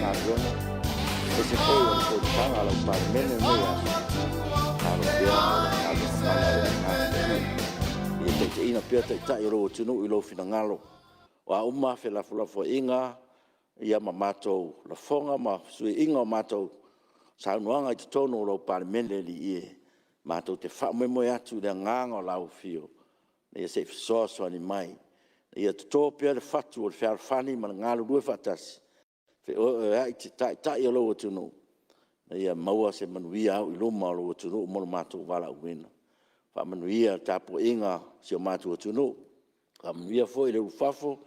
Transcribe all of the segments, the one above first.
galuega, aemaise foi o le fonotaga a lau Palemene i lenei aso, tatalo pea ma le agaga feagaiga. Ia taitaiina pea Taitai o lou atunuu i lou finagalo. O a uma felafolafoaiga ma matou lafoga ma fesuiaiga o matou saunoaga i totonu o lau Palemene, le Alii e, matou te faamoemoe atu i le agaga o lau Afio, se i fesoasoani mai, ia toto pea le fatu o le fealofani ma le galulue faatasi, feoeoeai Taitai o lou atunuu, ina ia maua se manuia auiluma o lou atunuu mo lo matou valaauina. Faamanuia le tapuaiga a si o matou atunuu, faamanuia foi le ulufafo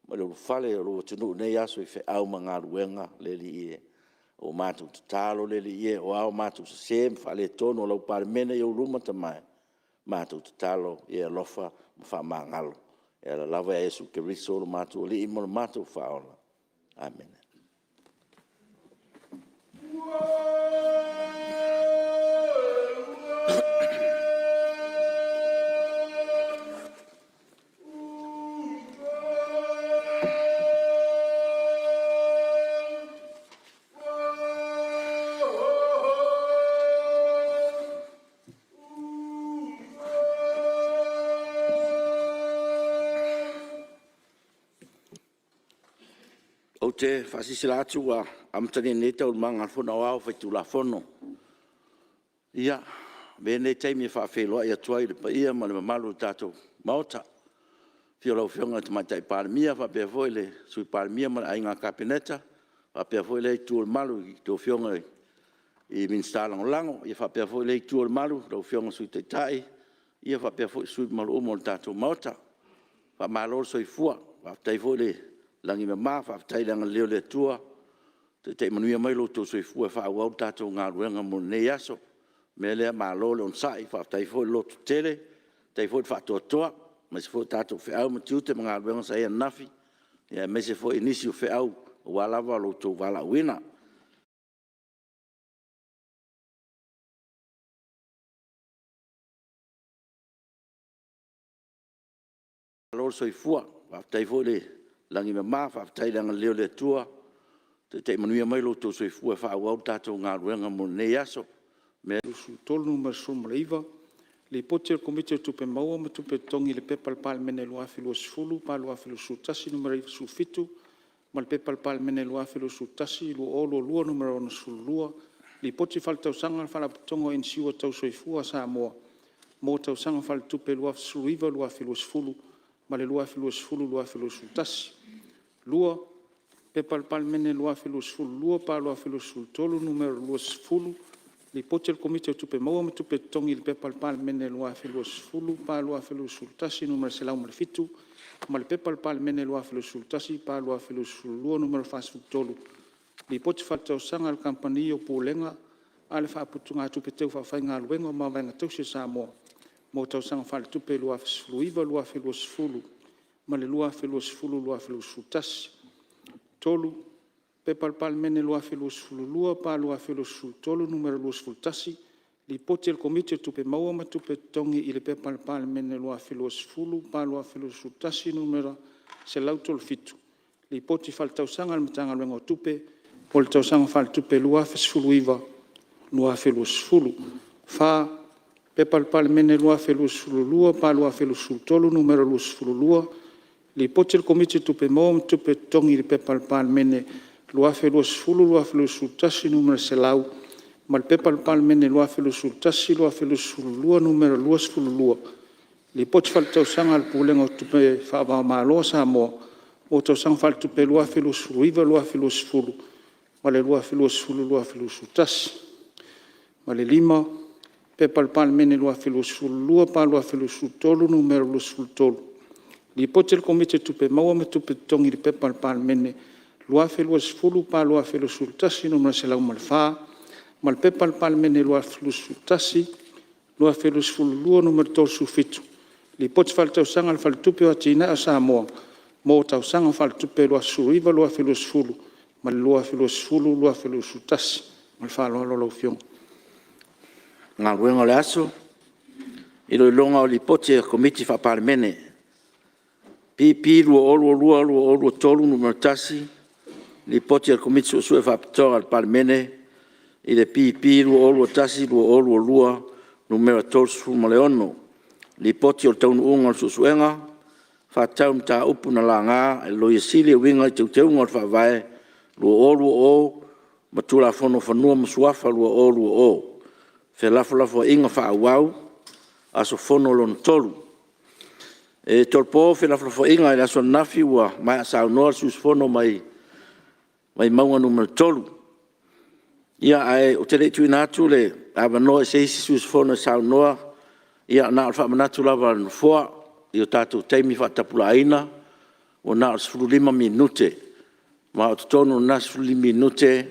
ma le ulufale o lou atunuu i lenei aso i feau ma galuega le Alii e. Ua matou tatalo le Alii e, o a matou sese ma faaletonu o lau Palemene i ou luma Tama e, matou tatalo ia e alofa ma faamagalo. E ala lava ia Iesu Keriso o lo matou Alii ma lo matou Faaola. Amene. Ou te faasilasila atu ua amatalia nei Taualumaga a le Fono Aoao Faitulafono. Ia, avea lenei taimi e faafeiloai atu ai i le paia ma le mamalu o le tatou Maota, i le afio o lau Afioga i le Tamaitai Palemia faapea foi le Sui Palemia ma le Aiga Kapeneta, faapea foi lea Itu o le Malu i a outou Afioga i Minisita Lagolago. Ia faapea foi lea Itu o le Malu i lau Afioga i le Sui Taitai faapea foi sui usufono mamalu uma o le tatou Maota. Faamalo le soifua, faafetai foi le lagi e mama, faafetai i le agalelei o le Atua ua taitai manuia mai lo outou soifua e faaauau le tatou galuega mo lenei aso. O le mea lea, malo le onosai, faafetai foi le lototele, faafetai foi le faatoatoa, aemaise foi o tatou feau ma tiute ma galuega sa i ai ananafi, aemaise foi nisi o feau aua lava lo outou valaauina. Malo le soifua, faafetai foi le lagi e mama, faafetai i le agalelei o le Atua ua taitai manuia mai lo outou soifua e faaauau le tatou galuega mo lenei aso. 2023 Nu.19, Lipoti a le Komiti o Tupe Maua ma Tupe Totogi i le P.P.2020/2021 Nu.97 ma le P.P.2021/2022 Nu.62, Lipoti Faaletausaga a le Faalapotopotoga o Inisiua Tau Soifua a Samoa mo Tausaga Faaletupe 2019/2020 ma le 2020/2021. 2. P.P.2022/2023 Nu.20, Lipoti a le Komiti o Tupe Maua ma Tupe Totogi i le P.P.2020/2021 Nu.107 ma le P.P.2021/2022 Nu.43, Lipoti Faaletausaga a le Kamupani o Pulega a le Faaputugatupe Teu Faafaigaluega o Mavaega Tausi a Samoa mo Tausaga Faaletupe 2019/2020 ma le 2020/2021. 3. P.P.2022/2023 Nu.21, Lipoti a le Komiti o Tupe Maua ma Tupe Totogi i le P.P.2020/2021 Nu.137, Lipoti Faaletausaga a le Matagaluega o Tupe mo le Tausaga Faaletupe 2019/2020. 4. P.P.2022/2023 Nu.22, Lipoti a le Komiti o Tupe Maua ma Tupe Totogi i le P.P.2020/2021 Nu.100 ma le P.P.2021/2022 Nu.22, Lipoti Faaletausaga a le Pulega o Tupe Faava-o-Malo a Samoa mo Tausaga Faaletupe 2019/2020 ma le 2020/2021. 5. P.P.2022/2023 Nu.23, Lipoti a le Komiti o Tupe Maua ma Tupe Totogi i le P.P.2020/2021 Nu.104 ma le P.P.2021/2022 Nu.37, Lipoti Faaletausaga a le Faletupe o Atinae o Samoa mo Tausaga Faaletupe 2019/2020 ma le 2020/2021. Ma le faaaloalo lau Afioga. Galuega. E tolopo Lipoti a Komiti Faa-Palemene. P.P.2022/2023 Nu.1, Lipoti a le Komisi Suesue Faapitoa a le Palemene i le P.P.2021/2022 Nu.36, Lipoti o le Taunuuga o le Suesuega faatatau i Mataupu na laga e le Loia Sili e uiga i Teuteuga o le Faavae 2020 ma Tulafono o Fanua ma Suafa 2020, felafolafoaiga faaauau, aso fono lona 3. E tolopo felafolafoaiga i le aso ananafi ua maea saunoa le sui usufono mai Vaimauga 3. Ia ae ou te le i tuuina atu le avanoa i se isi sui usufono e saunoa, ia na ona faamanatu lava a le Nofoa i o tatou taimi faatapulaaina ua na o le 15 minute. Ma o totonu o lena 15 minute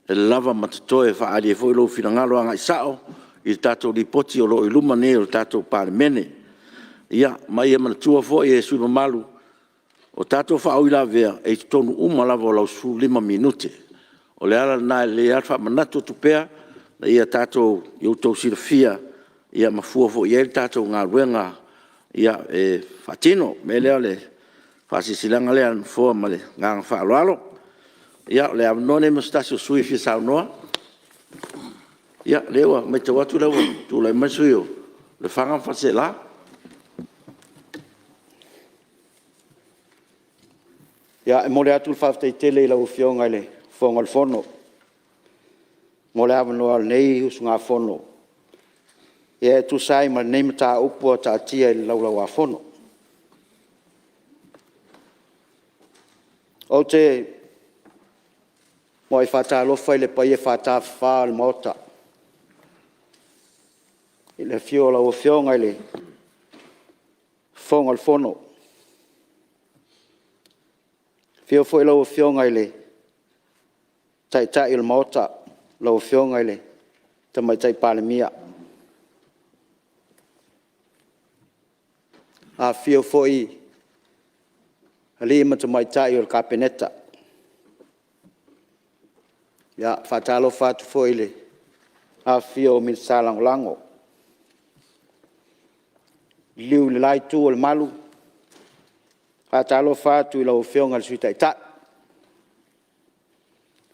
e lava ma totoe e faaali ai foi lou finagalo agai sao i le tatou Lipoti o lo o i luma nei o le tatou Palemene. Ia ma ia manatua foi e sui usufono mamalu, o tatou faauilavea, e i totonu uma lava o lau 15 minute. O le ala lena e lelei lava le faamanatu atu pea ina ia outou silafia ma fua foi i ai le tatou galuega e faatino. O le mea lea o le faasilasilaga lea a le Nofoa ma le agaga faaaloalo. Ia o le avanoa lenei mo se tasi o sui usufono e fia saunoa. Ia, o lea ua matau atu o lea ua tulai mai le sui usufono mo Lefaga ma Faleaseela. Ia, e momoli atu le faafetai tele i lau Afioga i le Fofoga o le Fono mo le avanoa o lenei usugafono e tusa ai ma lenei mataupu ua taatia i le Laulau-a-Fono. Ou te muai faatalofa i le paia faatafafa o le Maota, i le afio o lau Afioga i le Fofoga o le Fono, afio foi lau Afioga i le Taitai o le Maota, lau Afioga i le Tamaitai Palemia. Afifio foi alii ma tamaitai o le Kapeneta. E faatalofa atu foi i le afifio o Minisita Lagolago. Liliu i le la Itu o le Malu, e faatalofa atu i lau Afioga i le Sui Taitai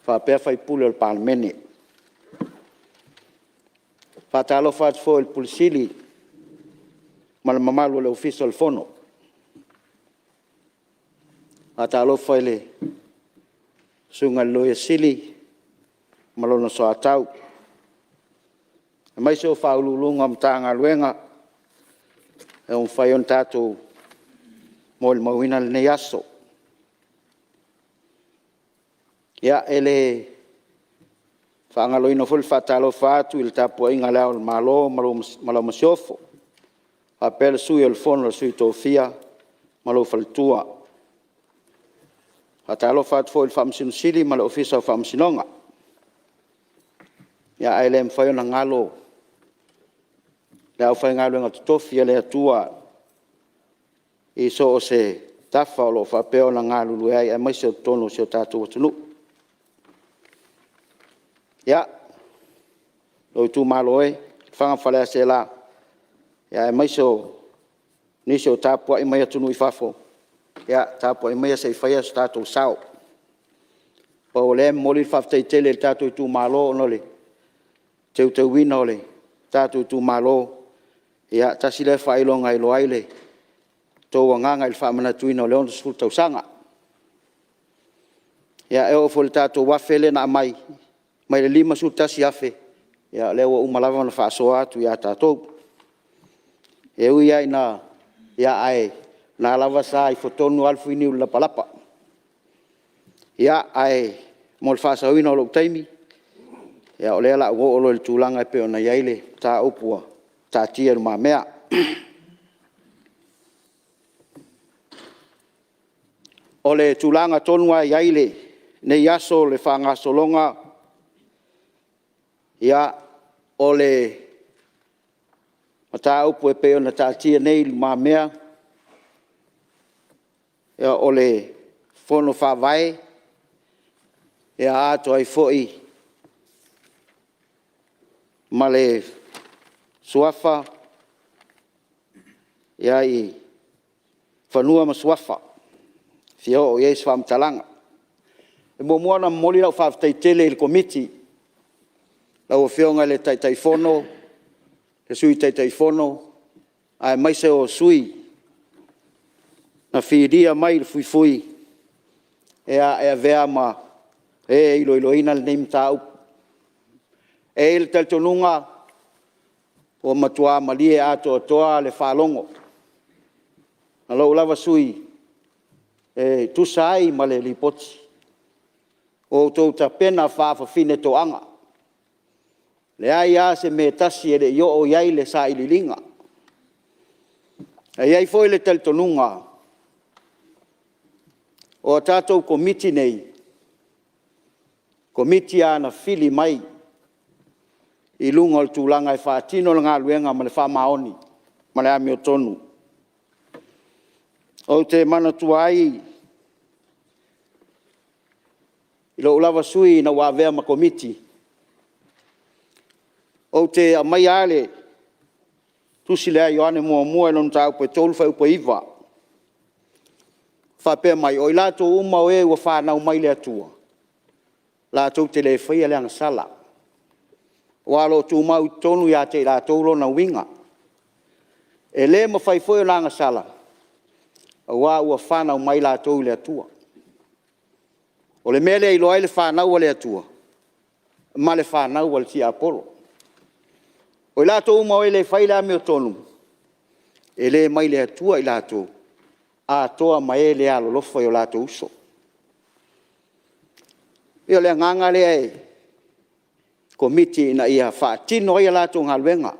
faapea sui usufono o le Palemene. E faatalofa atu foi i le Ofisa Sili o Pulega ma le mamalu o le Ofisa o le Fono. E faatalofa i le Susuga i le Loia Sili ma lona soatau, aemaise o Ofisa Sili o Pulega o Matagaluega ua mafai ona tatou molimauina lenei aso. Ia, e le faagaloina foi le faatalofa atu i le tapuaiga a Le Ao o le Malo ma lau Masiofo, faapea le Sui o le Fono a Sui Tofia ma lou Faletua. E faatalofa atu foi i le Faamasino Sili ma le Ofisa o Faamasinoga. Ae le mafai ona galo le aufaigaluega totofi a le Atua i so o se tafa o lo o faapea ona galulue ai aemaise o totonu o si o tatou atunuu. Ia, lou itumalo e Lefaga ma Faleaseela, aemaise o nisi o tapuai mai atunuu i fafo, ia tapuai maia se i fai so tatou sao. Pau o lea e momoli le faafetai tele i le tatou itumalo ona o le teuteuina o le tatou itumalo, ia tasi lea faailoga e iloa ai lo outou agaga i le faamanatuina o le 60 tausaga. Ia e oo foi i le tatou $1,000 lea na aumai mai le $51,000, ia o lea ua uma lava ona faasoa atu ia tatou. E ui lava ina… ae o lena lava sa ifo tonu lava le fuiniu i le lapalapa. Ae Mo le faasaoina o lou taimi, ia o lea o le a ou oo loa i le tulaga e pei ona i ai le mataupu ua taatia i lumamea. O le tulaga tonu lava e i ai lenei aso i le faagasologa, ia, o le mataupu e pei ona taatia nei i lumamea, o le Fono Faavae, atoa ai foi ma le Suafa i Fanua ma Suafa e fia oo i ai se faamatalaga. E muamua ona momoli lau faafetai tele i le Komiti, lau Afioga i le Taitaifono, le Sui Taitaifono aemaise o sui na filia mai le fuifui e avea ma e e iloiloina lenei mataupu. E i ai le talitonuga ua matua malie atoatoa le faalogo a lou lava sui usufono e tusa ai ma le Lipoti ua outou tapena faafafine toaga, e leai lava se mea e tasi e le i oo i ai le sailiiliga. Ae i ai foi le talitonuga, o a tatou Komiti nei, o Komiti lava na fili mai i luga o le tulaga e faatino le galuega ma le faamaoni ma le amiotonu. Ou te manatua ai i lou lava sui usufono ina ua avea ma Komiti, ou te aumaia lava le Tusi lea a Ioane 3 fuaiupu 9, faapea mai, o i latou uma o e ua fanau mai le Atua, latou te le faia le agasala, aua o lo o tumau i totonu ia te i latou lona uiga. E le mafai foi ona agasala, aua ua fanau mai latou i le Atua. O le mea lea e iloa ai le fanau a le Atua ma le fanau a le tiapolo. O i latou uma o e le faia le amiotonu, e le mai le Atua i latou, atoa ma e le alolofa i o latou uso. E pei o le agaga lea i le Komiti ina ia faatino ai a latou galuega.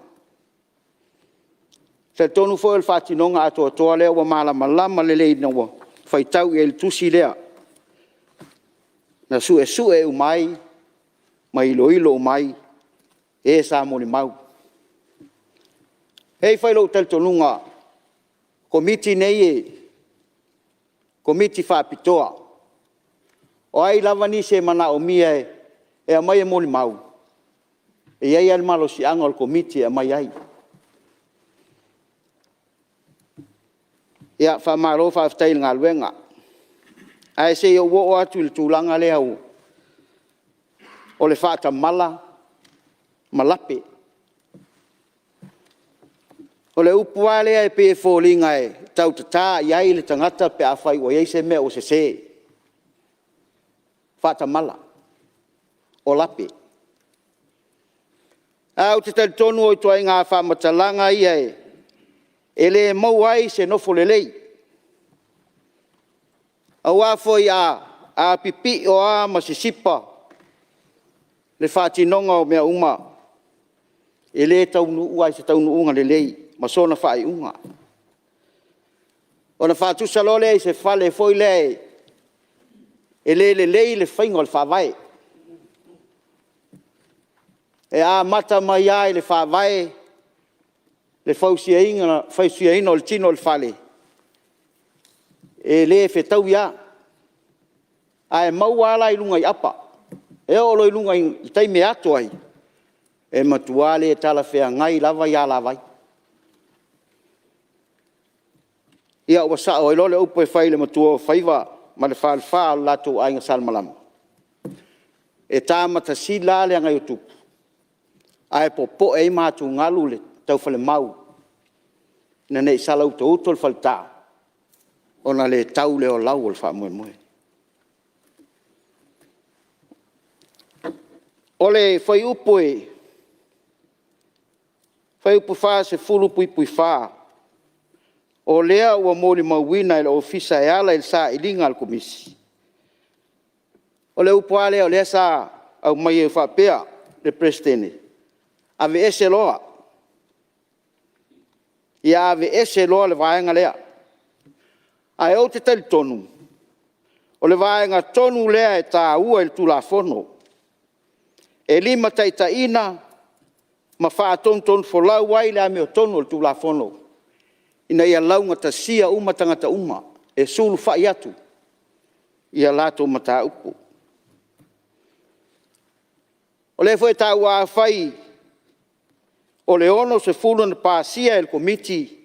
E talitonu foi o le faatinoga atoatoa lea ua malamalama lelei ina ua faitau i ai i le tusi lea, na suesue uma ai ma iloilo uma ai e sa molimau. E i ai foi lou talitonuga, o Komiti nei o Komiti Faapitoa. O ai lava nisi e manaomia e aumai e molimau, e i ai lava le malosiaga o le Komiti e aumai ai. Ia, faamalo faafetai i le galuega. Ae se i ou oo atu i le tulaga lea o le faatamala ma lape. O le upu lava lea e pei e foliga e tautata i ai le tagata pe afai ua i ai se mea ua sese, faatamala, o lape. Ae ou te talitonu o ituaiga faamatalaga ia e le maua ai se nofo lelei, aua foi a pipio lava ma sisipa le faatinoga o mea uma, e le taunuu lava i se taunuuga lelei ma sona faaiuga. Ona faatusa loa lea i se fale foi lea e le lelei le faiga o le faavae. E amata mai lava i le faavae le fausiaina o le tino o le fale, e le fetaui lava, ae maua lava la i luga i apa. E oo loa i luga i le taimi e ato ai, e matua le talafeagai lava alavai. Ia ua sao ai loa le upu e fai i le matuaofaiva ma le falefa o le latou aiga salemalama, e ta matasila lava le agaiotupu, ae popoe ai ma atugalu le taufalemau ina ne i sala utouto le faleta ona le tau lea o lau o le faamoemoe. O le Fuaiupu 40(4), o lea ua molimauina e le Ofisa e ala i le sailiga a le Komisi, O le upu lava lea o lea sa aumai e faapea le Peresetene, aveese loa, ia aveese loa le vaega lea. Ae ou te talitonu, o le vaega tonu lea e taua i le Tulafono, e limataitaiina ma faatonutonufolau ai le amiotonu a le Tulafono ina ia laugatasia uma tagata uma e sulufai atu i a latou mataupu. O lea foi e taua afai o le 60 na pasia e le Komiti,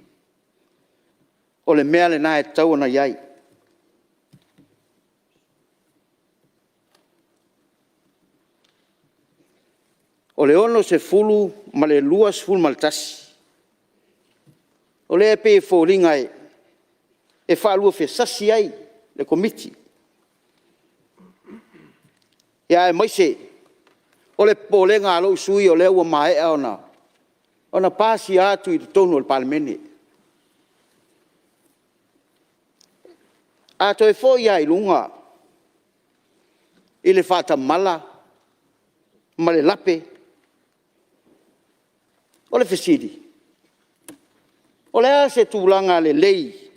o le mea lena e tatau ona i ai. O le 60 ma le 21, o lea e pei e foliga e faaluafesasi ai le Komiti, aemaise o le popolega a lou sui usufono o lea ua maea ona pasia atu i totonu o le Palemene. A toe foi lava i luga i le faatamala ma le lape. O le fesili, o le a se tulaga lelei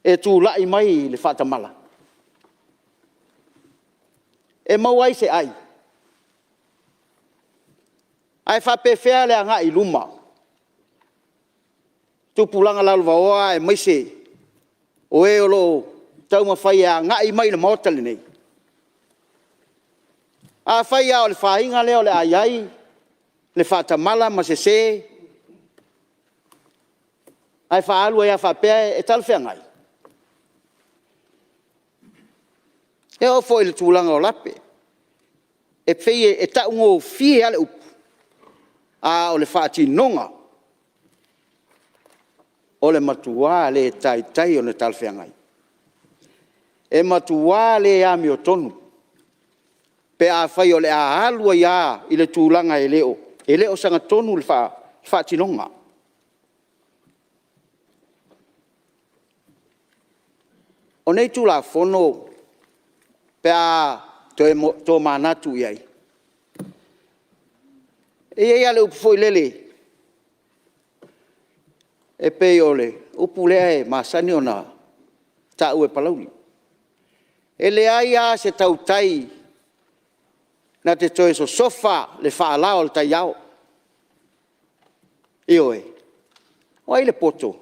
e tulai mai i le faatamala? E maua ai se ai? Ae faapefea le agai i luma? Tupulaga lalovaoa aemaise o e o lo o taumafai e agai mai i le Maota lenei. Afai lava o le faiga lea o le a i ai le faatamala ma sese ae faaalu ai lava faapea, e talafeagai? E oo foi i le tulaga o lape, e pei e taugofie lava le upu, a o le faatinoga, o le matua le taitai ona talafeagai. E matua le amiotonu pe afai o le a alu ai lava i le tulaga e le o sagatonu le faatinoga. O nei Tulafono pe a toe tomanatu i ai, e i ai lava le upu foi lele, e pei o le upu lea e masani ona taua e Palauli, e leai lava se tautai na te toe sosofa le faalao o le taiao. Ioe. O ai le poto?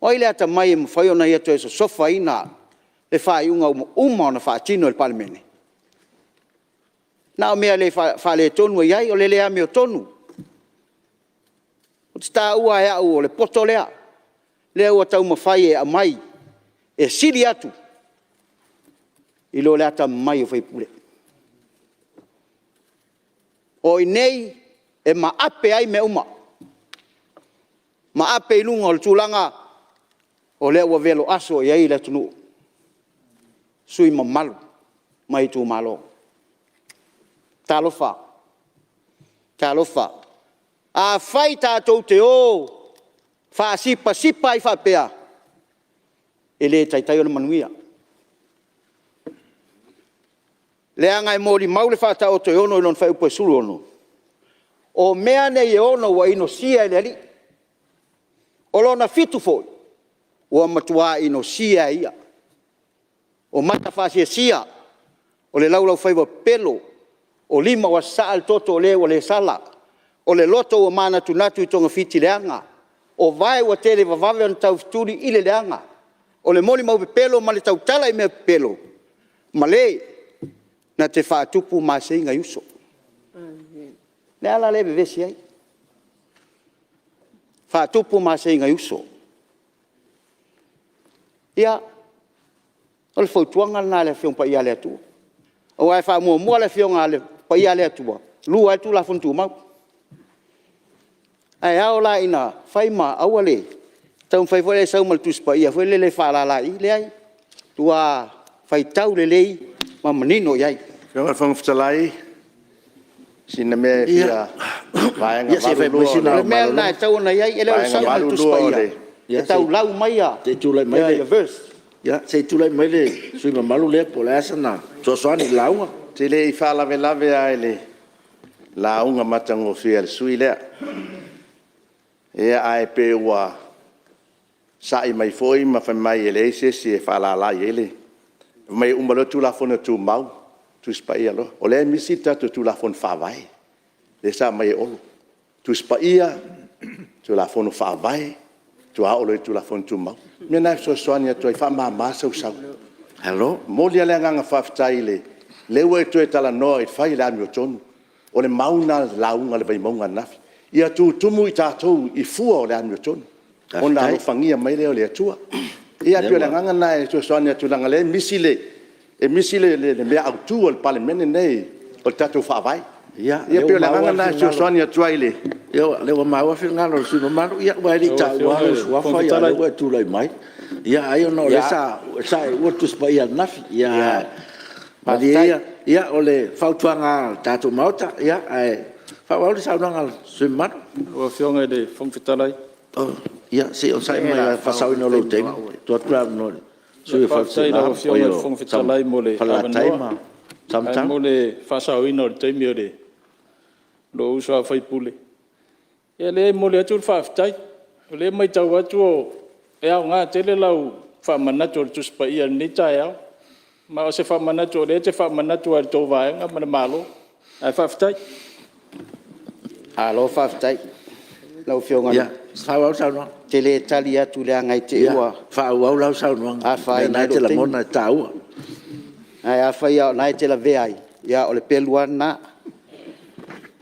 O ai le atamai e mafai ona ia toe sosofaina le faaiuga ua uma ona faatino e le Palemene? Na o mea faaletonu e i ai, o le le amiotonu. Ou te taua e au o le poto lea, lea ua taumafai e aumai e sili atu i lo le atamamai o sui usufono. O i inei e maape ai mea uma, maape i luga o le tulaga o lea ua veloaso i ai le atunuu, sui usufono mamalu mai itumalo. Talofa, talofa, afai tatou te o faasipasipa ai faapea, e le taitai ona manuia, leaga e molimau le Faataoto e 6 i lona fuaiupu e 16, o mea nei e ono ua inosia e le Alii, o lona fitu foi, ua matua inosia lava e ia. O mata faasiasia, o le laulaufaiva pepelo, o lima ua sasaa le toto o le ua le sala, o le loto ua manatunatu i togafiti leaga, o vae ua televavave ona taufetuli i le leaga, o le molimau pepelo ma le tautala i mea pepelo, ma le na te faatupu maseiga i uso. O le ala lea e vevesi ai, faatupu maseiga i uso. Ia, o le fautuaga lena i le Afioga Paia a le Atua, aua e faamuamua le Afioga Paia a le Atua, lua ai le Tulafono Tumau. Ae ao la ina fai ma aua le taumafai foi lea e sau ma le Tusi Paia foi lele e faalala i i, leai, matua faitau lelei ma manino i ai. Lau Afioga i le Fofoga Fetalai, sina mea e fia... Ia se i fai mai sina au Vaega 82 O le mea lena e tatau ona i ai, e le o le sau ma le Tusi Vaega Paia e taulau mai 82 verse. Ia se i tulai mai le sui usufono mamalu lea po o le a sana fesoasoani i le lauga. Ou te le i faalavelave lava i le lauga matagofie a le sui usufono lea, ae pei ua sa'i mai foi ma fai mai e leai se isi e faalala i ai le… Fai mai e uma loa le Tulafono Tumau, Tusi Paia loa. O lea e misi le tatou Tulafono Faavae lea sa aumai e Olo, Tusi Paia, Tulafono Faavae, faatoa oo loa i le Tulafono Tumau. O le mea lena e fesoasoani atu ai, faamama le sau. E momoli lava le agaga faafetai o lea ua e toe talanoa e fai le amiotonu. O le mau lena a le lauga a le Vaimauga ananafi, ia tutumu i tatou i fua o le amiotonu, ona alofagia mai lea e le Atua. Ia pei o le agaga lena e fesoasoani atu leaga o lea e misi le mea autu a le Palemene lenei, o le tatou Faavae. Ia pei o le agaga lena e fesoasoani atu ai i le… Ia, o lea ua maua le finagalo o le sui usufono mamalu, aua e le i taua lava lou suafa a o lea ua e tulai mai. Ia ai ona o lea sa e uua le Tusi Paia ananafi. Ae malie ia, o le fautuaga lava a le tatou Maota, ae faaauau le saunoaga a le sui usufono mamalu. Lau Afioga i le Fofoga Fetalai… Ia se i onosai mai lava i le faasaoina o lou taimi e tuu atu le avanoa i le sui Faafetai i lau Afioga i le Fofoga Fetalai mo le usufono mo Falelatai avanoa. ma Ae Samatau. mo le faasaoina o le taimi o lou uso a sui usufono, ia leai e momoli atu le faafetai. O lea e matau atu e aoga tele lau faamanatu o le Tusi Paia i lenei taeao. Ma o se faamanatu o lea e te faamanatu lava i le tou Vaega ma le Malo, ae faafetai. Malo faafetai i lau Afioga. Ia, faaauau le saunoaga. Ou te le tali atu leaga i te i ua Ia, faaauau lau saunoaga, o mea na e afaina ai te lou taimi. lagona e taua. Ae afai lava o lena e te lavea ai, ia o le pelu lava lena.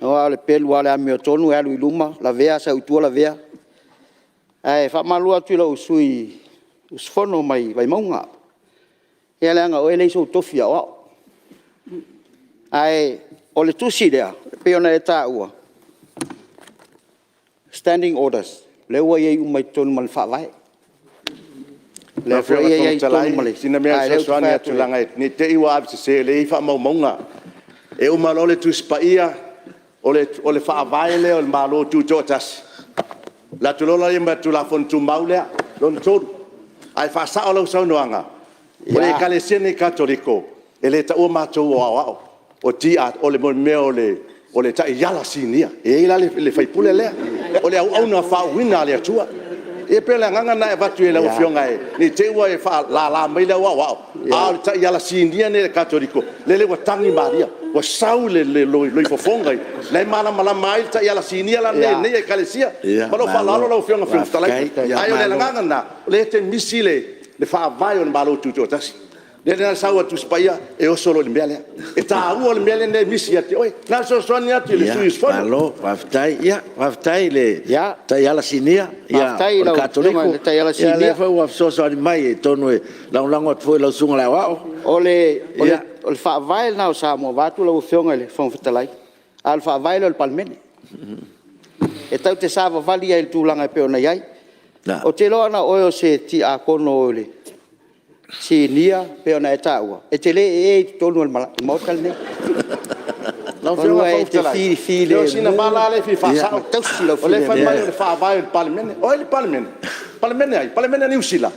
Aua o le pelu lava o le amiotonu e alu i luma lavea, sau i tua lavea. Ae faamalulu atu i lou sui usufono mai Vaimauga, ia leaga o oe e leai sou tofi aoao. Ae o le tusi lea e pei ona e taua, Standing Orders, lea ua i ai uma i totonu ma le Faavae. O Lau lea foi Afioga i e le i ai Fofoga i totonu ma Fetalai, le… sina mea a e o lea ou te fesoasoani fai atu atu ai, leaga ne i te i ua avesese o lea e i ai faamaumauga. E uma loa le Tusi Paia, o le Faavae lea o le Malo Tutoatasi, alu atu loa lea ma le Tulafono Tumau lea, lona tolu. Ae faasao lau saunoaga, o le Ekalesia lenei Katoliko, e le taua matou o Aoao, o le mea o le Taiala Sinia. E i ai la le faipule lea, o le auauna faauuina a le Atua. Ia pei o le agaga lena e avatu i lau Afioga ne i te i ua e faalala mai le au aoao, a o le Taiala Sinia lenei a le Katoliko, lele ua tagi Maria, ua sau le loifofoga, o la e malamalama ai le Taiala Sinia la lenei a lenei Ekalesia. Ma lou faaaloalo lau Afioga i le Fofoga Fetalai. Ae o le agaga lena, o lea e te misi le Faavae o le Malo Tutoatasi. O lea la e sau ai le Tusi Paia e oso loa i le mea lea. E taua le mea lea e misi ia te oe. Na ona fesoasoani atu i le sui usufono. Malo faafetai. Ia, faafetai i le Taiala Sinia Faafetai o i le lau Katoliko, Afioga i le Taiala ia o lea Sinia. foi ua fesoasoani mai atonu e lagolago atu foi i lau Susuga i le Aoao. O le Faavae lena o Samoa vaeatu lau Afioga i le Fofoga Fetalai, a o le Faavae lea o le Palemene. E tatou te savavali ai i le tulaga e pei ona i ai. Ou te iloa ana o oe o se Tiakono Sinia e pei ona e taua, e te le ee i totonu o le Maota lenei. Lau Afioga i le E Fofoga te Fetalai, fifilemu o sina vala lava lea e fia faasao. ma tausi lou O lea e fai filemu. mai o le Faavae o le Palemene. O ai le Palemene? Palemene a ai? Palemene a Niu Sila?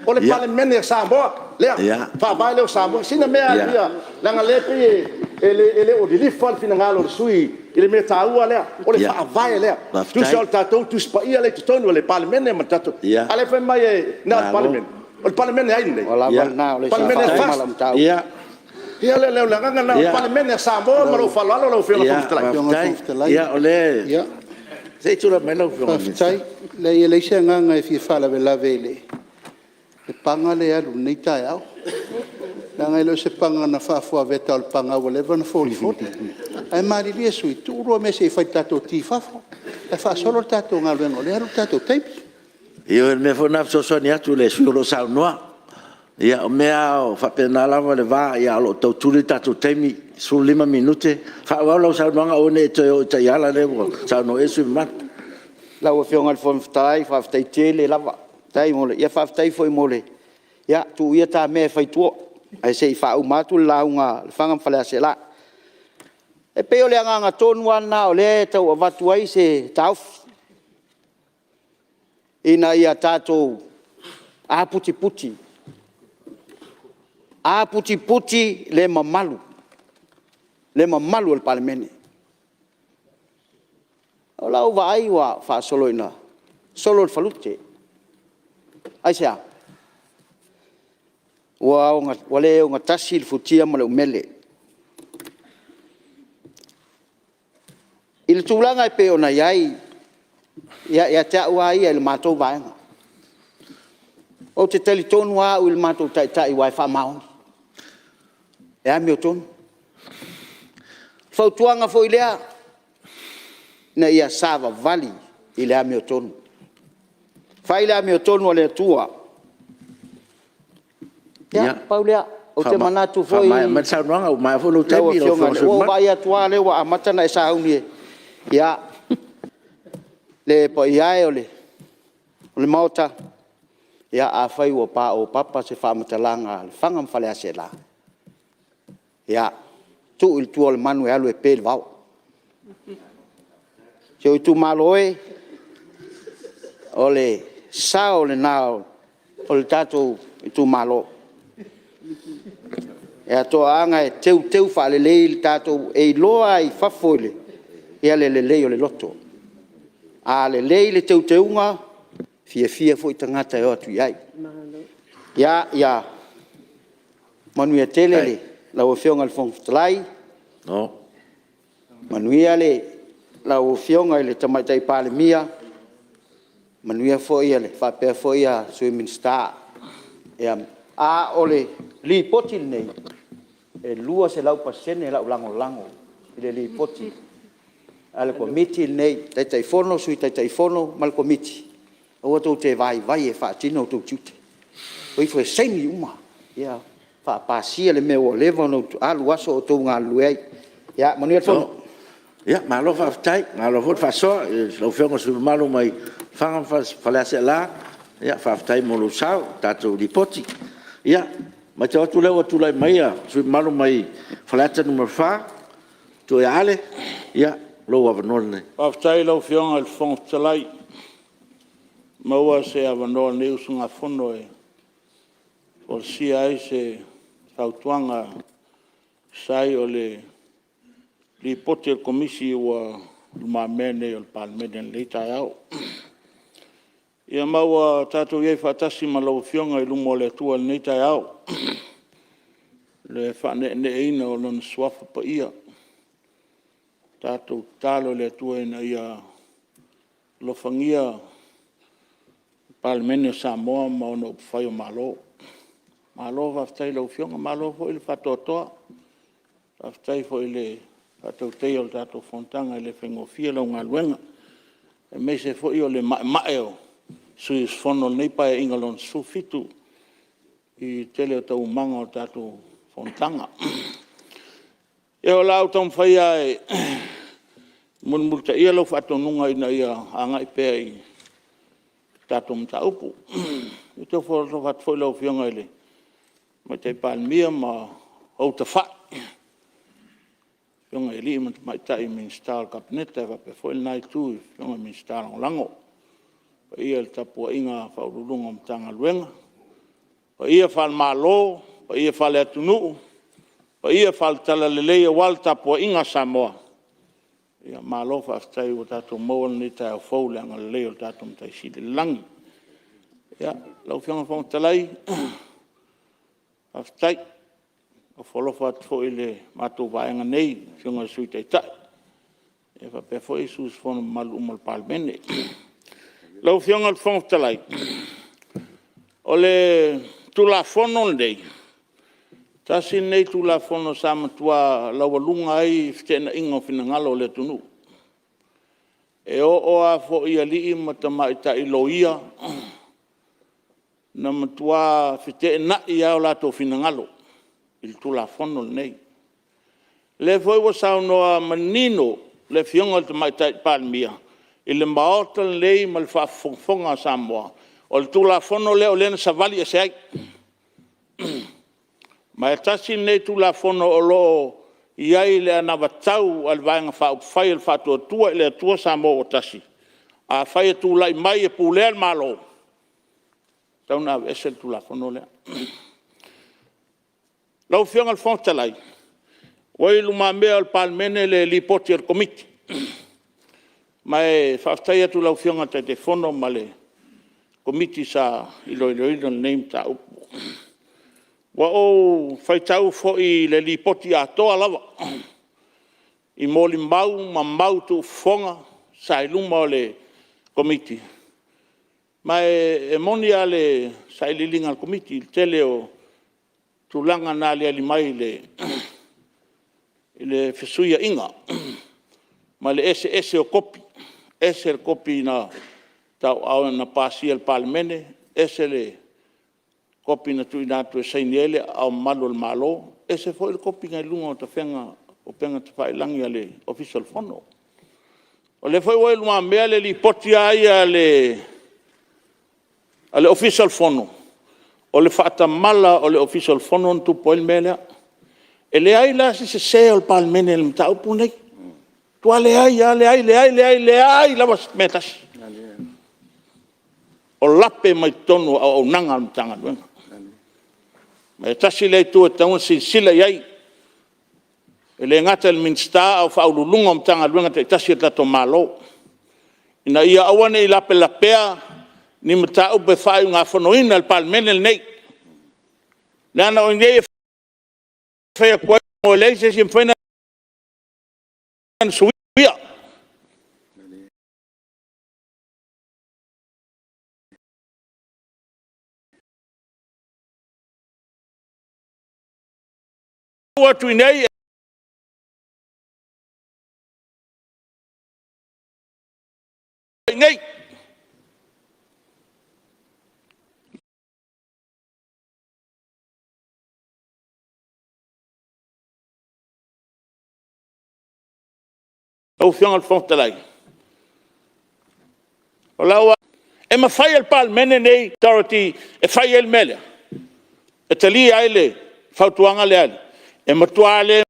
O le Palemene a Samoa, lea. O le Faavae lea o Samoa. Sina mea lava ia, leaga o lea e pei e le o lilifa le finagalo o le sui usufono i le mea taua lea, o le Faavae lea. Tusa o le tatou Tusi Paia lea i totonu o le Palemene ma le tatou… a o lea e fai mai na o le Palemene. O le Palemene a ai lenei? Ua lava lena, o lea ua Palemene a le faauma FAST? lau mataupu. Ia o le agaga lena, o le Palemene a Samoa ma lou faaaloalo lau Afioga i le Fofoga Fetalai. Faafetai. Se i tulai mai lau Afioga i le Minisita. Faafetai. Leai e leai se agaga e fia faalavelave i le paga lea e alu i lenei taeao, leaga e le o se paga na faafuaveta, o le paga ua leva ona folifoli. Ae malilie sui usufono, tuu lua mea se i fai i le tatou ti i fafo, ae faasolo le tatou galuega o lea e alu le tatou taimi. Ioe, o le mea foi lena e fesoasoani atu i le sui usufono o lo o saunoa. Ia o mea lava e faapena lava le va a o lo o tau tuli le tatou taimi, 15 minute. Faaauau lau saunoaga aua ne i e toe oo i taiala lea ua saunoa i ai le sui usufono mamalu. Lau Afioga i le Fofoga Fetalai, faafetai tele lava. Ia faafetai foi mo le… Ia tuu ia ta mea e fai i tua, ae se i faauma atu le lauga a Lefaga ma Faleaseela. E pei o le agaga tonu lava lena o lea e tau avatu ai se taofi, ina ia tatou aputiputi. Aputiputi le mamalu, le mamalu o le Palemene. O lau vaai ua faasolo ina solo le falute. Aisea? Ua le ogatasi le futia ma le umele. I le tulaga e pei ona i ai ia te au lava ia i le matou Vaega, ou te talitonu lava au i le matou Taitai aua e faamaoni, e amiotonu. O le fautuaga foi lea, ina ia savavali i le amiotonu, fai le amiotonu a le Atua. Ia, pau lea. Ou te manatu foi Ia faamaea mai le saunoaga ua maea foi lou taimi lau ua ou vaai atu lava o lea ua amata ona e sauni e… Ia, le paia e o le Maota, ia afai ua paopapa se faamatalaga a Lefaga ma Faleaseela, ia tuu i tua o le manu e alu e pe i le vao. Si ou itumalo e, o le sao lena o le tatou itumalo. E toaga e teuteu faalelei le tatou… e iloa lava i fafo le lelei o le loto. A lelei le teuteuga, e fiafia foi tagata e o atu i ai. Ia manuia tele lau Afioga i le Fofoga Fetalai, manuia lau Afioga i le Tamaitai Palemia, manuia foi faapea foi Sui Minisita. A o le Lipoti lenei, e 200% lau lagolago i le Lipoti a le Komiti lenei, Taitaifono, Sui Taitaifono ma le Komiti, aua tou te vaivai e faatino outou tiute, o ifo e saini uma, faapasia le mea ua leva ona alu aso o outou galulue ai. Ia manuia le fono. Ia malo faafetai, malo foi le faasoa i lau Afioga i le sui usufono mamalu mai Lefaga ma Faleaseela, faafetai mo lou sao i le tatou Lipoti. Ia, matau atu o lea ua tulai mai le sui usufono mamalu mai Faleata 4, le matua ia Ale, ia o lou avanoa lenei. Faafetai i lau Afioga i le Fofoga Fetalai ua maua se avanoa o lenei usugafono e folasia ai se fautuaga e tusa ai o le Lipoti a le Komisi ua i lumamea nei o le Palemene i lenei taeao. Ia ma ua tatou i ai faatasi ma lau Afioga i luma o le Atua i lenei taeao i le faaneeneeina o Lona Suafa Paia. Tatou tatalo i le Atua ina ia alofagia le Palemene o Samoa ma ona upufai o Malo. Malo faafetai i lau Afioga, malo foi le faatoatoa, faafetai foi i le faatautaiga o le tatou fonotaga, e le faigofie lau galuega, aemaise foi o le maemae o sui usufono o lenei Paeaiga Lona XVII i le tele o taualumaga o le tatou fonotaga. Ia o le a ou taumafai lava e mulimulitaia lau faatonuga ina ia agai pea i le tatou mataupu. Ou te ofo alofa atu foi i lau Afioga i le Tamaitai Palemia ma ou tafai, afioga i alii ma tamaitai Minisita o le Kapeneta, e faapea foi lena Itu i afioga i Minisita Lagolago. Le paia i le tapuaiga a Ofisa Sili o Pulega o Matagaluega, paia faale-Malo, paia faale-atunuu, paia faale-talalelei aua le tapuaiga a Samoa, malo faafetai ua tatou maua lenei taeao fou i le agalelei o le tatou Matai Sili i le lagi. Lau Afioga i le Fofoga Fetalai, faafetai. E ofo alofa atu foi i le matou Vaega nei i le Afioga i le Sui Taitai faapea foi sui usufono mamalu uma o le Palemene. Lau Afioga i le Fofoga Fetalai, o le Tulafono lenei, tasi lenei Tulafono sa matua laualuga ai feteenaiga o finagalo o le atunuu. E oo lava foi i alii ma tamaitai loia, na matua feteenai lava o latou finagalo i le Tulafono lenei. O lea foi ua saunoa manino le Afioga i le Tamaitai Palemia i le Maota lenei ma le faafogafoga a Samoa, o le Tulafono lea o lea na savali ese ai. Ma e tasi lenei Tulafono o lo o i ai le anavatau a le Vaega Faaupufai a le Faatuatua i le Atua Samoa ua Tasi, afai e tulai mai e pulea le Malo, e tatau ona aveese le Tulafono lea. Lau Afioga i le Fofoga Fetalai, ua i lumamea o le Palemene le Lipoti a le Komiti. Ma e faafetai atu i lau Afioga i le Taitaifono ma le Komiti sa iloiloina lenei mataupu. Ua ou faitau foi i le Lipoti atoa lava i molimau ma mau tuufofoga sa i luma o le Komiti. Ma e moni lava le sailiiliga a le Komiti i le tele o tulaga na aliali mai i le fesuiaiga ma le eseese o kopi. E ese le kopi na pasia e le Palemene, ese le kopi na tuuina atu e saini ai le Ao Mamalu o le Malo, ese foi le kopi na i luga o upega tafailagi a le Ofisa o le Fono. O lea foi ua i lumamea le Lipoti lava ia a le Ofisa o le Fono, o le faatamala o le Ofisa o le Fono na tupu ai le mea lea. E leai la se sese o le Palemene i le mataupu lenei, matua leai lava, leai, leai, leai lava se mea e tasi. O lape mai totonu o auaunaga a le Matagaluega. Ma e tasi lea itu e tatau ona silasila i ai, e le gata i le Minisita a o Ofisa Sili o Pulega o Matagaluega taitasi a le tatou Malo, ina ia aua ne i lapelapea ni mataupu e faaiugafonoina e le Palemene lenei. Leaga o i inei e fai atu ai, e leai se isi e mafai ona suia. Atu i inei e i inei. Lau Afioga i le Fofoga Fetalai, e mafai e le Palemene lenei authority e fai ai le mea lea? E talia ai le fautuaga lea? E matua le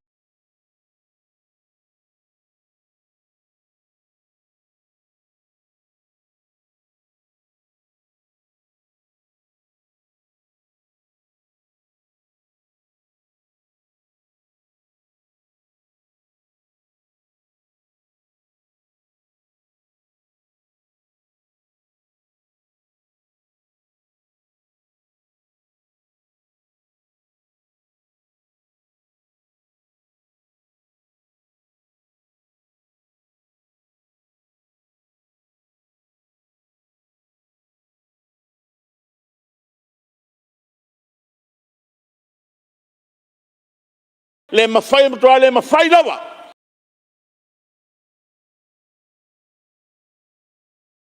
le mafai, matua le mafai lava.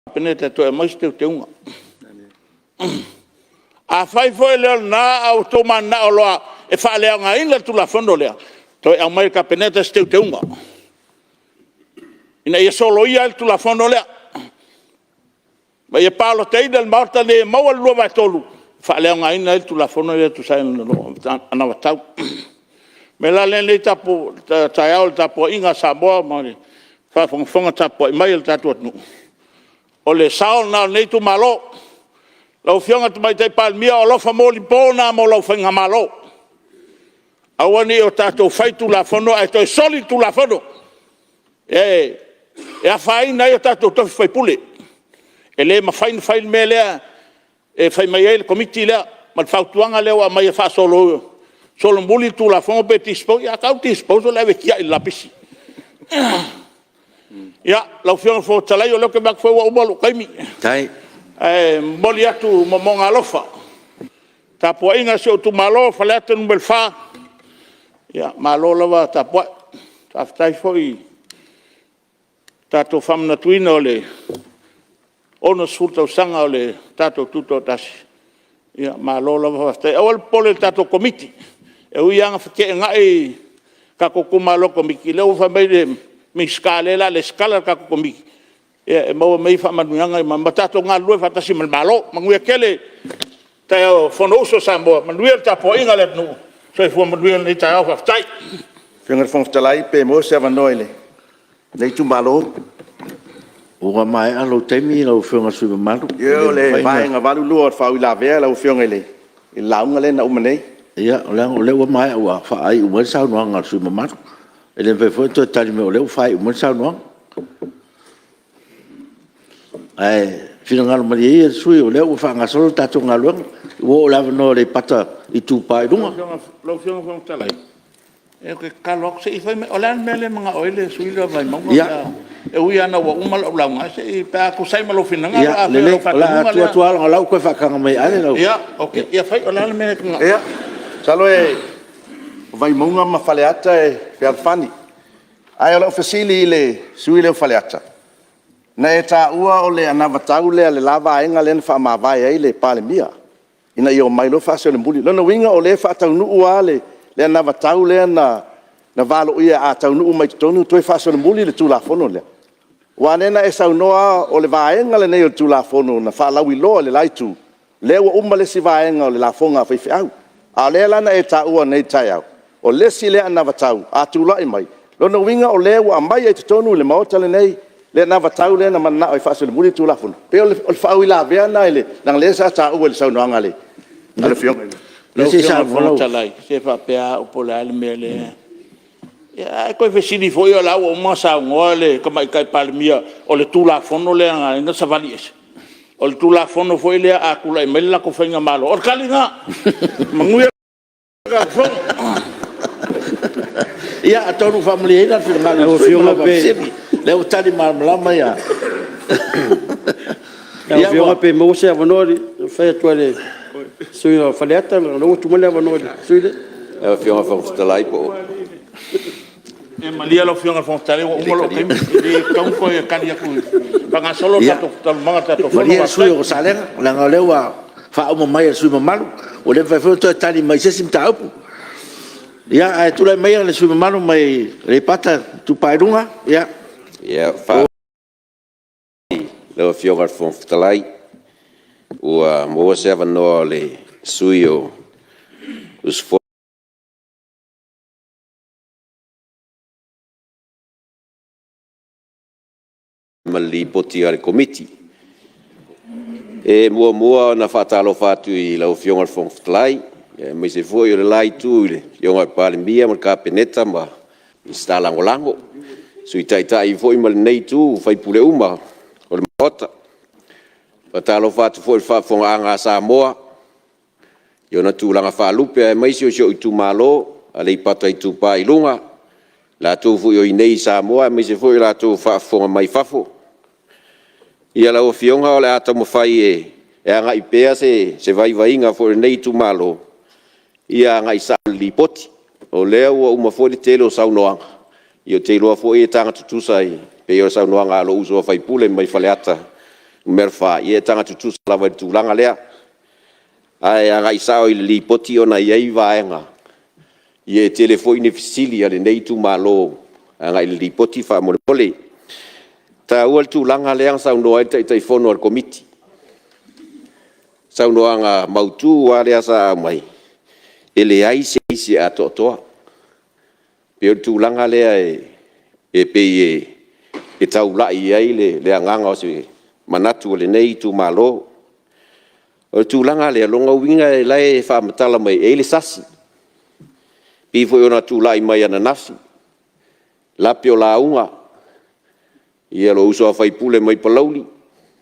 Kapeneta e toe aumai se teuteuga. Afai foi e le o lena ae ua outou mananao loa e faaleaogaina le Tulafono lea, toe aumai i le Kapeneta se teuteuga, ina ia soloia ai le Tulafono lea, ma ia palotaina e le Maota lenei ia maua le 2/3 e faaleaogaina ai le Tulafono lea e tusa ai ma le anavatau. O le mea la lea i lenei taeao i le tapuaiga a Samoa ma le faafogafoga tapuai mai a lo tatou atunuu, o le sao lena o lenei itumalo. Lau Afioga i le Tamaitai Palemia, o alofa molipo na mo lau Faigamalo. Aua ne i o tatou fai Tulafono ae toe soli le Tulafono e afaina ai o tatou tofi faipule. E le mafai ona fai le mea lea e fai mai ai le Komiti lea ma le fautuaga lea ua aumai e faasolomuli le Tulafono pe dispose. Ia a tau le dispose o le ave e tiai i le lapisi. Ia, lau Afioga i le Fofoga Fetalai, o lea ou te vaai atu foi ua uma lou taimi, ae momoli atu moomooga alofa i le tapuaiga a si ou itumalo o Faleata Nu.4, ia malo lava tapuai. Faafetai foi i le tatou faamanatuina o le 60 tausaga o le tatou Tutoatasi, ia malo lava faafetai. Aua le popole i le tatou Komiti, e ui lava ina feteenai tatou itumalo i le Komiti, o lea ua fai mai le Minisita o lea o le a resitala le tatou Komiti, e maua mai ai faamanuiaga ma tatou galulue faatasi ma le Malo. Manuia tele le Fonousu a Samoa, manuia le tapuaiga a le atunuu. Soifua manuia lenei taeao. Faafetai. Lau Afioga i le Fofoga Fetalai pe maua se avanoa o lenei itumalo. Ua maea lou taimi lau Afioga i le sui usufono mamalu. Ioe, o le Vaega 82 o le faauilavea lau Afioga i le lauga lea na uma nei. Ia, leaga o lea ua maea ua faaiu mai le saunoaga a le sui usufono mamalu. E le mafai foi ona toe tali mai o lea ua faaiu mai le saunoaga. Ae finagalo malie ia le sui usufono o lea ua faagasolo le tatou galuega, ua oo i le avanoa o Aleipata Itupa i Luga. Lau Afioga i le Fofoga Fetalai, ou te tatalo atu, se i fai mai, o le a le mea lea e manao ai le sui usufono lea o Vaimauga pe a… E ui lava ina ua uma lau lauga, ae se i… pe a tusa ai ma lou finagalo. Ia Afai o lelei, lau o le a faatonuga tuu lea. atu lava leaga o la e ua toe faataga mai e Ale lau… Ia, ok. Ia fai, o le a le mea e te manao ai? Ia, masalo o Vaimauga ma Faleata e fealofani. Ae o lau fesili i le sui usufono lea o Faleata, na e taua o le anavatau lea a le la Vaega lea na faamavae ai le Palemia ina ia omai loa faasolomuli. O lona uiga o lea e faataunuu lava le anavatau lea na valoia a taunuu mai i totonu toe faasolomuli le Tulafono lea? Aua o lea na e saunoa lava o le Vaega lenei o le Tulafono na faalauiloa e le la Itu, lea ua uma le isi vaega o le lafoga a faifeau. A o lea la na e taua nei i le taeao, o le isi lea anavatau a tulai mai, o lona uiga o lea ua aumai lava i totonu o le Maota lenei le anavatau lea na mananao e faasolomuli le Tulafono? E pei o le faauilavea lena, leaga o lea sa taua i le saunoaga a le Afioga i le… Ia Lau se i Afioga i le saunoa Fofoga lau… Fetalai, se faapea lava au po o le a le mea lea e… A e toe fesili foi o la ua uma ona saunoa le Tamaitai Palemia o le Tulafono lea na ala ai ona savali ese? O le Tulafono foi lea a tulai mai le latou faigamalo… O le tali lena. Manuia le tatou Fono. Ia, atonu ua faamalieina le finagalo o le sui usufono ma lau faafesili. O lea ua tali malamalama ia… Lau Afioga pe maua se avanoa e fai atu ai i le sui usufono o Faleata leaga o lea ua tuu mai le avanoa i le sui usufono lea. Lau Afioga i le Fofoga Fetalai po o… Ia malie lau Afioga i le Fofoga Fetalai ua uma lou taimi, e le tatau ona toe tali atu faagasolo taualumaga o le tatou Fono. Malie le sui Faafetai. usufono mo Salega, leaga o lea ua faauma mai e le sui usufono mamalu, ua le mafai foi ona toe tali mai i se isi mataupu. Ia, ae tulai maia le sui usufono mamalu mai Aleipata Itupa i Luga. Ia, faafetai i lau Afioga i le Fofoga Fetalai ua maua se avanoa o le sui usufono ma le Lipoti a le Komiti. E muamua ona faatalofa atu i lau Afioga i le Fofoga Fetalai, aemaise foi o le la Itu i le Afioga i le Palemia ma le Kapeneta ma Minisita Lagolago, Sui Taitai foi ma lenei Itu i sui usufono uma o le Maota. E faatalofa atu foi i le faafofogaaga a Samoa i ona tulaga faalupe aemaise o si ou itumalo o Aleipata Itupa i Luga, latou foi o i inei i Samoa aemaise foi o latou o faafofoga mai fafo. Ia lau Afioga o le a taumafai e agai pea se vaivaiga foi o lenei itumalo ia agai sao i le Lipoti. O lea ua uma foi le tele o saunoaga, ia ou te iloa foi e taga tutusa pei o le saunoaga a lou uso a sui usufono mai Faleata 4, ia e taga tutusa lava i le tulaga lea. Ae agai sao i le Lipoti ona e i ai vaega e tele foi ni fesili a lenei itumalo agai i le Lipoti faamolemole. E taua le tulaga lea na saunoa ai le Taitaifono a le Komiti i le saunoaga mautu lava lea sa aumai, e leai se aisi e atoatoa. E pei o le tulaga lea e pei e taulai i ai le agaga o se manatu o lenei itumalo. O le tulaga lea, o lona uiga o la e faamatala mai e i ai le sasi, pei foi ona tulai mai ananafi, lape o lauga, lou uso a sui usufono mai Palauli,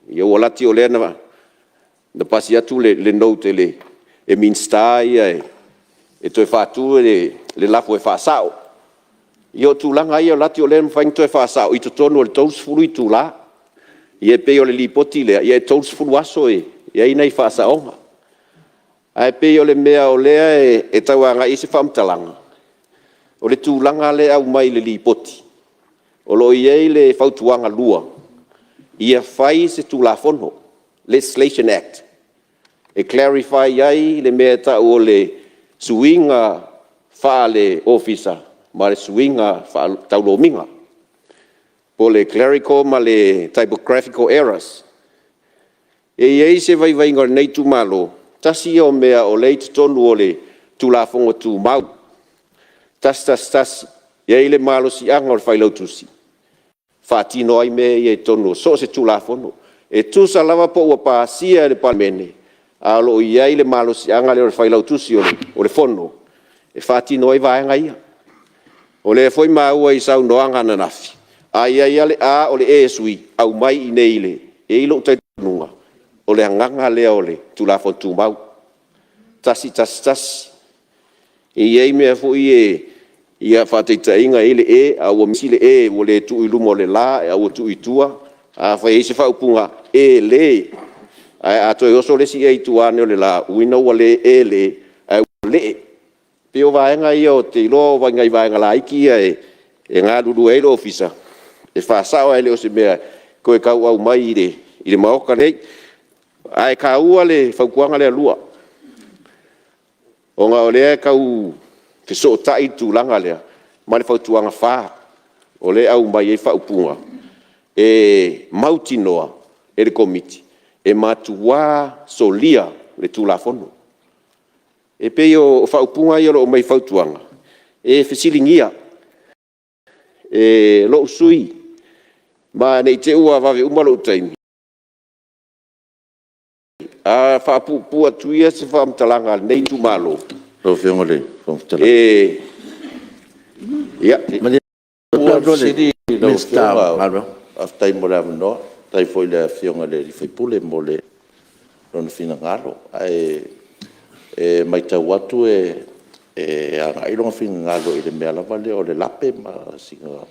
ia ua laki o lea na pasi atu le note e le Minisita ia e toe faatu le lafo e faasao. Ia o tulaga ia, e laki o lea e mafai ona toe faasao i totonu o le 30 itula. Ia e pei o le Lipoti lea, e 30 aso e i ai nai faasaoga. Ae pei o le mea o lea e tau agai i ai se faamatalaga, o le tulaga lea e aumai i le Lipoti, o lo o i ai le Fautuaga 2, ia fai se Tulafono, Legislation Act e clarify ai le mea e tau o le suiga faale-Ofisa ma le suiga tau lomiga, po o le clerical ma le typographical errors. E i ai se vaivaiga o lenei itumalo, tasi ia o mea o lea e i totonu o le Tulafono Tumau 111, e i ai le malosiaga o le Failautusi e faatino ai mea ia i totonu o so o se Tulafono. E tusa lava pe ua pasia e le Palemene, ae o lo o i ai le malosiaga lea o le Failautusi o o le Fono e faatino ai vaega ia. O lea foi na maua i saunoaga ananafi, a i ai lava le A o le E e sui, aumai i inei i le… E i ai lou talitonuga, o le agaga lea o le Tulafono Tumau 111. E i ai mea foi ia, ia faataitaiga e i ai le e ae ua misi le e ua le tuu i luma o le l ae ua tuu i tua. Afai e i ai se faaupuga e le, ae a toe oso le isi e i tua ane o le l, lona uiga ua le e le ae ua lee. E pei o vaega ia ou te iloa o nai vaega laiti ia e galulue ai le Ofisa e faasao, ae le o se mea e toe tau aumai i le Maota lenei. Ae taua le fautuaga lea 2, ona o lea e tau fesootai le tulaga lea ma le fautuaga 4, o lea e aumai ai faaupuga, e mautinoa e le Komiti e matua solia le Tulafono. E pei o faaupuga ia o lo o aumai i fautuaga, e fesiligia e lou sui usufono, ma ne i te i ua vave uma lou taimi, ae faapuupuu atu ia se faamatalaga a lenei itumalo, Lau Afioga i le Fofoga Fetalai… Ia… Malie lau Faafetai mo le avanoa. Faafetai foi i le Afioga i le sui usufono mo lona finagalo. Ae matau atu e agai lona finagalo i le mea lava lea o le lape ma sina…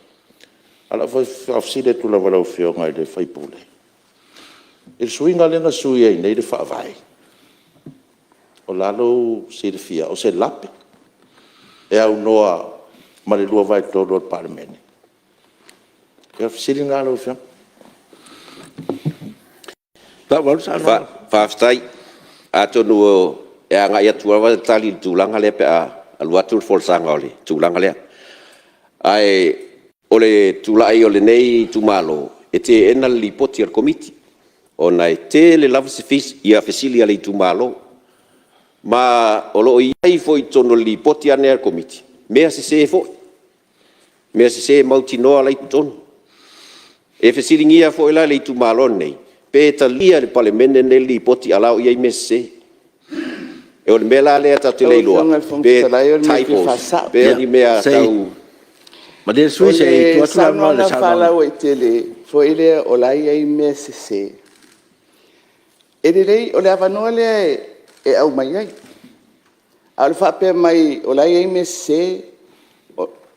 Ae o lau faafesili atu lava i lau Afioga i le sui usufono, i le suiga lea na sui ai nei le Faavae, o le a lou silafia, o se lape e aunoa ma le 2/3 o le Palemene? O le fesili lena lau Afioga. Faafetai. Atonu e agai atu lava le tali i le tulaga lea pe a alu atu le folasaga o le tulaga lea. Ae o le tulai o lenei itumalo e teena le Lipoti a le Komiti, ona e tele lava fesili a le itumalo. Ma o lo o i ai foi i totonu o le Lipoti lava lenei a le Komiti mea sese foi, mea sese mautinoa la e i totonu. E fesiligia foi la e le itumalo lenei, pe talia e le Palemene lenei le Lipoti a o la e i ai mea sese. O le mea la lea tatou te le iloa Lau Afioga i le Fofoga pe Fetalai o le mea e fia typos faasao. pe o ni mea tau… Malie le sui usufono O se i tuu le atu le avanoa i le saunoaga saunoaga. faalauaitele foi lea o la e i ai mea sese, e lelei, o le avanoa lea e aumai ai. A o le faapea mai o la e i ai mea sese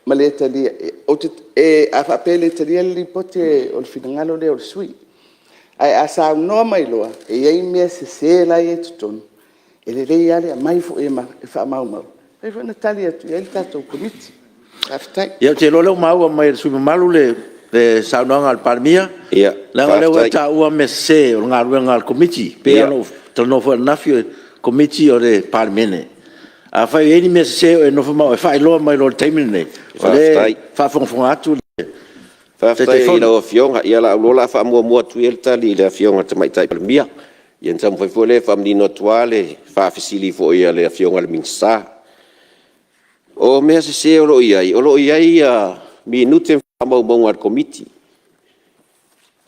ma le talia, a faapea e le talia le Lipoti, o le finagalo lea o le sui usufono. Ae a saunoa mai loa e i ai mea sese la e i ai i totonu, e lelei lava le aumai foi e faamaumau, e mafai foi ona tali atu i ai le tatou Komiti. Faafetai. Ia ou te iloa o lea ua maua mai e le sui usufono mamalu le saunoaga a le Palemia, leaga o lea ua e taua mea sese o le galuega a le Komiti. E pei lava ona ou talanoa foi ananafi, o le Komiti o le Palemene. Afai o i ai ni mea sese o e nofo ma oe, faailoa mai loa i le taimi lenei, o lea e faafogafoga atu le Faafetai i Taitaifono. lau Afioga. Ia o lau iloa o le a faamuamua atu ia le tali i le Afioga i le Tamaitai Palemia, ia ona taumafai foi lea e faamanino atu lava le faafesili foi a le Afioga i le Minisita. O mea sese o lo o i ai, o lo o i ai minute ma faamaumauga a le Komiti.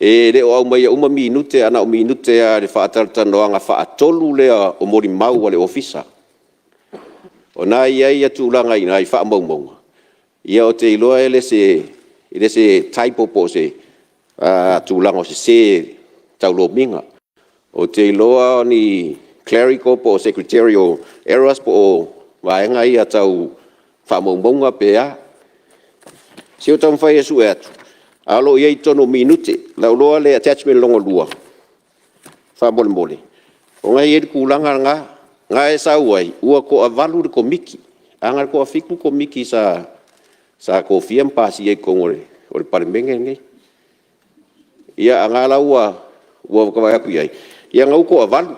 E le o aumaia uma minute, ae na o minute lava o le faatalatalanoaga faatolu lea o molimau a le Ofisa. O lena e i ai tulaga i ina i faamaumauga, ia ou te iloa e le o se typo po o se tulaga o sese tau lomiga. Ou te iloa o ni clerical po o secretarial errors po o vaega ia tau faamaumauga pe a. Se i ou taumafai e sue atu, ae o lo o i ai i totonu o minute. O lau iloa o le attachment lona lua faamolemole, o lena e i ai le tulaga lena. O lena e sau ai, ua toa-8 le Komiti, ae na o le toa-7 le Komiti sa tofia ma pasia i totonu o le Palemene lenei. Ia a o lena la ua ta vaai atu i ai, ia o lena ua toa-8.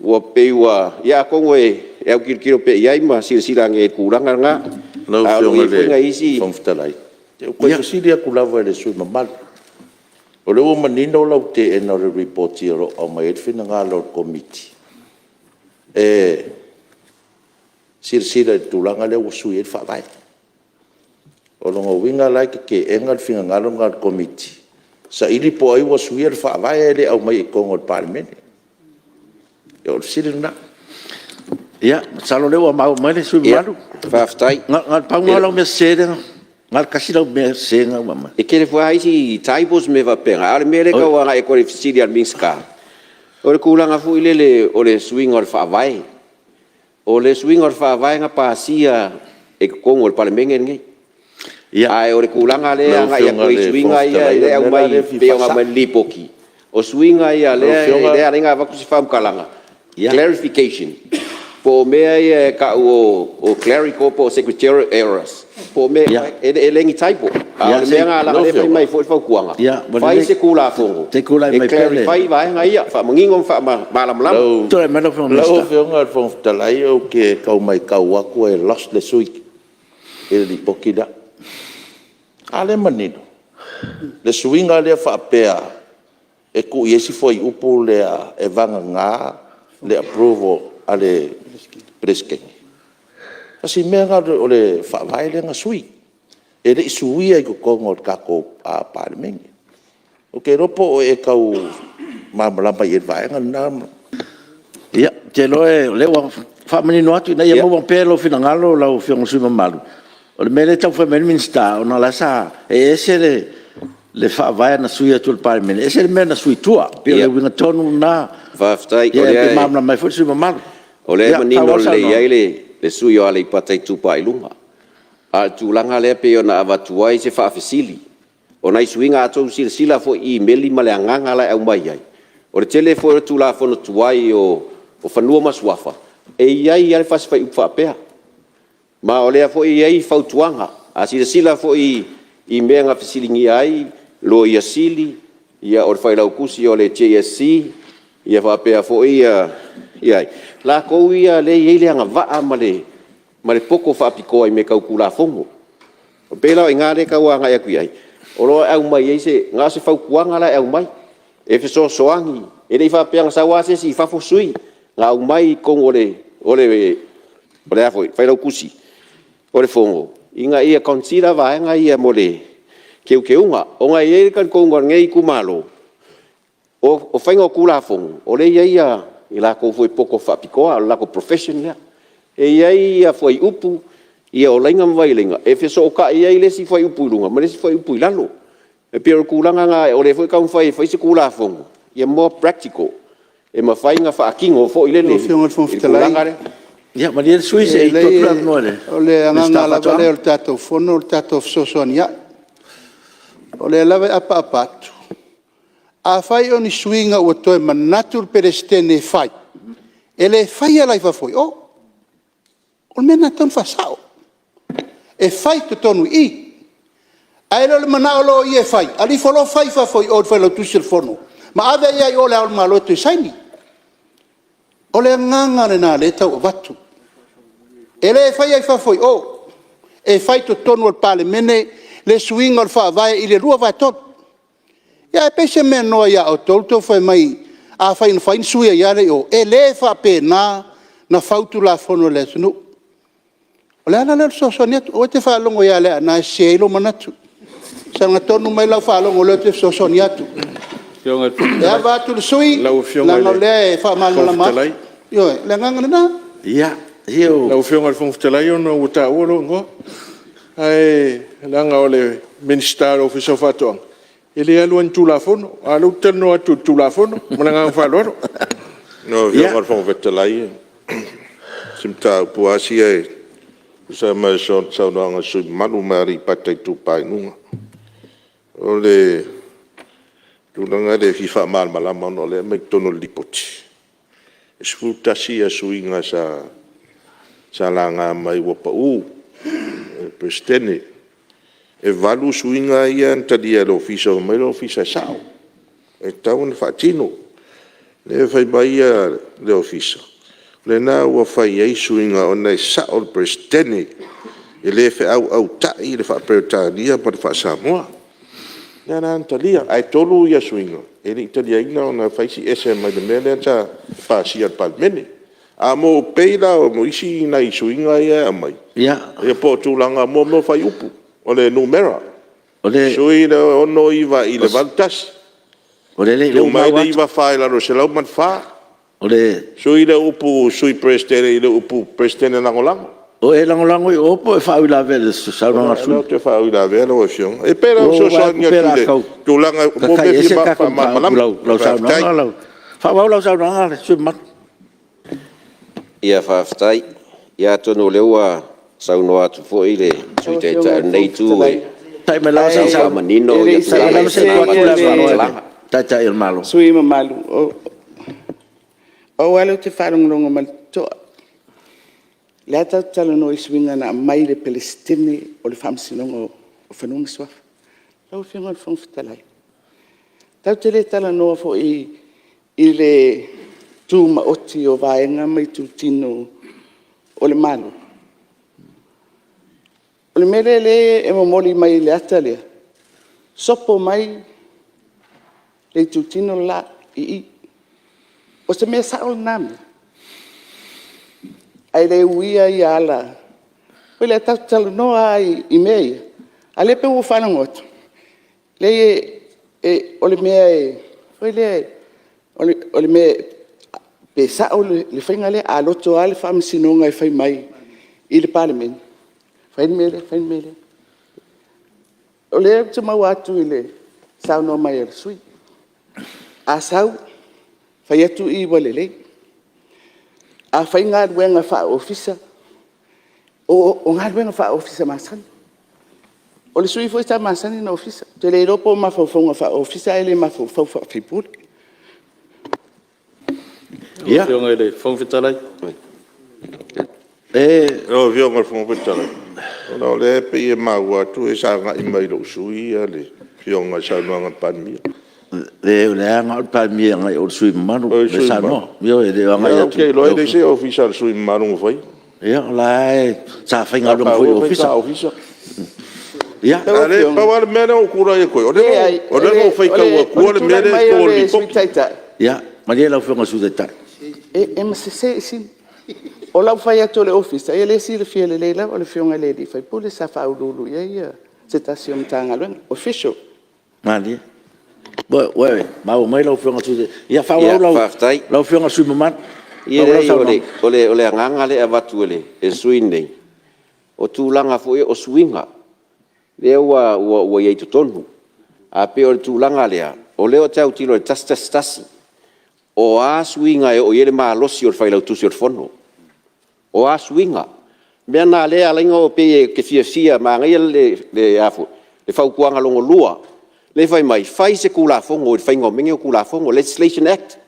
Ua pei ua… ia atonu e autilotilo pea i ai ma silasila ane i le tulaga lena. Lau Ae o lo o Afioga i i ai foi le nai isi… Fofoga Fetalai, ou te toe fesili atu lava i le sui usufono mamalu, o lea ua manino lau teena o le Lipoti o lo o aumai ai le finagalo o le Komiti e silasila i le tulaga lea ua sui ai le Faavae. O lona uiga la e te teena le finagalo lena o le Komiti, saili po o ai ua suia le Faavae ae le aumaia i totonu o le Palemene. O le fesili lena. Ia, masalo o lea ua maua mai le sui usufono mamalu. Faafetai. Na o le pau lena o lau mea sese lea na… na o le tasi lau mea sese lena ua aumai? E tele foi lava isi typos ma mea faapena, a o le mea lea e tau agai atu ai i le fesili a le Minisita, o le tulaga foi lele o le suiga o le Faavae. O le suiga o le Faavae na pasia i totonu o le Palemene lenei. Ae o le tulaga lea e agai atu ai i suiga ia e aumai e pei ona aumai i le Lipoti, o suiga ia lea e ala ai ona avatu se faamatalaga, clarification, po o mea ia e tau o clerical po o secretarial errors, po o mea e le o ni typo. A o le mea lena leaga o lea e fai mai foi le fautuaga, fai se Tulafono e clarify vaega ia, faamanino ma faamalamalama. Lau Afioga i le Fofoga Fetalai ou te tau matau atu e lost le sui usufono i le Lipoti lea. A lea e manino le suiga lea faapea e tuu i ai si fuaiupu lea e vagana le approval a le Peresetene. O si mea lena o le Faavae lea na sui, e le i suia i totonu o le tatou Palemene. Ou te iloa po o e tau malamalama i ai i le vaega lena. Ia, ou te iloa o lea ua faamanino atu ina ia maua pea i lou finagalo lau Afioga i le sui usufono mamalu. O le mea lea e taumafai mai ai le Minisita, ona o la e sa… e ese le Faavae na sui atu e le Palemene, ese le mea na sui i tua. E pei o le uiga tonu lena, ia e malamalama ai foi le sui usufono mamalu. Faafetai. O lea e manino lelei i ai le sui usufono o Aleipata Itupa i Luga. A o le tulaga lea pei ona avatu ai se faafesili, o nai suiga, a outou silasila foi i imeli ma le agaga la e aumai ai, o le tele foi o Tulafono tuai o Fanua ma Suafa, e i ai lava le fasi fuaiupu faapea. Ma o lea foi e i ai fautuaga. A silasila foi i mea na fesiligia ai Loia Sili, o le Failautusi o le JSC ia faapea foi ia ai? Latou ia lea e i ai le agavaa ma le poto faapitoa i mea tau Tulafono. E pei la o i ina lea e tau agai atu i ai, o lo o aumai ai se… na o se fautuaga la e aumai e fesoasoani, e le i faapea na sau lava se isi i fafo sui. Na aumai i totonu o le Failautusi o le Fono ina ia consider vaega ia mo le teuteuga. Ona e i ai le talitonuga o lenei itumalo, o faiga o Tulafono, o lea e i ai i latou foi e poto faapitoa, o le latou profession lea. E i ai fuaiupu, o laina ma vailaina e fesootai ai le isi fuaiupu i luga ma le isi fuaiupu i lalo. E pei o le tulaga lena o lea foi e taumafai e fai se Tulafono ia more practical, e mafai ona faatino foi lele Lau Afioga i le Fofoga i le tulaga Fetalai, lea. Ia malie le sui usufono se i tuu atu le avanoa i le o le Minisita agaga o lava Faatoaga. lea o le tatou Fono o le tatou fesoasoania'i. O lea lava e apaapa atu, afai o ni suiga ua toe manatu le Peresetene e fai, e le faia la i fafo i o. O le mea lena e tatau ona faasao, e fai i totonu i i. Ae le o le manao loa o ia e fai, alu ifo loa fai i fafo i o i le Failautusi o le Fono ma ave ai lava i o i Le Ao o le Malo e toe saini. O le agaga lena o lea e tau avatu. E le faia i fafo i o, e fai i totonu o le Palemene le suiga o le Faavae i le 2/3. Ia ae pei se mea noa ia outou le tou fai mai afai na fai na sui ai lava lea i o. E le faapena ona fau Tulafono a le atunuu. O le ala lea o le fesoasoani atu. Aua e te faalogo ia Leaana e sese ai lou manatu. Saga tonu mai lau faalogo o lea ou te fesoasoani atu. E ava atu i le sui usufono, leaga o lea e faamalamalama atu. Ioe, o le agaga lena. Lau Afioga i le Fofoga Fetalai ona ua taua lou igoa, ae leaga o le Minisita o le Ofisa o Faatoaga, e le alu lava i ni Tulafono, a o lea ou te talanoa atu i le Tulafono. Ma le agaga faaaloalo. Lau Afioga i le Fofoga Fetalai, o si mataupu lava sia e tusa ma le saunoaga a le sui usufono mamalu mai Aleipata Itupa i Luga. O le tulaga lea e fia faamalamalama ona o lea e aumai totonu o le Lipoti, e 11 suiga sa laga mai ua pau i le Peresetene. E 8 suiga ia na talia e le Ofisa fai mai le Ofisa e sao, e tatau ona faatino. O lea e fai mai le Ofisa, o lena ua fai ai suiga ona e sao le Peresetene, e le feauautai le faa-Peretania ma le faa-Samoa. O lea la na talia, ae 3 suiga e le i taliaina ona e fai si ese mai le mea lea sa pasia e le Palemene. A pei la o isi nai suiga ia e aumai, ia po o tulaga mo mea o fuaiupu, o le numera, sui le 69 i le 81, tuu mai le 94 i lalo o le 104. O le... Sui le upu Sui Peresetene i le upu Peresetene Lagolago. O e lagolago i o po o e faauilavea i le saunoaga a le sui usufono? O lea ou te faauilavea lau Afioga. E pei la o le fesoasoani atu i le tulaga mo mea e fia faamalamalama. Faaauau lau saunoaga le sui usufono mamalu. Ia faafetai, ia atonu o lea ua saunoa atu foi le Sui Taitai o lenei Itu e faamanino le sui usufono mamalu, o au lava lea ou te faalogologo ma le totoa, o lea tatou te talanoa i suiga na aumai i le Peresetene o le Faamasinoga o Fanua ma Suafa. Lau Afioga i le Fofoga Fetalai, tatou te le talanoa foi i le tumaoti o Vaega ma itutino o le Malo? O le mea lea e momoli mai i le ata lea, sopo mai le itutino le la i i. O se mea sao lena mea? Ae le uia ia ala foi lea tatou te talanoa lava i mea ia, a o lea e pei ua ou faalogo atu, leai o le mea foi lea, o le mea pe sao le faiga lea. A loto lava le Faamasinoga e fai mai i le Palemene, fai le mea lea, fai le mea lea. O lea ou te maua atu i le saunoa mai a le sui usufono, a sau, fai atu i ua lelei. A fai galuega faa-Ofisa, o galuega faa-Ofisa masani. O le sui usufono foi sa masani ona ofisa. Ou te le iloa po o mafaufauga faa-Ofisa ae le mafaufau faa-sui usufono. Ia. Lau Afioga i le Fofoga Fetalai... Lau Afioga i le Fofoga Fetalai, ona o lea e pei e maua atu sa agai mai i lou sui usufono le Afioga i le saunoaga a le Palemia. Leai o lea e agai le Palemia i le sui usufono mamalu lea e saunoa. Ioe, e le o agai atu... Ou te iloa e leai se Ofisa o le sui usufono mamalu na faia. Ia, o la e sa faigaluega foi i le Ofisa. Ia, Ae pau lava le mea lea ua ou tulai atu ai, o lea na ou faitau atua le mea lea e i totonu o le Lipoti. Ia, malie lau Afioga i le Sui Taitai. E masese O lau fai atu o le Ofisa, ia o lea e silafia lelei lava, o le Afioga i le sui usufono sa faauluulu i ai se tasi o Matagaluega, official. Malie, ua maua mai lau Afioga i le Sui Taitai. Ia faaauau lau Afioga i le sui usufono mamalu. Ia leai o le agaga lea e avatu e le sui usufono lenei, o tulaga foi ia o suiga lea ua i ai i totonu. Ae pei o le tulaga lea, o lea ou te autilo i le 111, o a suiga e oo i ai le malosi o le Failautusi o le Fono? O a suiga? O le mea lena o lea e ala ai ona pei ou te fiafia, manaia le fautuaga lona 2 lea e fai mai, fai se Tulafono i le faiga o mea nei o Tulafono, Legislation Act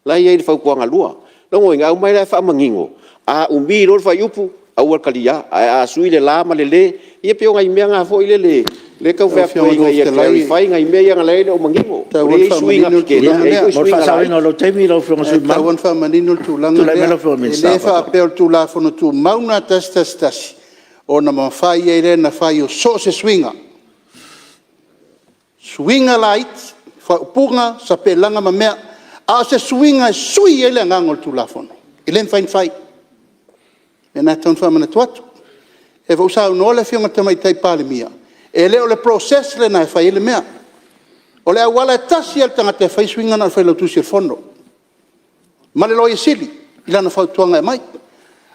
la e i ai i le fautuaga 2. O lona uiga e aumai la e faamanino, a umi loa le fuaiupu, aua le talia, ae a sui le la ma le le, ia pei o nai mea na foi lele lea e tau fai atu ina ia clarify nai mea ia leaga o lea e le o manino. E tatau O lea e i ai suiga tetele ae i ai foi suiga laiti. E tatau ona faamanino le tulaga lea. E le faapea o le Tulafono Tumau lena 111, ona mafai ai lea ona fai o so o se suiga, suiga laiti, faaupuga, sapelaga ma mea. A o se suiga e sui ai le agaga o le Tulafono, e le mafai ona fai. O le mea lena e tatau ona faamanatu atu. O lea foi ua saunoa le Afioga i le Tamaitai Palemia, e le o le process lena e fai ai le mea. O le auala e tasi lava i le tagata e fai ai suiga na o le Failautusi o le Fono ma le Loia Sili i lana fautuaga e aumai.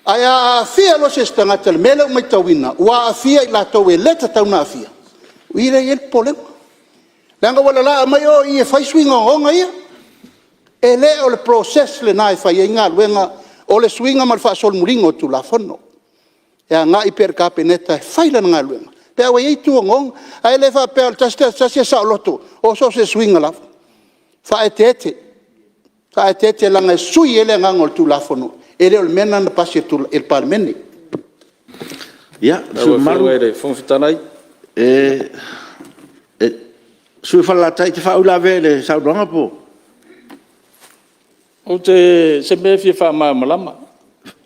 Ae a aafia loa se isi tagata i le mea lea ua matauina ua aafia i latou e le tatau ona aafia, o i lea e i ai le popolega. Leaga ua lalaa mai o i e fai suiga ogaoga ia. E le o le process lena e fai ai galuega o le suiga ma le faasolomuliga o le Tulafono. E agai pea i le Kapeneta e fai lana galuega pe a ua i ai itu ogaoga. Ae le faapea o le 111 e saoloto o so o se suiga lava. Faaeteete, faaeteete leaga e sui ai le agaga o le Tulafono, e le o le mea lena na pasi e le Palemene. Ia, le sui usufono Lau Afioga i le Fofoga Fetalai… Le sui usufono mo Falelatai, e te faauilavea i le saunoaga po o… O se mea e fia faamalamalama.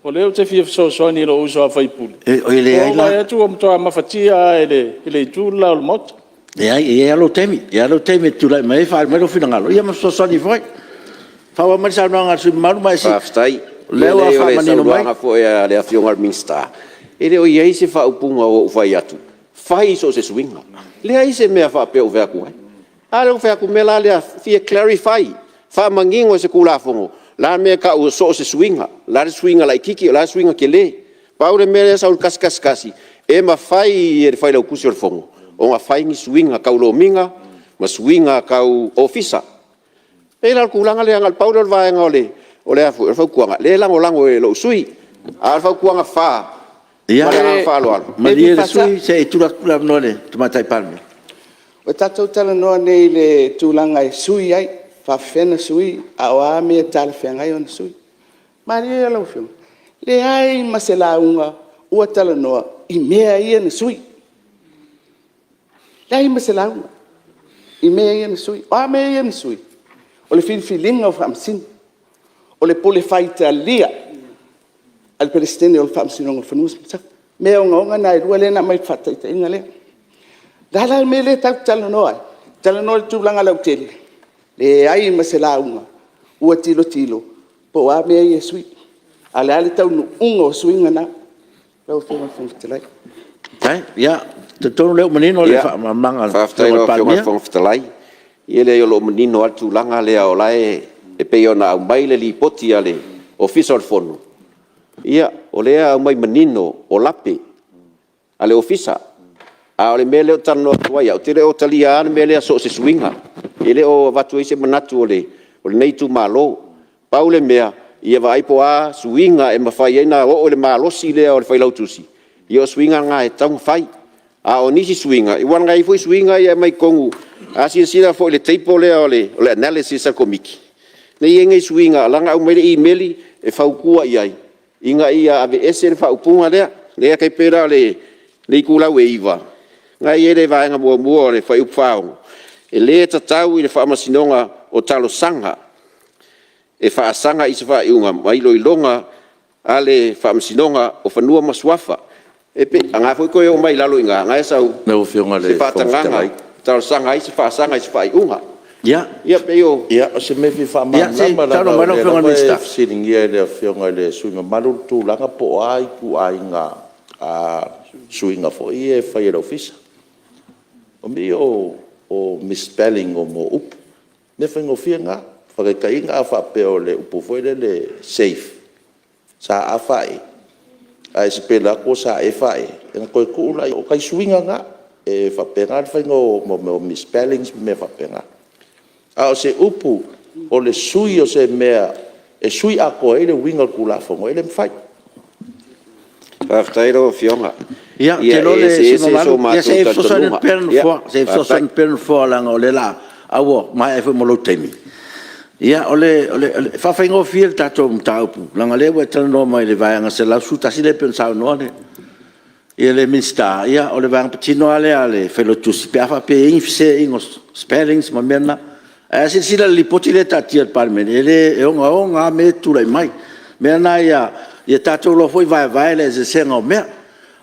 O lea ou te fia fesoasoani i lou uso a sui usufono, ua ou vaai atu ua matua mafatia lava i le itu le la o le Maota. Leai, e i ai lava lou taimi e te tulai mai ai faaali mai lou finagalo, ia ma fesoasoani ai foi. Faaauau mai le saunoaga a le sui usufono mamalu. Faafetai. O lea ua E leai o le faamanino mai. saunoaga foi a le Afioga i le Minisita, e le o i ai se faaupuga ua ou fai atu, fai so o se suiga. Leai se mea faapea ua ou fai atu ai. A lea ou te fai atu o le mea la lea e fia clarify, faamanino i se Tulafono le a le mea e tau o so o se suiga? O le a le suiga laitiiti o le a le suiga tele? Pau le mea lea e sau i le 111, e mafai e le Failautusi o le Fono ona fai ni suiga tau lomiga ma suiga tau Ofisa. E pei la o le tulaga lea na o le pau lea o le vaega o le fautuaga lea e lagolago e lou sui usufono. A o le fautuaga 4 ma le agaga faaaloalo… Ia malie le sui usufono se i tuu atu le avanoa i le Tamaitai Palemia. Ua tatou talanoa nei i le tulaga e sui ai, e faapefea ona sui a o a mea e talafeagai ona sui. Malie lau Afioga, leai ma se lauga ua talanoa i mea ia na sui, leai ma se lauga i mea ia na sui. O a mea ia na sui? O le filifiliga o Faamasino, o le pule faitalia a le Peresetene o le Faamasinoga o Fanua ma Suafa. O mea ogaoga na e lua lea na aumai i le faataitaiga lea. O le a la le mea lea tatou te talanoa ai? Talanoa i le tulaga lautele? Leai ma se lauga ua tilotilo po o a mea ia e sui, a o le a le taunuuga o suiga na lau Afioga i le Fofoga Fetalai. Faafetai. Ou te talitonu o lea ua manino le faamalamalamaga a le Afioga i le Palemia. Faafetai i lau Afioga i le Fofoga Fetalai. Ia leai o lo o manino lava le tulaga lea o la e pei ona aumai le Lipoti a le Ofisa o le Fono, ia o lea e aumai manino o lape a le Ofisa. A o le mea lea ou te talanoa atu ai au, ou te le o taliaina le mea lea so o se suiga. E le o avatu ai se manatu o lenei itumalo. Pau le mea, ia vaai po o a suiga e mafai ai ona oo le malosi lea o le Failautusi, ia o suiga na e tatau ona fai. A o nisi suiga, aua na i ai foi suiga ia e aumai totonu, a silasila foi i le table lea o le analysis a le Komiti, lea e i ai nai suiga la na aumai le imeli e fautua i ai, ina ia aveese le faaupuga lea. Lea e tai pei la o le itulau e 9, na e i ai le vaega muamua o le fuaiupu 46, e le tatau i le Faamasinoga o Talosaga e faasaga i se faaiuga ma iloiloga a le Faamasinoga o Fanua ma Suafa. E pei o lena foi e toe oo mai lalo i ina, o lena e sau, Lau Afioga i le se Fofoga faatagaga Fetalai... e talosaga ai se faasaga i se faaiuga. Ia, Ia pei o... Ia, o se mea e fia se i faamalamalama saunoa leaga mai o lau lea Afioga i le lava e Minisita. fesiligia e le Afioga i le sui usufono mamalu le tulaga po o a ituaiga suiga foi ia e fai e le Ofisa. O mea ia o misspelling o upu, o mea faigofie na. Faataitaiga a faapea o le upu foi lele safe, s-a-f-e, ae e sipela atu ua s-e-f-e, ona toe tuu lea, o nai suiga na. E faapena le faiga o mea o misspellings ma mea faapena. A o se upu o le sui o se mea e sui atoa ai le uiga o le Tulafono, e le mafai. Faafetai lau Afioga. Ia, ou te Ia iloa e le sui eseese usufono so mamalu, matou se i fesoasoani talitonuga. atu pea le Nofoa, se i fesoasoani atu pea le Nofoa leaga o lea o le a… ae ua maea ai foi ma lou taimi. Ia, e faafaigofie le tatou mataupu, leaga o lea ua e talanoa mai i le Vaega 111 lea pei ona saunoa le Minisita, ia o le vaega patino lava lea a le Failautusi pe a faapea e i ai ni feseaiga o spellings ma mea na. Ae a silasila i le Lipoti lea e taatia i le Palemene, e ogaoga lava mea ia e tulai mai. O le mea lena ia tatou iloa foi vaevae le eseesega o mea.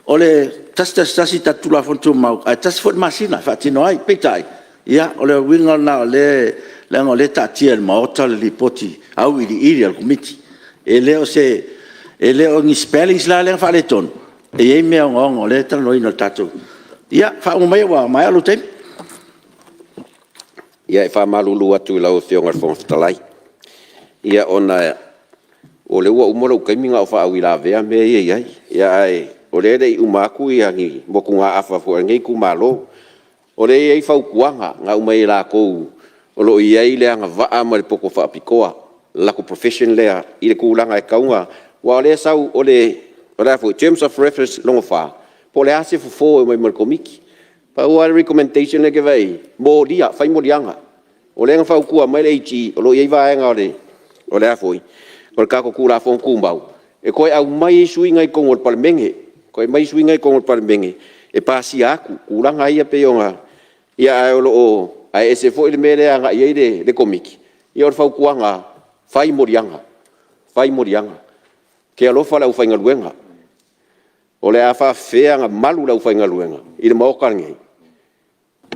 O le 111 i le tatou Tulafono Tumau, ae tasi foi le masina e faatino ai. Peitai, o le uiga lena leaga o lea e taatia i le Maota le Lipoti auiliili a le Komiti. E le o ni spellings la lea na faaletonu, e i ai mea ogaoga o lea e talanoaina i le tatou… Ia faauma maia ua maea lou taimi. Ia e faamalulu atu i lau Afioga i le Fofoga Fetalai, ona o lea ua uma lou taimi na o faauilavea mea ia e i ai. Ae o lea e le i uma atu ni motugaafa foi a lenei itumalo. O lea e i ai fautuaga na aumai e latou o lo o i ai le agavaa ma le poto faapitoa, le latou profession lea i le tulaga e tatau ona… Aua o lea e sau o le terms of reference lona 4, po o le a se fofo e omai ma le Komiti. Pau lava le recommendation lea ou te vaai i ai, molia, fai moliaga. O lea na fautua mai le AG, o lo o i ai vaega o le tatou Tulafono Tumau e toe aumai ai suiga i totonu o le Palemene, toe aumai suiga ia i totonu o le Palemene e pasia atu, tulaga ia pei ona… Ae ese foi le mea lea e agai i ai le Komiti. Ia o le fautuaga lava, fai moliaga, fai moliaga. Ou te alofa i le aufaigaluega, o le a faapefea ona malu le aufaigaluega i le Maota lenei?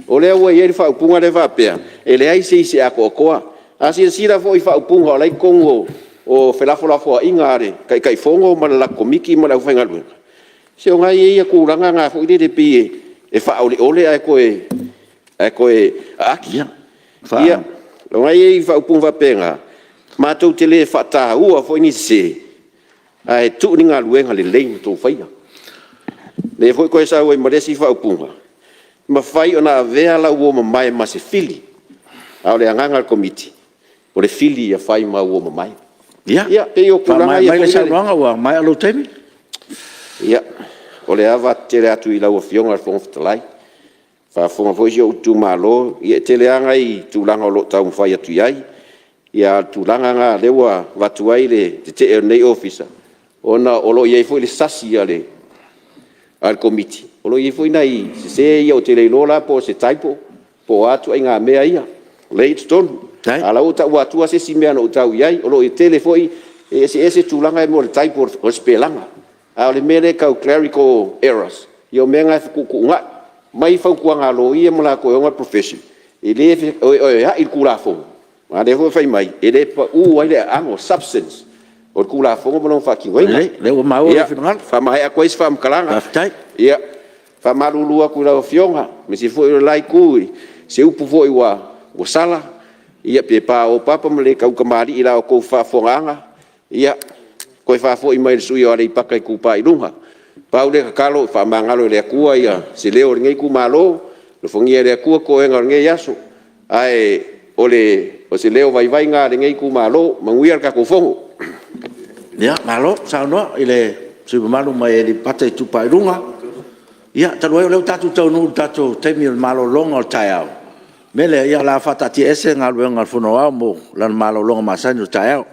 O lea ua i ai le faaupuga lea faapea, e leai se isi e atoatoa. A silasila foi i faaupuga o la e i totonu o felafolafoaiga a le Taitaifono ma le latou Komiti ma le aufaigaluega, se o lena e i ai tulaga na foi lele pei e faaoleole ae toe aati. Ia, o lena e i ai faaupuga faapena, Matou te le faataua foi ni sese, ae tuu ni galuega lelei na outou faia. O lea foi ua toe sau ai ma le isi faaupuga, e mafai ona avea lau uo mamae ma se fili, a o le agaga o le Komiti, o le fili ia fai ma uo mamae. Ia, E pei o tulaga faamaea ia mai le foi lele. saunoaga ua maea lou taimi. Ia, o le ava tele atu i lau Afioga i le Fofoga Fetalai, faafofoga foi si ou itumalo, ia e tele lava nai tulaga o lo o taumafai atu i ai, a o le tulaga lena o lea ua avatu ai le tetee a lenei Ofisa, ona o lo o i ai foi le sasi a le Komiti, o lo o i ai foi nai sese ia ou te le iloa la po o se typo po o a ituaiga mea ia o lea e i totonu. A o la e ua ou taua atua se isi mea na ou tau i ai. O lo o tele foi, e eseese tulaga ia o le typo o le sipelaga, a o le mea lea e tau clerical errors, ia o mea na e fetuutuunai. Aumai fautuaga a loia ma latou e ona le profession, e feoeoeai le Tulafono, aua o lea foi e fai mai, e le pau ai le aano, substance o le Tulafono ma lona faatinoina. Lelei, o lea ua maua lou finagalo. Ia, faamaea atu ai se faamatalaga. Faafetai. Ia, faamalulu atu i lau Afioga, aemaise foi o le la Itu i se upu foi ua sala, ia pe paopapa ma le tautamalii i la outou faafofogaaga, ia toe faafoi mai i le sui usufono o Aleipata Itupa i Luga. Pau le tatalo, faamagalo e le Atua se leo o lenei itumalo, alofagia e le Atua toega o lenei aso. Ae o se leo vaivai lena o lenei itumalo. Manuia le tatou Fono. Malo saunoa i le sui usufono mamalu mai Aleipata Itupa i Luga. Ia, talu ai o lea ua tatou taunuu i le tatou taimi o le malologa o le taeao, o le mea lea, o le a faataatiaese Galuega a le Fono Aoao mo lana malologa masani o le taeao.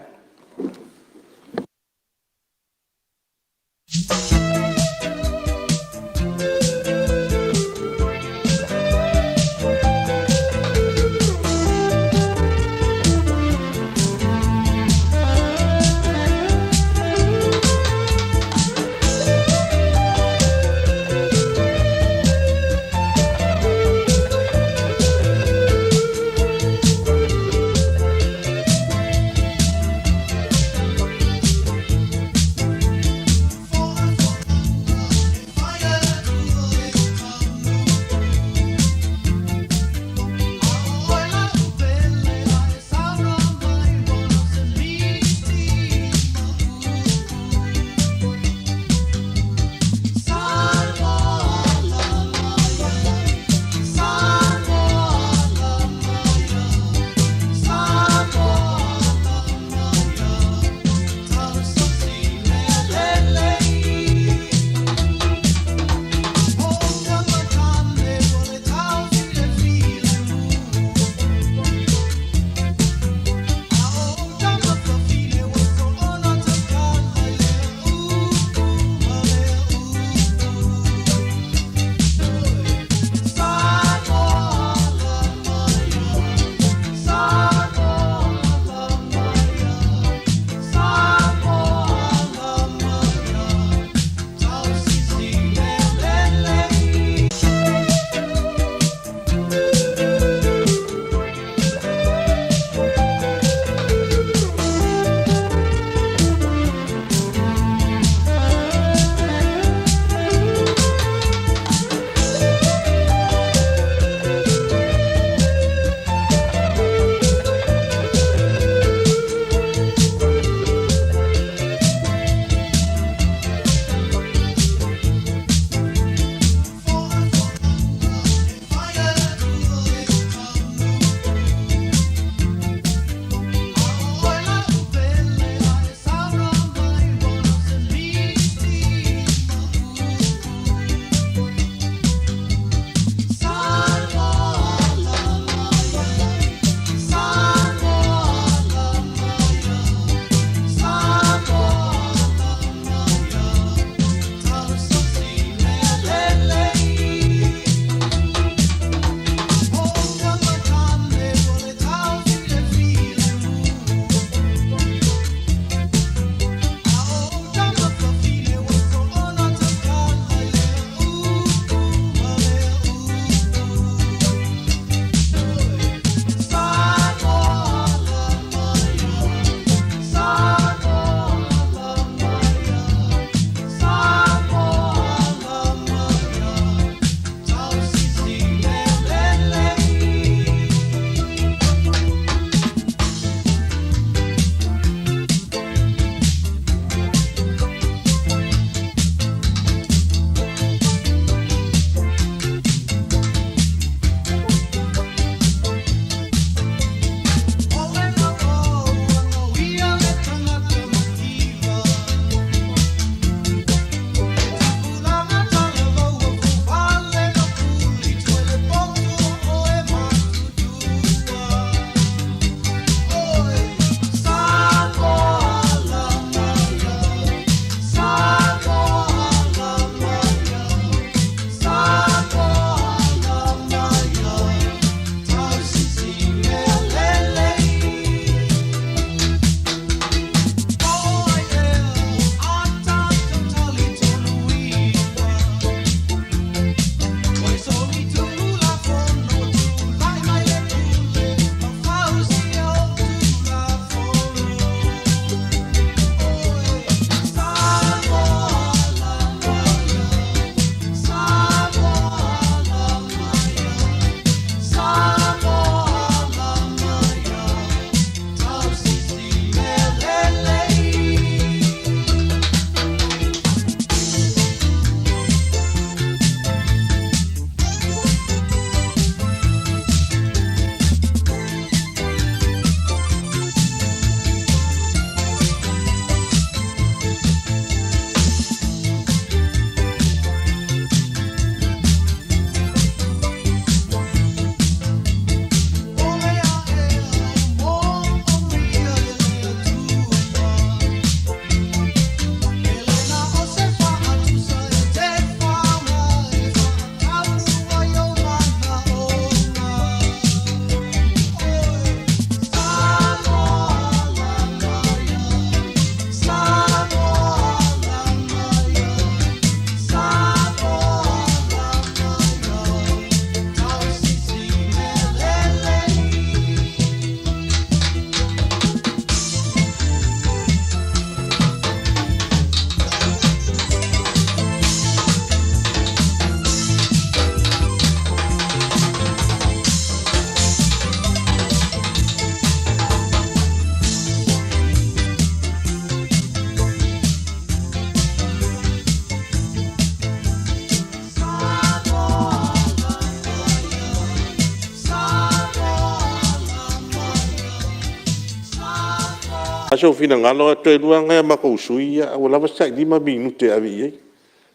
a sou finagalo, toe lua lava nai o matou sui ia, ae ua lava se tai 5 minute e ave i ai.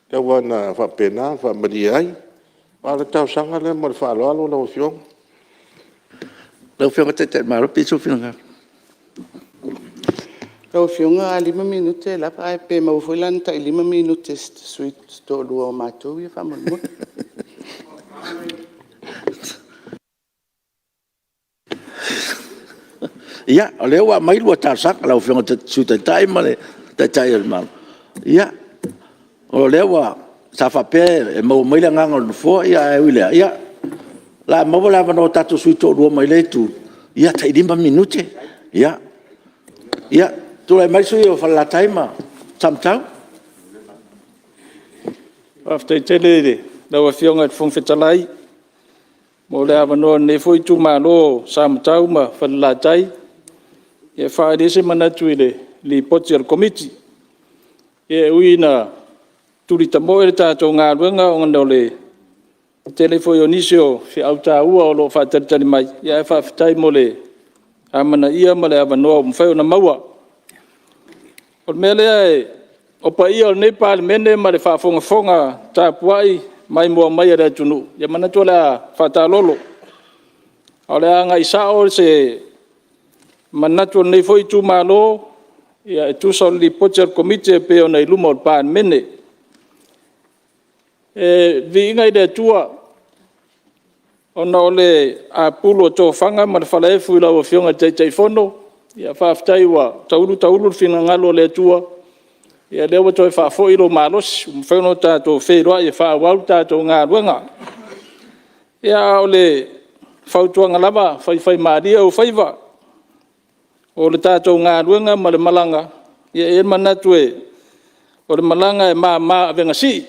E tau lava ina faapena, faamalie ai. A o le talosaga lea ma le faaaloalo lau Afioga. Lau Afioga i le Taitai o le Malo pe i ai sou finagalo. Lau Afioga a 5 minute e lava, ae pe maua foi la ni tai 5 minute o se toalua o matou ia faamolemole. Ia, o lea ua aumai lua talosaga lau Afioga i le Sui Taitai ma le Taitai o le Malo. Ia, o lea sa faapea e maua mai le agaga o le Nofoa, ae ui i lea, o le a maua le avanoa o tatou sui usufono e toalua mai lea Itu, ia tai 5 minute. Ia, tulai mai le sui usufono mo Falelatai ma Samatau. Faafetai tele i lau Afioga i le Fofoga Fetalai mo le avanoa o lenei foi itumalo o Samatau ma Falelatai e faaali ai se manatu i le Lipoti a le Komiti. Ia e ui ina tulitamoe le tatou galuega ona o le tele foi o nisi o feau taua o lo o faatalitali mai, ae faafetai mo le amanaia ma le avanoa ua mafai ona maua. O le mea lea, o paia o lenei Palemene ma le faafogafoga tapuai maimoa mai a le atunuu, ia e manatu o le a faataalolo. Ae o le a agai sao se manatu o lenei foi itumalo e tusa o le Lipoti a le Komiti e pei ona i luma o le Palemene. Viiga i le Atua ona o le apulu o tofaga ma le falaefu i lau Afioga i le Taitaifono, faafetai ua taulu taulu le finagalo o le Atua, o lea ua toe faafoi lou malosi ua mafai ona tatou feiloai e faaauau le tatou galuega. Ia, a o le fautuaga lava, faifaimalie ou faiva. O le tatou galuega ma le malaga, e i ai le manatu o le malaga e mama avegasii.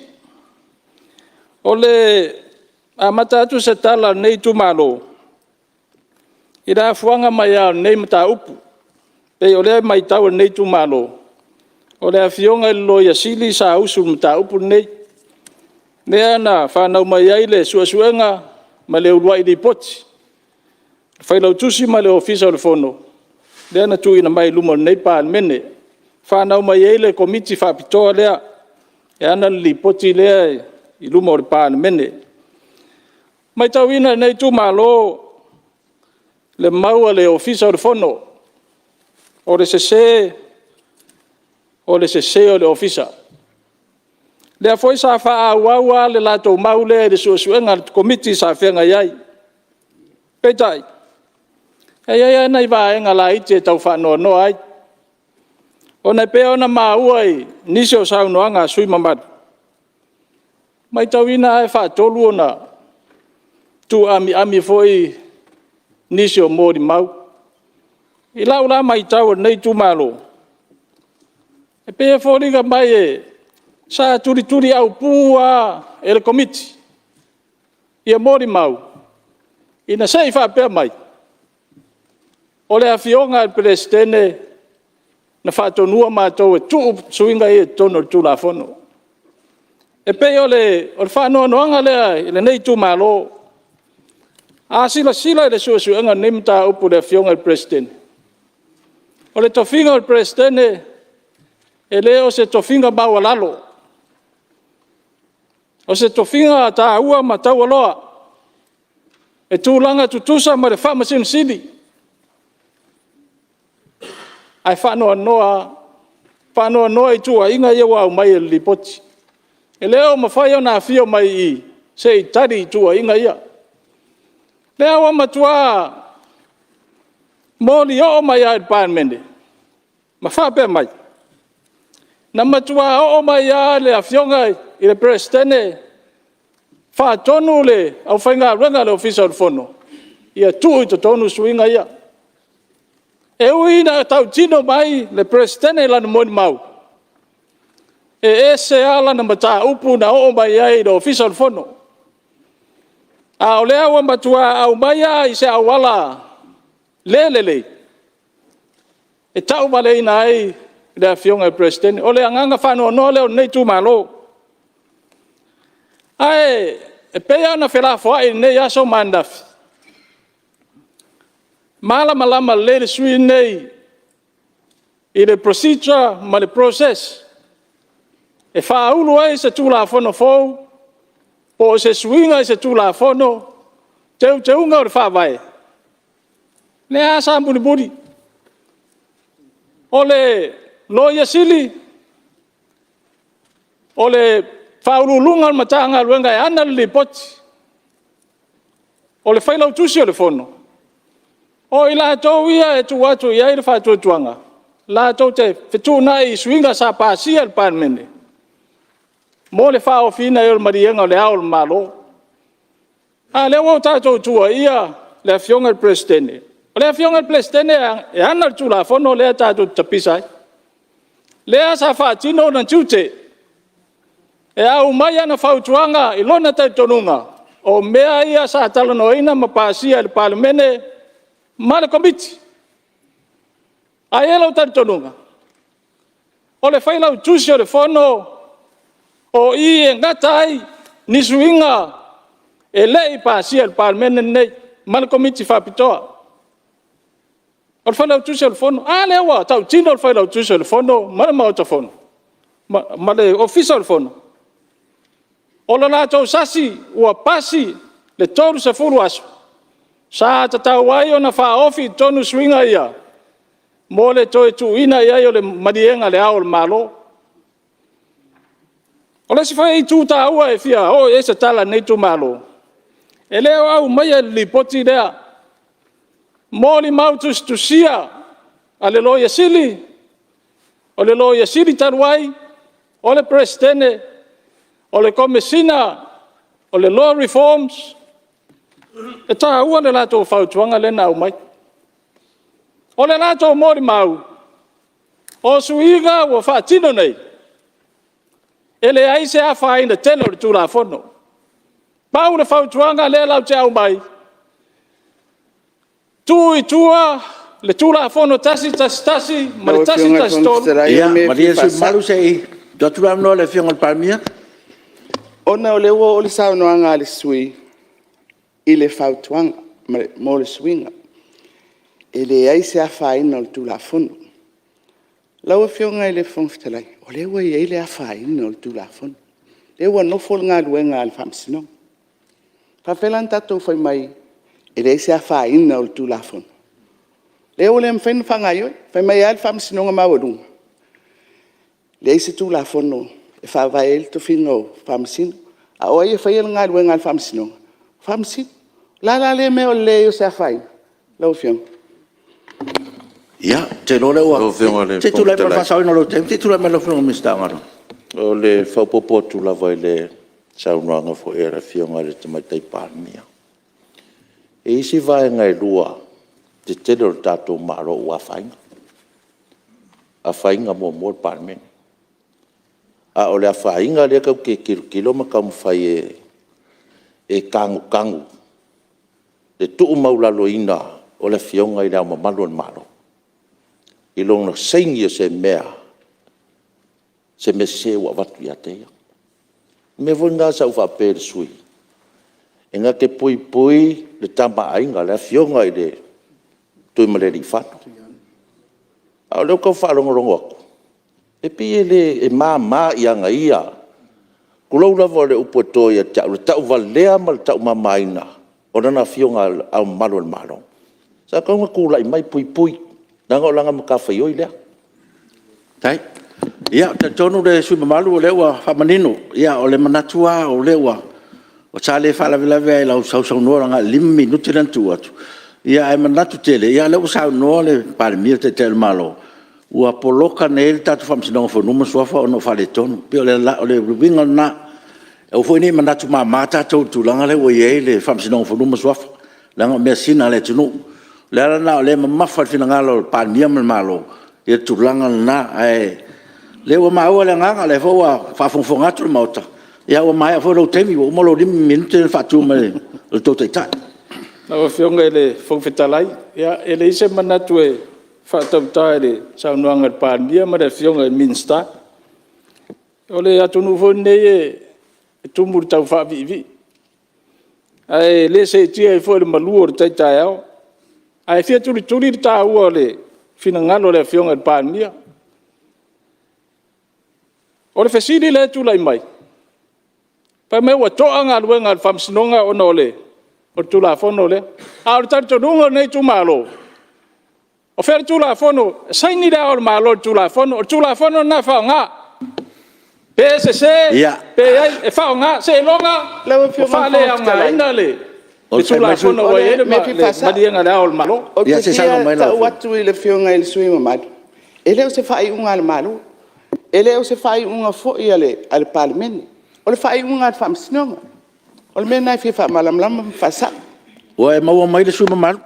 O le amata atu se tala a lenei itumalo i le afuaga mai lava o lenei mataupu. E pei o lea e matau e lenei itumalo, o le Afioga i le Loia Sili sa usu i le mataupu lenei, lea na fanau mai ai le suesuega ma le uluai lipoti a le Failautusi ma le Ofisa o le Fono, lea na tuuina mai i luma o lenei Palemene, fanau mai ai le Komiti Faapitoa lea e ana le Lipoti lea i luma o le Palemene. E matauina e lenei itumalo le mau a le Ofisa o le Fono, o le sese, o le sese o le Ofisa. O lea foi sa faaauau lava le latou mau lea i le suesuega a le Komiti sa feagai ai. Peitai, e i ai lava nai vaega laiti e tau faanoanoa ai, ona e pei ona maua i nisi o saunoaga a sui usufono mamalu, e matauina lava e faatolu ona tuu amiami foi nisi o molimau. I lau la matau a lenei itumalo, e pei e foliga mai sa tulituliaupu lava e le Komiti molimau, ina se i faapea mai, o le Afioga i le Peresetene na faatonuina matou e tuu suiga ia i totonu o le Tulafono. E pei o le faanoanoaga lea i lenei itumalo. A silasila i le suesuega o lenei mataupu i le Afioga i le Peresetene, o le tofiga o le Peresetene, e le o se tofiga maualalo, o se tofiga taua ma taualoa, e tulaga tutusa ma le Faamasino Sili. Ae faanoanoa lava, faanoanoa i tuuaiga ia ua aumai e le Lipoti. E le o mafai ona afio mai i i se i tali i tuuaiga ia. O lea ua matua molioo mai lava i le Palemene ma faapea mai, na matua oo mai lava le Afioga i le Peresetene faatonu le aufaigaluega a le Ofisa o le Fono ia tuu i totonu suiga ia. E ui ina tautino mai le Peresetene i lana molimau, e ese lava lana mataupu na oo mai ai i le Ofisa o le Fono, a o lea ua matua aumai lava i se auala le lelei e tauvaleaina ai le Afioga i le Peresetene. O le agaga faanoanoa lea o lenei itumalo. Ae pei lava ona felafoai i lenei aso ma ananafi, e malamalama lelei le sui usufono lenei i le procedure ma le process e faaulu ai se Tulafono fou, po o se suiga i se Tulafono, Teuteuga o le Faavae, lea lava sa mulimuli. O le Loia Sili, o le Ofisa Sili o Pulega o le Matagaluega e ana le Lipoti, o le Failautusi o le Fono, o i latou ia e tuu atu i ai le faatuatuaga, latou te fetuunai i suiga sa pasia e le Palemene, mo le faaofiina i ai o le maliega o Le Ao o le Malo. A o lea ua tatou tuuaia le Afioga i le Peresetene, o le Afioga i le Peresetene e ana le Tulafono lea tatou te tapisa ai, lea sa faatino ona tiute, e aumai ana fautuaga i lona talitonuga, o mea ia sa talanoaina ma pasia e le Palemene ma le Komiti. Ae i ai lou talitonuga, o le Failautusi o le Fono, o i e gata ai ni suiga e le i pasia e le Palemene lenei ma le Komiti Faapitoa. O le Failautusi o le Fono. A lea ua tautino le Failautusi o le Fono ma le Maota Fono ma le Ofisa o le Fono, o le latou sasi ua pasi le 30 aso, sa tatau ai ona faaofi i totonu suiga ia, mo le toe tuuina i ai o le maliega i Le Ao o le Malo. O le isi foi itu taua e fia oo i ai se tala a lenei itumalo, e le o aumaia i le Lipoti lea molimau tusitusia a le Loia Sili, o le Loia Sili talu ai, o le Peresetene, o le Komesina o le Law Reforms, e taua le latou fautuaga lea na aumai. O le latou molimau, o suiga ua faatino nei, e leai se afaina tele o le Tulafono. Pau le fautuaga lea latou te aumai, tuu i tua le Tulafono 111 ma le Lau Afioga i le Fofoga 113... Fetalai o le mea e Ia, malie fia le sui usufono mamalu faasao. se i tuu atu le avanoa i le Afioga i le Palemia. Ona o lea ua oo le saunoaga a le sui usufono i le fautuaga mo le suiga, e leai se afaina o le Tulafono. Lau Afioga i le Fofoga Fetalai, o lea ua i ai le afaina o le Tulafono, lea ua nofo le galuega a le Faamasinoga. E faapefea la ona tatou fai mai e leai se afaina o le Tulafono? Lea ua le mafai ona faagaoioi. Fai mai lava le Faamasinoga Maualuga, e leai se Tulafono e faavae ai le tofiga o Faamasino. A o ai e faia le galuega a le Faamasinoga? O Faamasino. O le a la lea mea o le leai o se afaina lau Afioga? Ia, ou te iloa o lea ua... Lau Afioga i le Se i Fofoga tulai mai mo le Fetalai... faasaoina o lou taimi. Se i tulai mai lau Afioga i le Minisita o Galuega. O le faaopoopo atu lava i le saunoaga foi a le Afioga i le Tamaitai Palemia. E i ai isi vaega e lua tetele o le tatou Malo ua afaina. Afaina muamua le Palemene. A o le afaina lea tatou te tilotilo ma taumafai e tanutanu le tuumaualaloina o le Afioga i Le Ao Mamalu o le Malo i lona saini o se mea, se mea sese ua avatu ia te ia. O le mea foi lena sa ou faapea ai i le sui usufono, e na te puipui le Tama a Aiga, le Afioga i le Tuimalealiifano. A o lea ou te tau faalogologo atu, e pei e le mama ia te ia, tulou lava o le upu e to ia te au, le tauvalea ma le taumamaina o lana Afioga i Le Ao Mamalu o le Malo. Sa tatau ona tulai mai puipui, leaga o lana matafaioi lea. Faafetai. Ia, e talitonu le sui usufono mamalu o lea ua faamanino. Ia, o le manatu lava o lea ua... Sa le faalavelave lava i lau sausaunoa aua na o le 5 minute lea na tuu atu, ae manatu tele, o lea ua saunoa le Palemia o le Taitai o le Malo, ua poloka nei le tatou Faamasinoga o Fanua ma Suafa ona o faaletonu. E pei o le uiga lena. Aua foi ne i manatu mama tatou i le tulaga lea ua i ai le Faamasinoga o Fanua ma Suafa, leaga o measina a le atunuu. O le ala lena o lea e mamafa i le finagalo o le Palemia ma le Malo le tulaga lena, ae o lea ua maua le agaga, o lea foi ua faafogafoga atu le Maota, ua maea foi lou taimi, ua uma lou 5 minute na faatu mai e le tou Taitai. Lau Afioga i le Fofoga Fetalai, e leai se manatu e faatauta i le saunoaga a le Palemia ma le Afioga i le Minisita. O le atunuu foi lenei e tumu i le taufaaviivii, ae le seetia ai foi i le malu o le tai taeao. Ae fia tulituli le taua o le finagalo o le Afioga i le Palemia. O le fesili lea e tulai mai, fai mai ua toa galuega a le Faamasinoga ona o le Tulafono lea. A o le talitonuga o lenei itumalo, o fea le Tulafono e saini Le Ao o le Malo i le Tulafono, o le Tulafono lena e faaaoga. Pe sese pe leai, e faaaoga, seiloga ua faaleaogaina le Tulafono ua i ai le maliega a Le Ao o le Malo. Ou te fia tau atu i le Afioga i le sui usufono mamalu, e le o se faaiuga a le Malo, e le o se faaiuga foi a le Palemene, o le faaiuga a le Faamasinoga. O le mea lena e fia faamalamalama ma faasao. Ua e maua mai le sui usufono mamalu?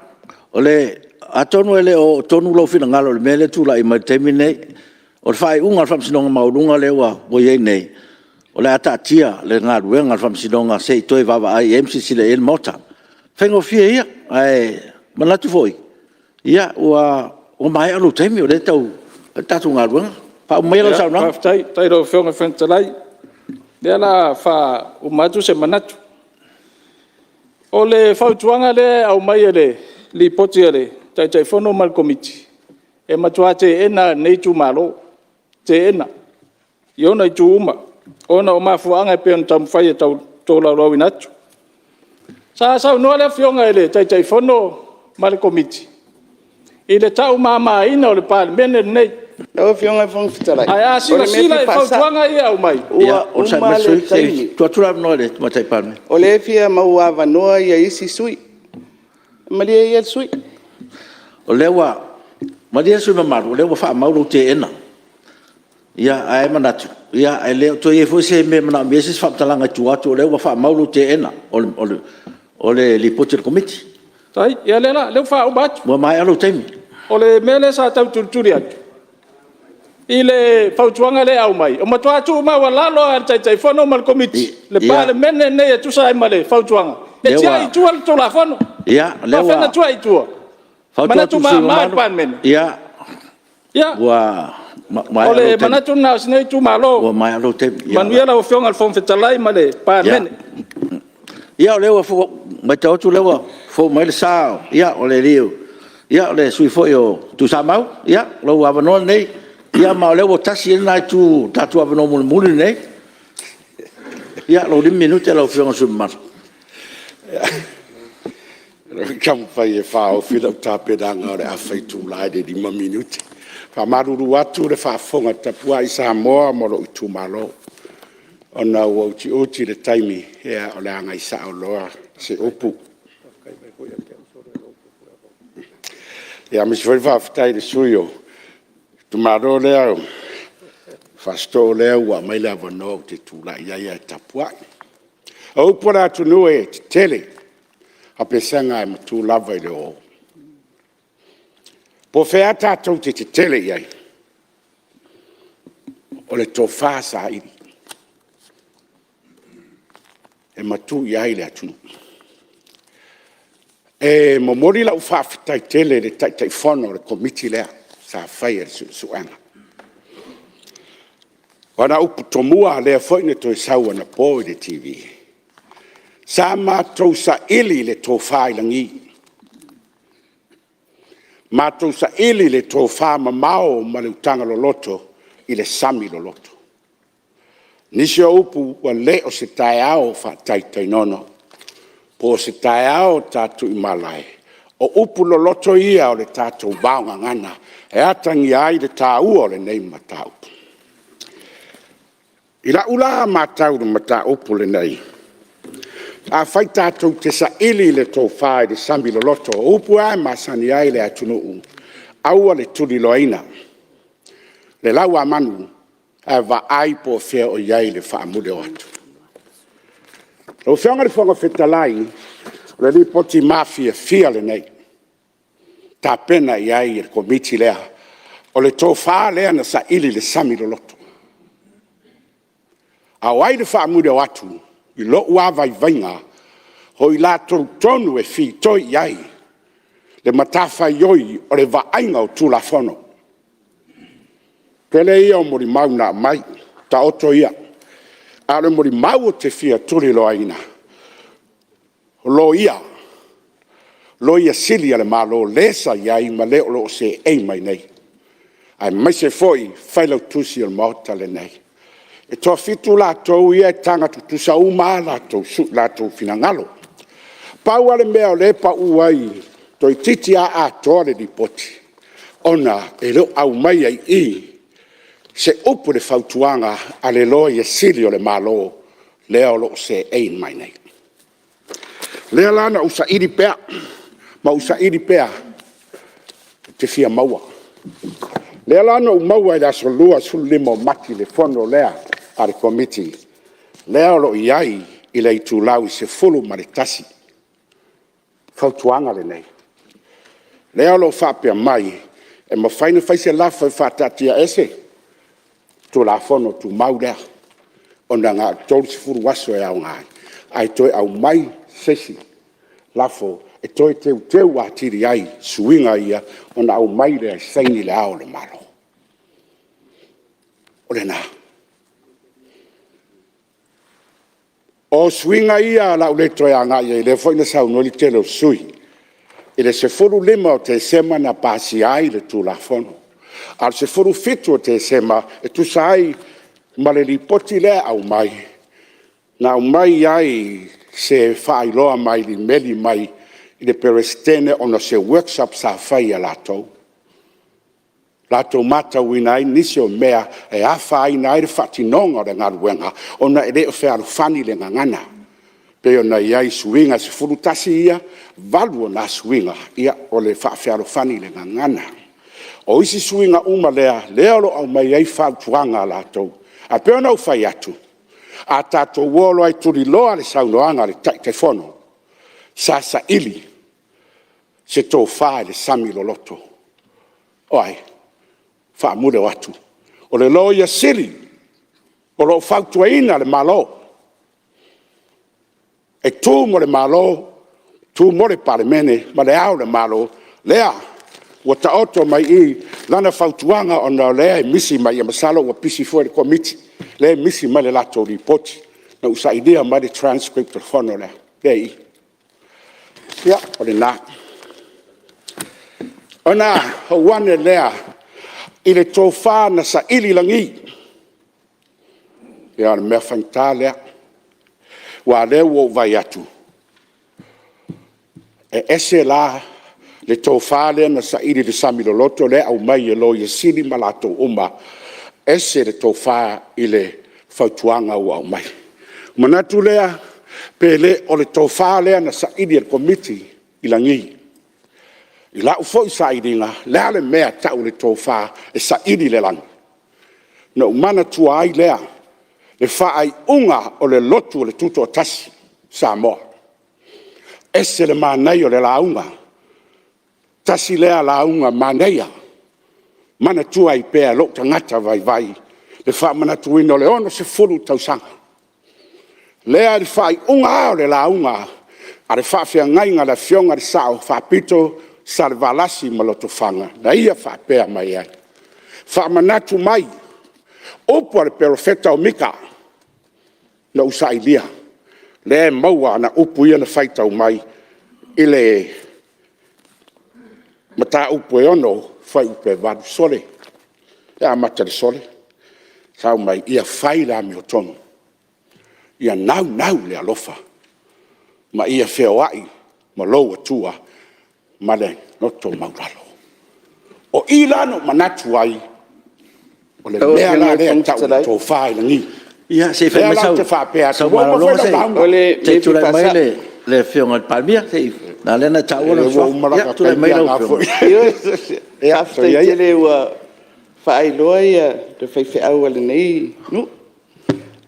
Atonu e le o oo tonu lou finagalo i le mea lea e tulai mai i le taimi lenei. O le faaiuga a le Faamasinoga Maualuga lea ua i ai nei, o le a taatia le galuega a le Faamasinoga se i toe vaavaai i ai ma silasila i ai le Maota. E faigofie ia, ae manatu foi, ua maea lou taimi o lea e tau fai le tatou galuega. Faauma maia lau saunoaga. Faafetai i lau Afioga i le Fofoga Fetalai. O lea o le a faauma atu se manatu. O le fautuaga lea e aumai e le Lipoti a le Taitaifono ma le Komiti, e matua teena lava e lenei itumalo, teena i ona itu uma, ona o mafuaaga e pei ona taumafai e tolaulauina atu. Sa saunoa le Afioga i le Taitaifono ma le Komiti i le taumamaina o le Palemene lenei. Lau Afioga i le Fofoga Fetalai, Ae a silasila i fautuaga ia e aumai… Ua uma le taimi. O lea e fia maua avanoa isi sui usufono. Malie ia le sui usufono. Malie le sui usufono mamalu, o lea ua faamau lou teena. Ae manatu, e le o toe i ai foi se mea e manaomia ai se isi faamatalaga i tua atu o lea ua faamau lou teena o le Lipoti a le Komiti. Faafetai. Ia o lea ua faauma atu. Ua maea lou taimi. O le mea lea sa tau tulituli atu i le fautuaga lea e aumai, e matua tuumaualalo lava e le Taitaifono ma le Komiti le Palemene lenei e tusa ai ma le fautuaga e tiai i tua le Tulafono. E faapefea ona tiai i tua? E manatu mama i le Palemene? Ia, o le manatu lena o si nei itumalo. Manuia lau Afioga i le Fofoga Fetalai ma le Palemene. Ia, o lea ua matau atu o lea ua fou mai le sa o le sui usufono foi o Tuisamau. Ia, o lou avanoa lenei, ma o lea ua tasi ai lena Itu i le tatou avanoa mulimuli lenei. Ia, lou 5 minute lau Afioga i le sui usufono mamalu. O le a taumafai e faaofi lau tapenaga o le afa itula i le 5 minute. E faamalulu atu i le faafofoga tapuai a Samoa ma lou itumalo, ona ua utiuti le taimi, ia o le a agai sao loa se upu. Ia, aemaise foi le faafetai i le sui usufono o le itumalo lea o Fasitoo lea ua aumai le avanoa ou te tulai ai ae tapuai. O upu a le atunuu e tetele, a o pesega e matu lava i le oo. Po o fea lava tatou te tetele i ai, o le tofa saili e matu i ai le atunuu. E momoli lau faafetai tele i le Taitaifono o le Komiti lea sa faia le suesuega. O ana upu tomua lea foi na toe sau anapo i le TV, sa matou saili le tofa i lagi, matou saili le tofamamao ma le utaga loloto i le sami loloto. O nisi o upu, ua le o se taeao faataitainono, po o se taeao ta-tuimalae, o upu loloto ia o le tatou vaogagana e atagia ai le taua o lenei mataupu. I lau la matau i le mataupu lenei, afai tatou te saili le tofa i le sami loloto, o upu lava e masani ai le atunuu, aua le tuliloaina le lauamanu, ae vaai po o fea o i ai le faamulioatu. Lau Afioga i le Fofoga Fetalai, o le Lipoti mafiafia lenei na tapena i ai le Komiti lea. O le tofa lea na saili i le sami loloto. A o ai le faamulioatu? I lou lava vaivaiga, o i latou tonu e fitoi i ai le matafaioi o le vaaiga o Tulafono. O le tele ia o molimau na aumai, taoto ia. A o le molimau ou te fia tuliloaina, o Loia, Loia Sili a le Malo le sa i ai ma le o lo o seei mai nei, aemaise foi Failautusi o le Maota lenei. E toafitu latou ia e taga tutusa uma lava o latou finagalo. Pau lava le mea o lea e pau ai toeitiiti lava atoa le Lipoti, ona e le o aumaia i i se upu i le fautuaga a le Loia Sili o le Malo lea o lo o seei mai nei. O lea la na ou saili pea ma ou saili pea ou te fia maua. O lea la na ou maua i le aso Lua 15 o Mati i le fono lea a le Komiti, lea o lo o i ai i le itulau e 11 fautuaga lenei, lea o lo o faapea mai, e mafai ona fai se lafo e faataatiaese Tulafono Tumau lea, ona na o le 30 aso e aoga ai, ae toe aumai se isi lafo e toe teuteu atili ai suiga ia ona aumai lea e saini Le Ao o le Malo. O lena. O suiga ia o le a ou le toe agai i ai, lea foi na saunoa ai le tele o sui usufono, i le 15 o Tesema na pasia ai le Tulafono, a o le 17 o Tesema e tusa ai ma le Lipoti lea e aumai, na aumai ai se faailoa mai le imeli mai i le Peresetene ona o se workshop sa fai a latou, latou matauina ai nisi o mea e afaina ai le faatinoga o le galuega ona e le o fealofani le gagana, e pei ona i ai suiga e 11 ia, o le 8 o na suiga, o le faafealofani o le gagana. O isi suiga uma ia, lea o lo o aumai ai fautuaga a latou. Ae pei ona ou fai atu, a tatou o loa e tuliloa le saunoaga a le Taitaifono, sa saili se tofa i le sami loloto. O ai? Faamuli o atu, o le Loia Sili o lo o fautuaina le Malo, e tu mo le Malo, tu mo le Palemene ma Le Ao o le Malo, lea ua taoto mai i i lana fautuaga ona o lea e misi mai, masalo ua pisi foi le Komiti, lea e misi mai le latou Lipoti. Na ou sailia mai le transcript o le fono lea, lea e i i. Ia, o lena. Ona pau ane lea i le tofa na saili i lagi, ia o le mea faigata lea. Aua o lea ua ou vaai atu, e ese la le tofa lea na saili i le sami loloto lea e aumai e Loia Sili ma latou uma, ese le tofa i le fautuaga ua aumai. Ona manatu lea, pe le o le tofa lea na saili e le Komiti i lagi. I lau foi sailiga, o le a le mea e tau o le tofa e saili i le lagi? Ona ou manatua ai lea le faaiuga o le lotu o le Tutoatasi o Samoa. E ese le manaia o le lauga, tasi lea lauga manaia, e manatua ai pea e lou tagata vaivai le faamanatuina o le 60 tausaga. Lea i le faaiuga lava o le lauga a le faafeagaiga a le Afioga i le Sao Faapito, Salevalasi ma Lotofaga, na ia faapea mai ai, faamanatu mai upu a le Perofeta o Mika na ou sailia, lea e maua ana upu ia na faitau mai i le mataupu e 6 fuaiupu e 8. Sole, e amata i le sole, fai mai, ia fai le amiotonu, ia naunau i le alofa, ma ia feoai ma lou Atua ma le loto maualalo. O i la na ou manatu ai, o le mea la lea e tau o le tofa i lagi. Ia, se i O fai lea mai la ou sau te faapea atu, ua uma malologa foi lau lauga. se i tulai mai le Afioga i le Palemia, leaga o lea na e taua lona suafa. Ia, tulai mai lau Afioga. Ioe, faafetai tele ua faailoa le faifeau a lenei nuu,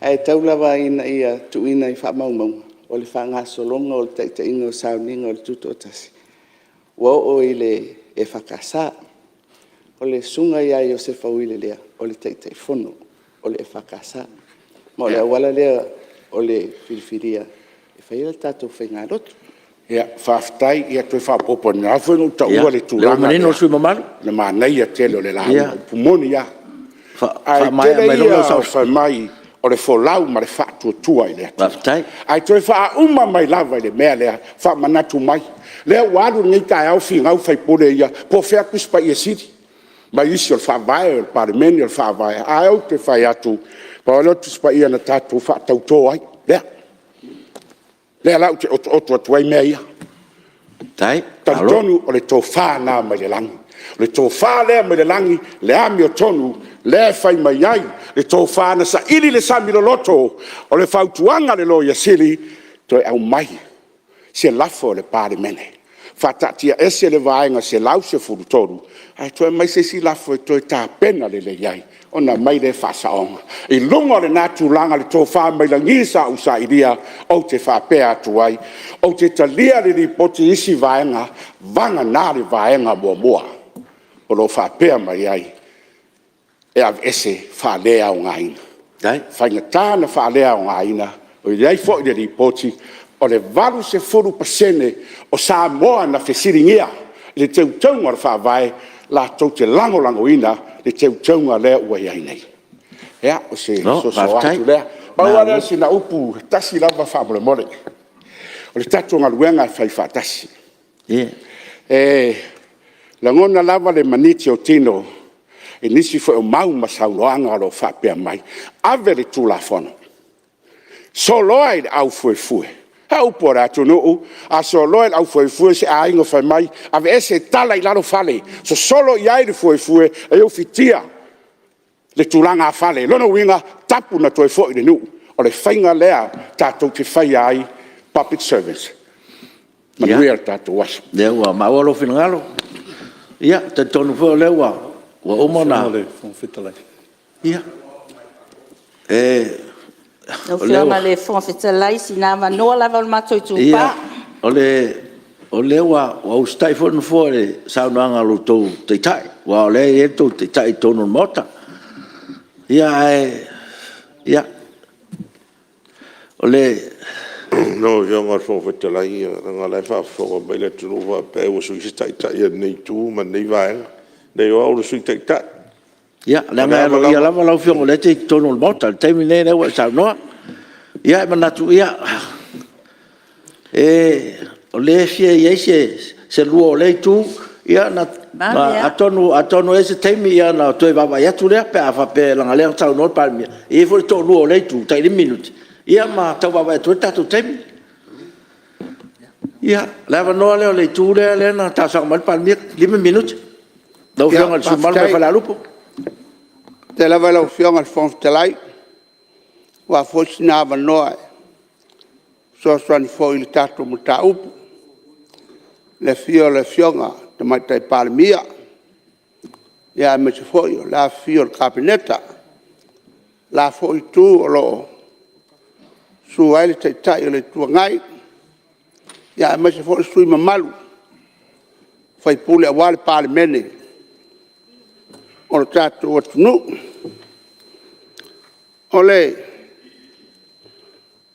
ae tau lava ina ia tuuina i faamaumauga, o le faagasologa o le taitaiga o sauniga o le Tutoatasi, ua oo i le EFKS. O le Susuga ia Iosefa Uilelea, o le Taitaifono o le EFKS. Ma o le auala lea o le filifilia e faia le tatou faigalotu. Faafetai. Ia toe faaopoopo ane, na ala foi ona ou taua le Ia, o lea tulaga ua manino lea, le sui usufono mamalu. le manaia tele o le lauga, upu moni lava. Ae Faamaea tele mai ia lau o le fai mai o le folau ma le faatuatua i le Atua. Faafetai. Ae toe faauma mai lava i le mea lea, faamanatu mai. Lea ua alu lenei taeao o finau sui usufono ia po o fea Tusi Paia Sili ma isi o le Faavae, o le Palemene o le Faavae. Ae ou te fai atu, Pau lava lea o le Tusi Paia na tatou faatauto ai, lea. O lea la ou te otooto atu ai mea ia. E talitonu o le tofa lena mai le lagi. O le tofa lea mai le lagi, le amiotonu, lea e fai mai ai le tofa na saili i le sami loloto. O le fautuaga a le Loia Sili, toe aumai se lafo a le Palemene, faataatiaese le Vaega 113, ae toe aumai se isi lafo e toe tapena lelei ai ona aumai lea faasaoga. I luga o lena tulaga i le tofa mai lagi sa ou sailia, ou te faapea atu ai, ou te talia le Lipoti i isi vaega, vagana le vaega muamua o lo o faapea mai ai, e aveese, faaleaogaina. E faigata ona faaleaogaina, e i ai foi le Lipoti, o le 80% o Samoa na fesiligia le teuteuga o le Faavae, latou te lagolagoina le teuteuga lea ua i ai nei. Ia, o se soso atu lea. Pau lava lea o sina upu e tasi lava faamolemole. O le tatou galuega e fai faatasi. E lagona lava le maniti o tino i nisi foi o mau ma saunoaga o lo o faapea mai, ave le Tulafono, soloa i le aufuefue. A upu a le atunuu, a soloa i le aufuefue se aiga fai mai, aveese, tala i lalo fale, sosolo i ai le fuefue e ufitia le tulagafale. O lona uiga, tapu ona toe foi i le nuu. O le faiga lea tatou te faia ai public servants? Manuia le tatou aso. O lea ua maua lou finagalo. Ia, e talitonu foi o lea ua uma ona... Ia. Lau Afioga i le Fofoga Fetalai, sina avanoa lava o le matou itupa. O lea ua usitai foi le Nofoa i le saunoaga a lo outou Taitai, aua o lea e i ai lo outou Taitai i totonu o le Maota. Ia, ae... o le... Lau Afioga i le Fofoga Fetalai, leaga o la e faafofoga mai le atunuu faapea ua sui se Taitai o lenei Itu ma lenei Vaega. E leai o au o le Sui Taitai. Ia, leaga e aloaia lava lau Afioga o lea e te i totonu o le Maota i le taimi lenei o lea ua e saunoa. Ia, e manatu, o lea e fia i ai se lua o lea Itu, atonu e i ai se taimi ona toe vaavaai atu lea pe a faapea leaga o lea na saunoa le Palemia, e i ai foi le toalua o lea Itu tai 5 minute, ia ma tau vaavaai atu ai le tatou taimi. Ia, o le avanoa lea o le Itu lea na talosaga mai ai le Palemia, 5 minute. Lau Afioga i le sui usufono mamalu mai Falealupo. Faafetai lava i lau Afioga i le Fofoga Fetalai, aua foi sina avanoa e fesoasoani foi i le tatou mataupu. I le afio o le Afioga i le Tamaitai Palemia, aemaise foi o le afifio o le Kapeneta. Le la foi Itu o lo o susu ai le Taitai o le Itu Agai, aemaise foi o sui usufono mamalu aua le Palemene o le tatou atunuu. O le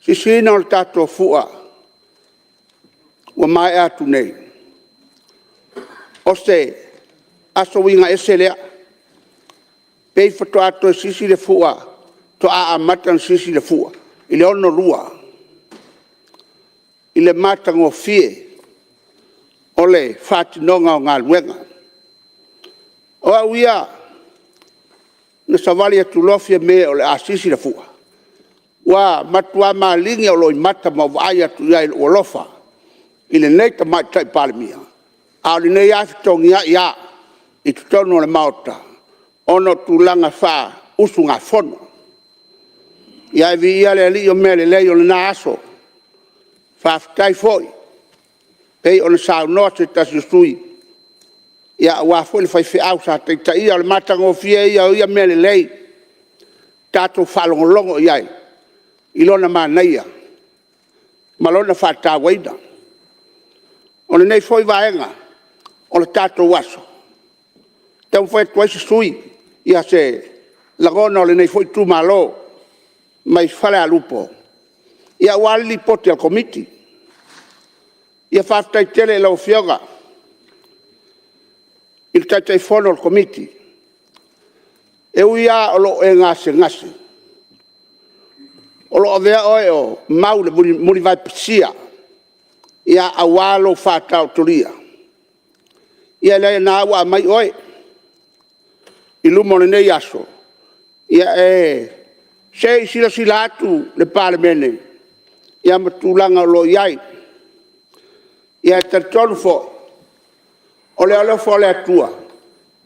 sisiina o le tatou fua ua maea atu nei, o se aso uiga ese lea. Pei faatoa toe sisi le fua, faatoa amata ona sisi le fua i le 6:02 i le matagofie o le faatinoga o galuega. O au ia, na savali atu loa Fiame o le a sisi le fua, ua matua maligi ou loimata ma ou vaai atu i ai i lou alofa i lenei Tamaitai Palemia, a o lenei lava fetogiai lava i totonu o le Maota ona o tulaga faausugafono. Ae viia le Alii o mea lelei o lena aso. Faafetai foi e pei ona saunoa se tasi o sui usufono, aua foi le faifeau sa taitaia. O le matagofie ia o ia mea lelei, tatou faalogologo i ai i lona manaia ma lona faatauaina. O lenei foi vaega o le tatou aso, e taumafai atu ai se lagona o lenei foi itumalo mai Falealupo aua le Lipoti a le Komiti. Faafetai tele i lau Afioga i le Taitaifono o le Komiti, e ui lava o lo o e gasegase, o lo o avea oe o Mau i le mulivae pisia aua lou faataotolia. Ia leai o lena lava ua aumai oe i luma o lenei aso e Se i silasila atu le Palemene ia ma tulaga o lo o i ai. Ia e talitonu foi, o le alofa o le Atua,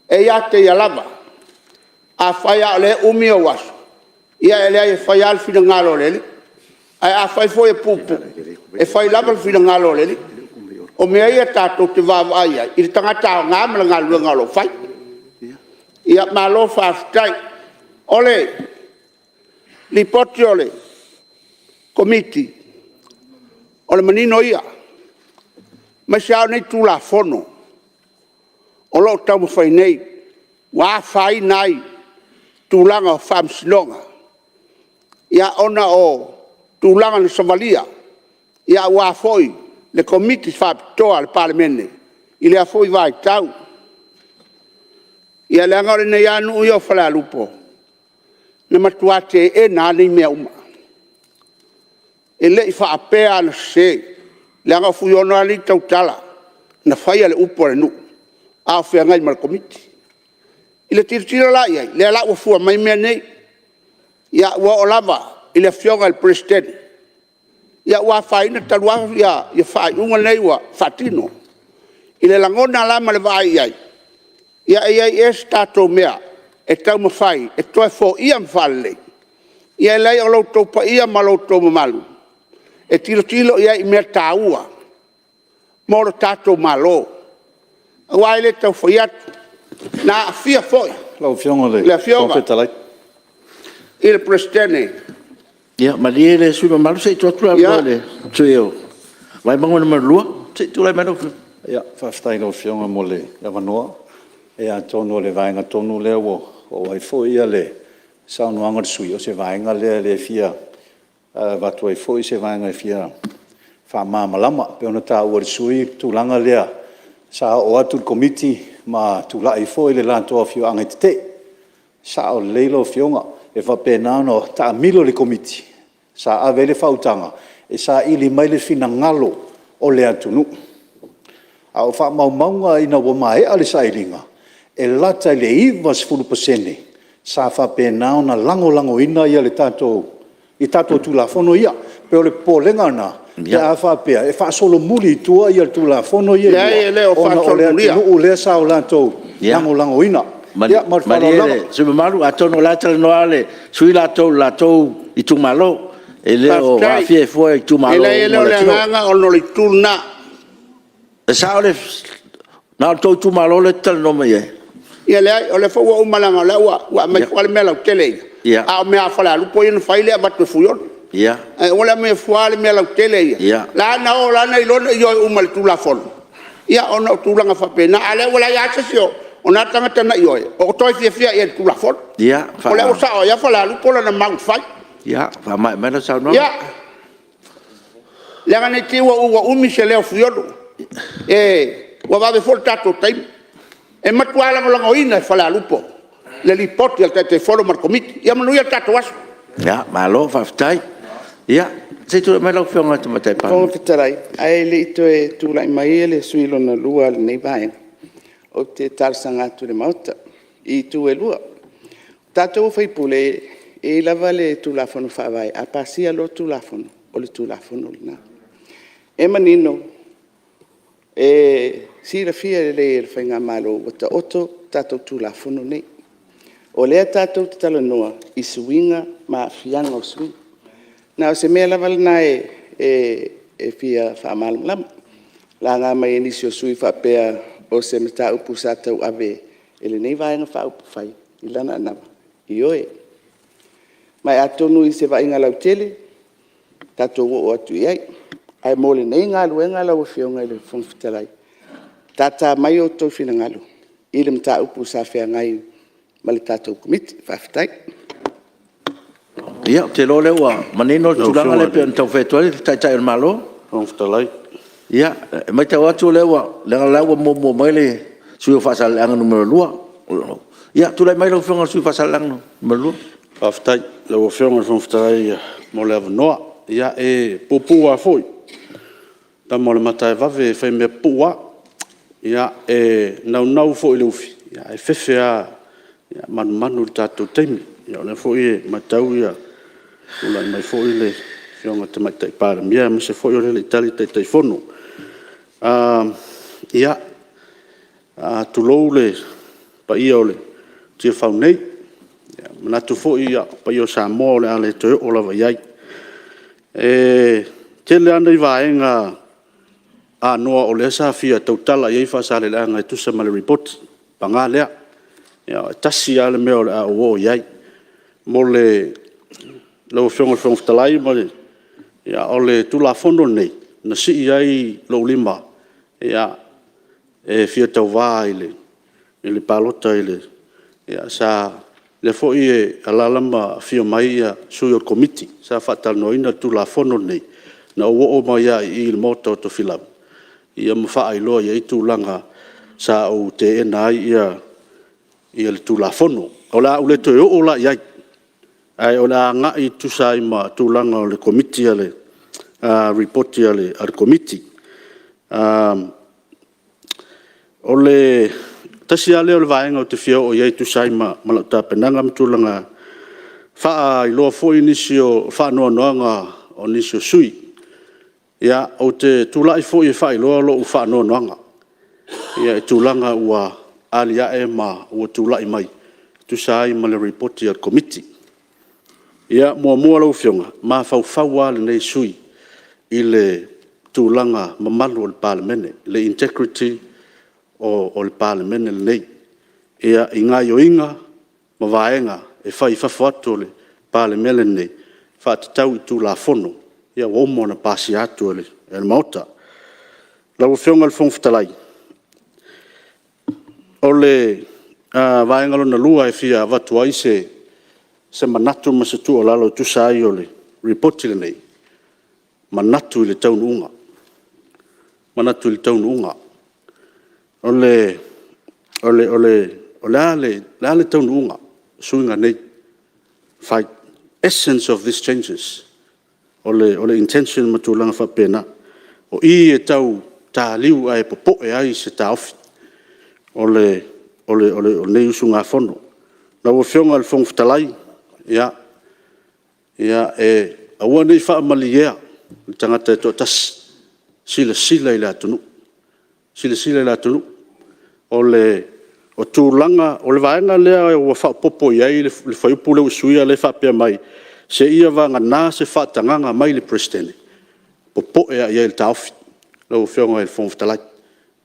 e ia te Ia lava. Afai lava o lea e umi ou aso, ia e leai e fai lava le finagalo o le Alii. Ae afai foi e puupuu, e fai lava le finagalo o le Alii. O mea ia tatou te vaavaai i ai i le tagata aoga ma le galuega o lo o fai. Ia malo faafetai. O le Lipoti a le Komiti, o le manino ia, aemaise lava o nei Tulafono o lo o taumafai nei, ua afaina ai tulaga o faamasinoga, ia ona o tulaga na savalia, ia aua foi le Komiti Faapitoa a le Palemene i lea foi vaitau. Ia leaga o lenei lava nuu ia o Falealupo, na matua teena lava nei mea uma. E le i faapea lava na sese, leaga o Fuiono lava alii tautala, na faia le upu a le nuu a o feagai ma le Komiti. I le tilotilo la i ai, o lea la ua fua mai mea nei. Ia ua oo lava i le Afioga i le Peresetene, ia ua afaina talu lava faaiuga nei ua faatino. I le lagona la ma le vaai i ai, ia e i ai ea se tatou mea e taumafai e toe foia ma faalelei? Ia e leai o lo outou paia ma lo outou mamalu, e tilotilo i ai i mea taua mo le tatou Malo. Aua e le tau fai atu, na aafia foi Lau Afioga i le le Fofoga Afioga Fetalai... i le Peresetene... Ia malie le sui usufono mamalu, se i tuu atu le avanoa i le sui usufono mo Vaimauga 2. Se i tulai mai lau Afioga. Faafetai i lau Afioga mo le avanoa. Ia atonu o le vaega tonu lea ua oo i ai le saunoaga a le sui usufono, o se vaega lea e fia avatu ai foi se vaega e fia faamalamalama. E pei ona taua e le sui usufono le tulaga lea sa oo atu le Komiti ma tulai foi le latou afioaga e tetee. E sao lelei lau Afioga, e faapena ona taamilo le Komiti sa ave i ai le faautaga e saili mai le finagalo o le atunuu. A o faamaumauga ina ua maea le sailiga, e lata i le 90% sa faapena ona lagolagoina tatou Tulafono ia. E pei o le popolega lena pe a faapea e faasolomuli i tua Tulafono ia e 2 Leai e le o ona o le faasolomulia. atunuu lea sa latou lagolagoina. Ia ma le faaaloalo Malie lava. le sui usufono mamalu, atonu o la e talanoa lava le sui usufono latou i le latou itumalo, e le o Faafetai. aafia ai fua E itumalo leai e le uma o o le le atunuu. agaga ona o le itu lena. E sao, na o le tou itumalo lea e te talanoa mai ai? Ia leai, o lea foi ua uma leaga o lea ua aumai foi le mea lautele ia, a o mea lava a Falealupo lea na fai lea e avatu e Fuiono. Ae aua le aumaia fua le mea lautele ia, la na o la na iloa na ioe uma i le Tulafono, ia ona o tulaga faapena. A o lea ua leai lava se isi o na tagata na ioe o toe fiafia i ai i le Tulafono. O lea ua sao ai lava Falealupo lana mau na fai. Ia faamaea mai lau saunoaga. Ia, leaga ne i te i ua umi se leo o Fuiono, ua vave foi le tatou taimi. E matua lagolagoina e Falealupo le Lipoti a le Taitaifono ma le Komiti. Ia manuia le tatou aso. Malo faafetai. Ia, se i tulai mai lau Afioga i le Tamaitai Palemia. Lau Afioga i le Fofoga Fetalai, ae le i toe tulai mai le sui usufono lona lua o lenei Vaega, ou te talosaga atu i le Maota i itu e lua. O tatou o sui usufono, e i ai lava le Tulafono Faavae, a pasia loa le Tulafono, o le Tulafono lena. E manino, e silafia lelei e le faigamalo ua taoto tatou Tulafono nei. O lea tatou te talanoa i suiga ma aafiaga o suiga. Na o se mea lava lena e fia faamalamalama. Na laga mai e nisi o sui usufono faapea o se mataupu sa tauave e lenei Vaega Faaupufai i lana anava. Ioe. Ma atonu i se vaaiga lautele, tatou oo atu i ai. Ae mo lenei galuega lau Afioga i le Fofoga Fetalai, tata mai outou finagalo i le mataupu sa feagai ma le tatou Komiti. Faafetai. Ia, ou te iloa o lea ua manino le tulaga lea pei ona taumafai atu ai le Taitai o le Malo. Ia, e matau atu leaga o la e ua muamua mai le sui usufono mo Faasaleleaga 2. Ia, tulai mai lau Afioga i le sui usufono mo Faasaleleaga 2. Faafetai i lau Afioga i le Fofoga Fetalai mo le avanoa. Ia, e puupuu lava foi, o le tama o le Mataaevave e faimea pupuu lava. Ia, e naunau foi i le ufi, ae fefe lava manumanu i le tatou taimi. O lea foi e matau Tulai mai foi le Afioga i le Tamaitai Palemia, aemaise foi o lea e le i tali le Taitaifono. Ia, tulou le paia o Tiafau nei, e manatu foi o paia o Samoa o le a le toe oo lava i ai. E tele lava nai vaega anoa o lea sa fia tautala i ai Faasaleleaga e tusa ma le Lipoti, paga lea, e tasi lava le mea o le a ou oo i ai. Lau Afioga i le Fofoga Fetalai, o le Tulafono lenei, na sii ai lou lima e fia tauva i le palota, lea foi e alaala ma afifio mai sui o le Komiti sa faatalanoaina le Tulafono lenei, na ou oo mai lava i i i le Maota o Tofilau ma faailoa i ai tulaga sa ou teena ai le Tulafono. O le a ou le toe oo la i ai, ae o le a agai e tusa ai ma tulaga o le Lipoti a le Komiti. O le tasi lava lea o vaega ou te fia oo i ai e tusa ai ma lau tapenaga ma tulaga e faailoa foi nisi o faanoanoaga o nisi o sui usufono. Ia, ou te tulai foi e faailoa lou faanoanoaga i tulaga ua aliae ma ua tulai mai e tusa ai ma le Lipoti a le Komiti. Ia, muamua lau Afioga, e mafaufau lava lenei sui usufono i le tulaga mamalu o le Palemene, le integrity o le Palemene lenei i gaoioiga ma vaega e fai i fafo atu o le Palemene lenei, faatatau i Tulafono ua uma ona pasia atu e le Maota. Lau Afioga i le Fofoga Fetalai, o le vaega lona lua e fia avatu ai se manatu ma se tuualalo e tusa ai o le Lipoti lenei, manatu i le taunuuga. Manatu i le taunuuga. O le a le taunuuga o suiga nei e fai? Essence of these changes. O le intention ma tulaga faapena. O i e tau taliu ae popoe ai se taofi o lenei usugafono. Lau Afioga i le Fofoga Fetalai, aua ne i faamalieina le tagata e toatasi, silasila i le atunuu, silasila i le atunuu. O le tulaga, o le vaega lea ua faaopoopo i ai le fuaiupu lea ua suia lea e faapea mai, seia vagana se faatagaga mai le Peresetene, e popoe lava i ai le taofi lau Afioga i le Fofoga Fetalai, e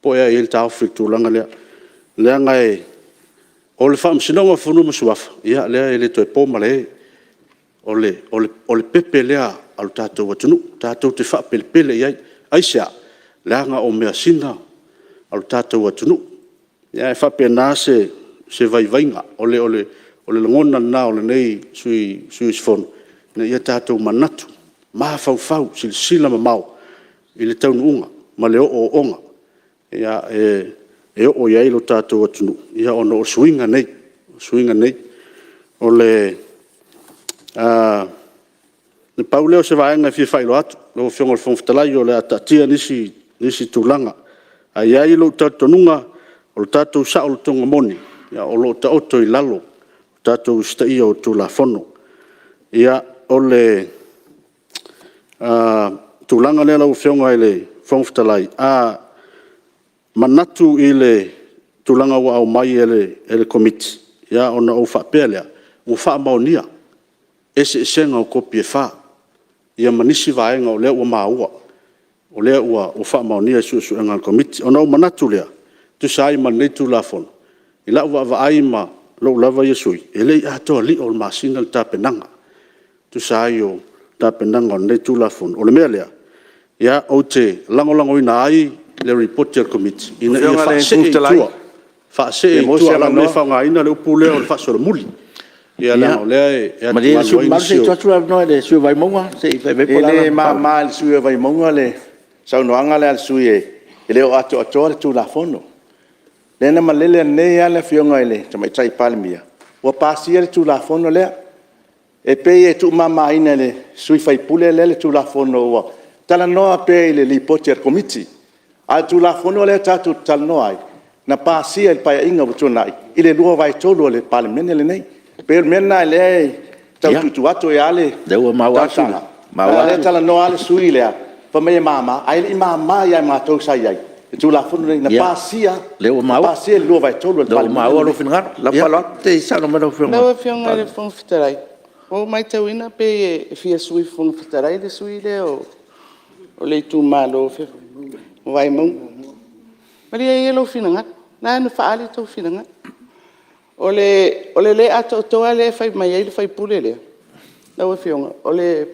popoe lava i ai le taofi i le tulaga lea, leaga o le Faamasinoga o Fanua ma Suafa, ia lea e le toe po malae, o le pepe lea a lo tatou atunuu, tatou te faapelepele i ai. Aisea? Leaga o measina a lo tatou atunuu. E faapena se vaivaiga, o le lagona lena o lenei sui usufono, ina ia tatou manatu, mafaufau, silasila mamao i le taunuuga ma le ooooga e oo i ai lo tatou atunuu ona o suiga nei, suiga nei. Na pau lea o se vaega e fia faailoa atu lau Afioga i le Fofoga Fetalai, o le a taatia nisi tulaga. Ae i ai lou talitonuga, o le tatou saolotoga moni, o lo o taoto i lalo o le tatou usitaia o Tulafono. Ia, o le tulaga lea lau Afioga i le Fofoga Fetalai, a manatu i le tulaga ua aumai e le Komiti, ona ou faapea lea, ua faamaonia eseesega o kopi e 4, ia ma nisi vaega o lea ua maua o lea ua faamaonia e suesuega a le Komiti. Ona ou manatu lea, e tusa ai ma lenei Tulafono, i lau vaavaai ma lou lava ia sui usufono, e le i atoa lio o le masina le tapenaga e tusa ai o tapenaga o lenei Tulafono. O le mea lea, ou te lagolagoina ai le Lipoti a le Komiti ina ia faasee i tua, faasee i tua, leaga o lea e faaaogaina le upu lea o le faasolomuli, leaga o lea e Malie le sui usufono mamalu, se i tuu atu le avanoa i le sui usufono o Vaimauga se i fai mai po o le a lana E le mama i le sui usufono o Vaimauga le saunoaga lea a le sui usufono e le o atoatoa le Tulafono. Lea na malele nei lava le Afioga i le Tamaitai Palemia ua pasia le Tulafono lea. E pei e tuumamaina e le sui usufono lea le Tulafono ua talanoa pea i le Lipoti a le Komiti. A o le Tulafono lea tatou te talanoa ai, na pasia i le Paeaiga ua tuanai i le 2/3 o le Palemene lenei. E pei o le mea lena o lea e tau tuutuu atu ai lava le talosaga, leaga o lea e talanoa lava le sui usufono lea fai mai e mama, ae le i mama ia i matou sa i ai le Tulafono lenei na pasia i le 2/3 o le Palemene lenei. Lau Afioga i le Fofoga Fetalai, ua ou matauina pei e fia Sui Fofoga Fetalai le sui usufono lea o le itumalo o Vaimauga. Malie ia lou finagalo, o lena na faaali outou finagalo. O le le atoatoa lea e fai mai ai le sui usufono lea, lau Afioga, o le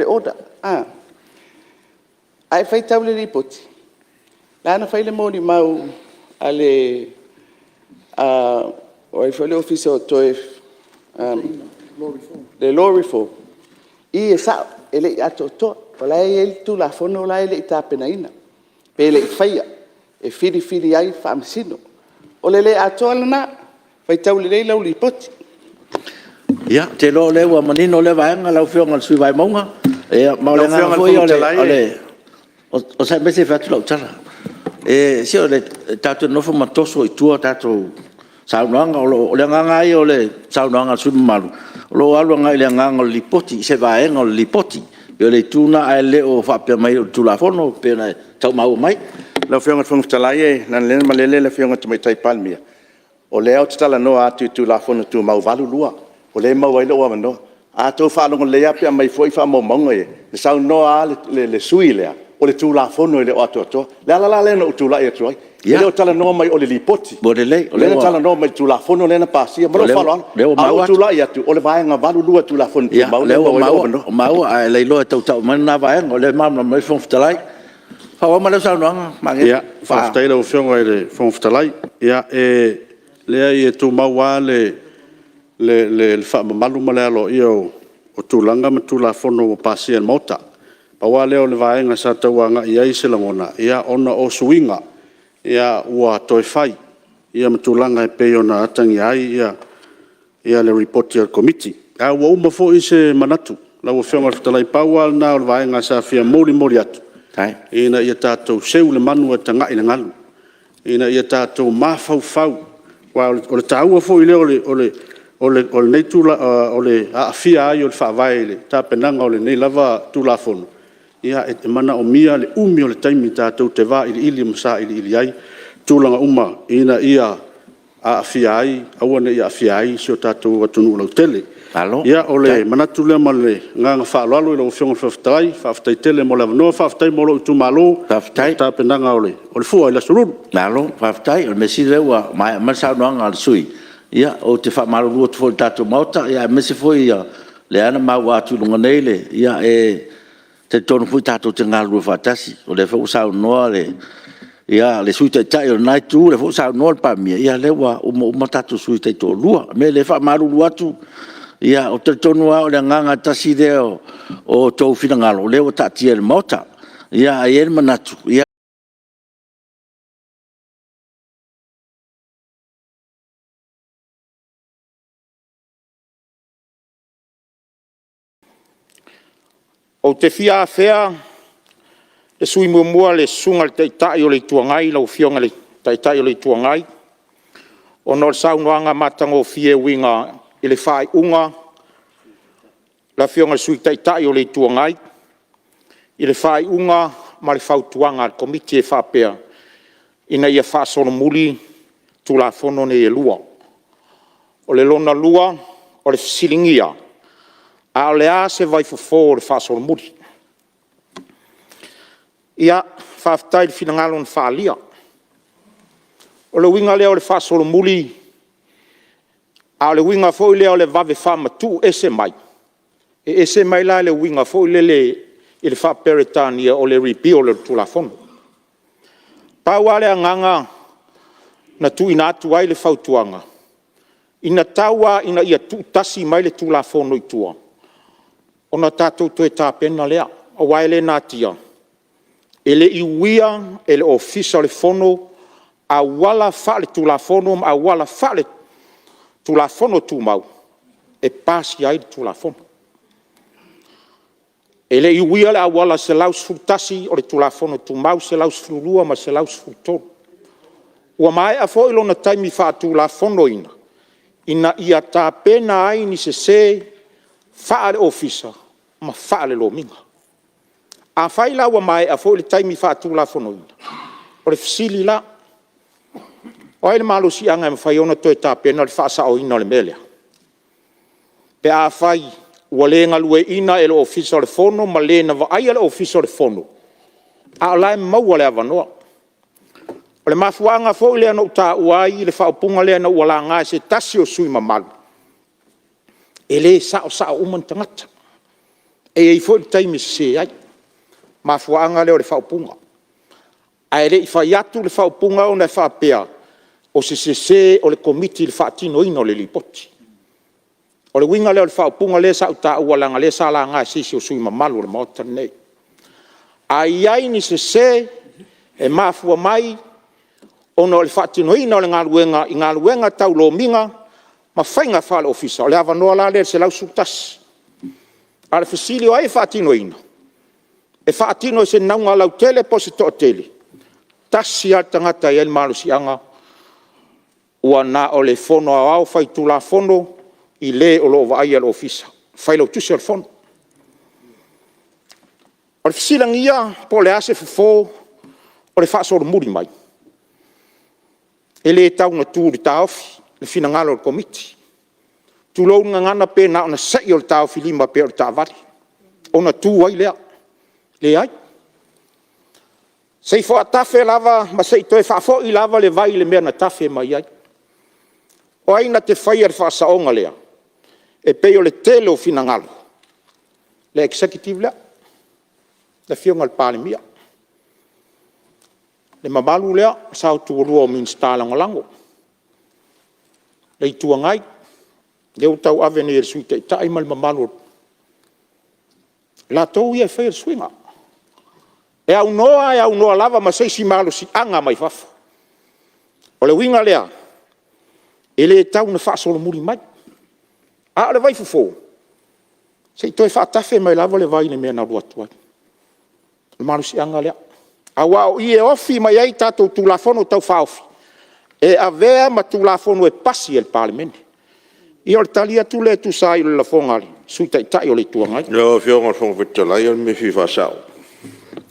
order. A e faitau i le Lipoti, lena na fai le molimau a le o ai foi le Ofisa o toe… le Law Reform, i e sao e le i atoatoa. O la e i ai le Tulafono la e le i tapenaina pe le i faia e filifili ai Faamasino. O le le atoa lena, faitau lelei lau Lipoti. Ia, ou te iloa o lea ua manino lea vaega lau Afioga i le sui usufono mo Vaimauga. Ma o le agaga foi ia… Onosai mai se i fai atu lau tala. Se tatou te nonofo ma toso i tua tatou saunoaga. O le agaga lava ia o le saunoaga a le sui usufono mamalu, o lo o alu agai i le agaga o le Lipoti i se vaega o le Lipoti. E pei o le itu lena, ae le o faapea mai o le Tulafono pei ona e tau maua mai. Lau Afioga i le Fofoga Fetalai, leaga o lea na malele le Afioga i le Tamaitai Palemia, o lea ou te talanoa atu i le Tulafono Tumau 82, o lea e maua ai lou avanoa. A outou faalogo lelei lava pe aumai foi faamaumauga ia, na saunoa lava le sui usufono lea, o le Tulafono e le o atoatoa. O le ala la lea na ou tulai atu ai, e le o talanoa mai o le Lipoti. Ua lelei. O lea na talanoa mai i le Tulafono lea na pasia. Ma lou faaaloalo. Ae ua ou tulai atu, o le Vaega 82 o le Tulafono Tumau lea e maua ai lou avanoa. O lea ua maua, ae lailoa e tau mai lena vaega, o lea e malamalama mai le Fofoga Fetalai. Faaauau mai lau saunoaga Magele. Faafetai i lau Afioga i le Fofoga Fetalai. Ia, e leai e tumau lava le faamamalu ma le aloaia o tulaga ma Tulafono ua pasia e le Maota. Pau lava lea o le vaega sa tau agai i ai se lagona, ona o suiga ua toe fai ma tulaga e pei ona atagia ai le Lipoti a le Komiti. Ae ua uma foi se manatu lau Afioga i le Fofoga Fetalai, pau lava lena o le vaega sa fia molimoli atu, ina ia tatou seu le manu ae tagai i le galu, ina ia tatou mafaufau, aua o le taua foi lea o le aafia ai o le Faavae i le tapenaga o lenei lava Tulafono, e manaomia le umi o le taimi tatou te vailiili ma sailiili ai tulaga uma ina ia aua ne i aafia ai si o tatou atunuu lautele. Ia, o le manatu lea ma le agaga faaaloalo i lau Afioga i le Fofoga Fetalai, faafetai tele mo le avanoa, faafetai mo lou itumalo i le tapenaga o le fua i le Aso Lulu. Malo faafetai. O le mea sili o lea ua maea mai le saunoaga a le sui usufono. Ia, ou te faamalulu atu foi i le tatou Maota, aemaise foi o lea na maua atu i luga nei, e talitonu foi tatou te galulue faatasi. O lea foi ua saunoa le Sui Taitai o lena Itu, o lea foi ua saunoa le Palemia, ia o lea ua uma tatou sui usufono taitoalua. O le mea lea e faamalulu atu, ou te talitonu lava o le agaga tasi lea o outou finagalo o lea ua taatia i le Maota. Ae i ai le manatu, Ou te fia afea le sui usufono muamua le Susuga i le Taitai o le Itu Agai lau Afioga i le Taitai o le Itu Agai, ona o le saunoaga matagofie e uiga i le faaiuga a le Afioga i le Sui Taitai o le Itu Agai i le faaiuga ma le fautuaga a le Komiti e faapea, ina ia faasolomuli Tulafono nei e lua. O le lona lua, o le fesiligia, a o le a se vaifofo o le faasolomuli? Ia, faafetai i le finagalo na faaalia. O le uiga lea o le faasolomuli, a o le uiga foi lea o le vave faamatuu ese mai, e ese mai la le uiga foi lele i le faa-Peretania o le repeal o le Tulafono. Pau lava le agaga na tuuina atu ai le fautuaga, ina tau lava ina ia tuutasi mai le Tulafono i tua, ona tatou toe tapena lea. Aua e le natia, e le i uia e le Ofisa o le Fono auala faale-Tulafono ma auala faale-Tulafono Tumau e pasia ai le Tulafono. E le i uia le auala 111 o le Tulafono Tumau, 112 ma le 113. Ua maea foi lona taimi faatulafonoina, ina ia tapena ai ni sese faale-Ofisa ma faale-Lomiga. Afai la ua maea foi le taimi faatulafonoina, o le fesili la, o ai le malosiaga e mafai ai ona toe tapena le faasaoina o le mea lea? Pe afai ua le galueaiina e le Ofisa o le Fono ma le na vaaia le Ofisa o le Fono, a o la e maua le avanoa. O le mafuaaga foi lea na ou taua ai le faaupuga lea ina ua laga e se tasi o sui usufono mamalu, e le saosao uma ni tagata. E i ai foi le taimi e sese ai. O le mafuaaga lea o le faaupuga. Ae le i fai atu le faaupuga ona e faapea, o se sese o le Komiti i le faatinoina o le Lipoti. O le uiga lea o le faaupuga lea sa ou taua leaga o lea sa laga e se isi o sui usufono mamalu o le Maota lenei. A i ai ni sese e mafua mai ona o le faatinoina o le galuega i galuega tau lomiga ma faiga faale-Ofisa, o le avanoa la lea i le 111. A o le fesili o ai e faatinoina? E faatino e se nauna lautele po o se toatele? E tasi lava le tagata e i ai le malosiaga, ua na o le Fono Aoao Faitulafono i le o lo o vaaia le Ofisa, Failautusi o le Fono. O le fesiligia po o le a se fofo o le faasolomuli mai? E le tau ina tu i le taofi le finagalo o le Komiti, tulou le gagana pe na ona sei o le taofilima pei o le taavale, ona tu ai lea. Leai. Se i faatafe lava ma se i toe faafoi lava le vai i le mea na tafe mai ai. O ai na te faia le faasaoga lea? E pei o le tele o finagalo, le Executive lea, le Afioga i le Palemia, le mamalu lea saotualua o Minisita Lagolago, le Itu Agai, lea ua tauave nei e le Sui Taitai ma le mamalu o latou ia e faia le suiga. E aunoa e aunoa lava ma se isi malosiaga mai fafo. O le uiga lea, e le tau ina faasolomuli mai, a o le vaifofo, se i toe faatafe mai lava le vai i le mea na alu atu ai. O le malosiaga lea, aua o i e ofi mai ai tatou Tulafono Tau Faaofi, e avea ma Tulafono e pasi e le Palemene. Ia o le tali atu lea e tusa ai o le lafoga a le Sui Taitai o le Itu Agai. Lau Afioga i le Fofoga Fetalai o le mea e fia faasao.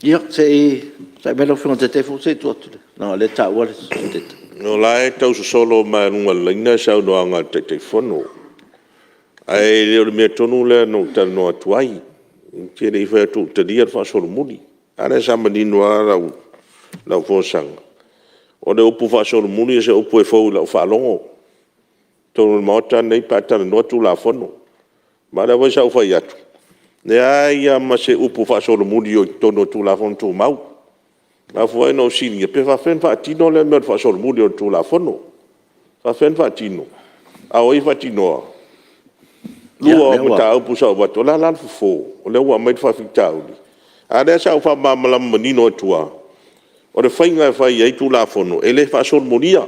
Ia, se i onosai mai lau Afioga i le Taitaifono, se i tuu atu leaga o lea e taua le Sui Taitai. O la e tausosolo mai lava i luga o le laina le saunoaga a le Taitaifono, ae le o le mea tonu lea na ou talanoa atu ai. Ou te le i fai atu ua ou talia le faasolomuli. A lea sa manino lava lau folasaga, o le upu faasolomuli o se upu e fou i lau faalogo i totonu o le Maota lenei pe a talanoa Tulafono. Ma o lea foi sa ou fai atu, e leai lava ma se upu faasolomuli o i totonu o le Tulafono Tumau. E mafua ai ona ou fesiligia pe faapefea ona faatino lea mea o le faasolomuli o le Tulafono. E faapefea ona faatino? A o ai e faatinoa? Lua o mataupu sa ou avatu, o le a la le fofo o lea ua aumai le faafitauli? A o lea sa ou faamalamalama manino atu lava, o le faiga e fai ai Tulafono, e le faasolomulia.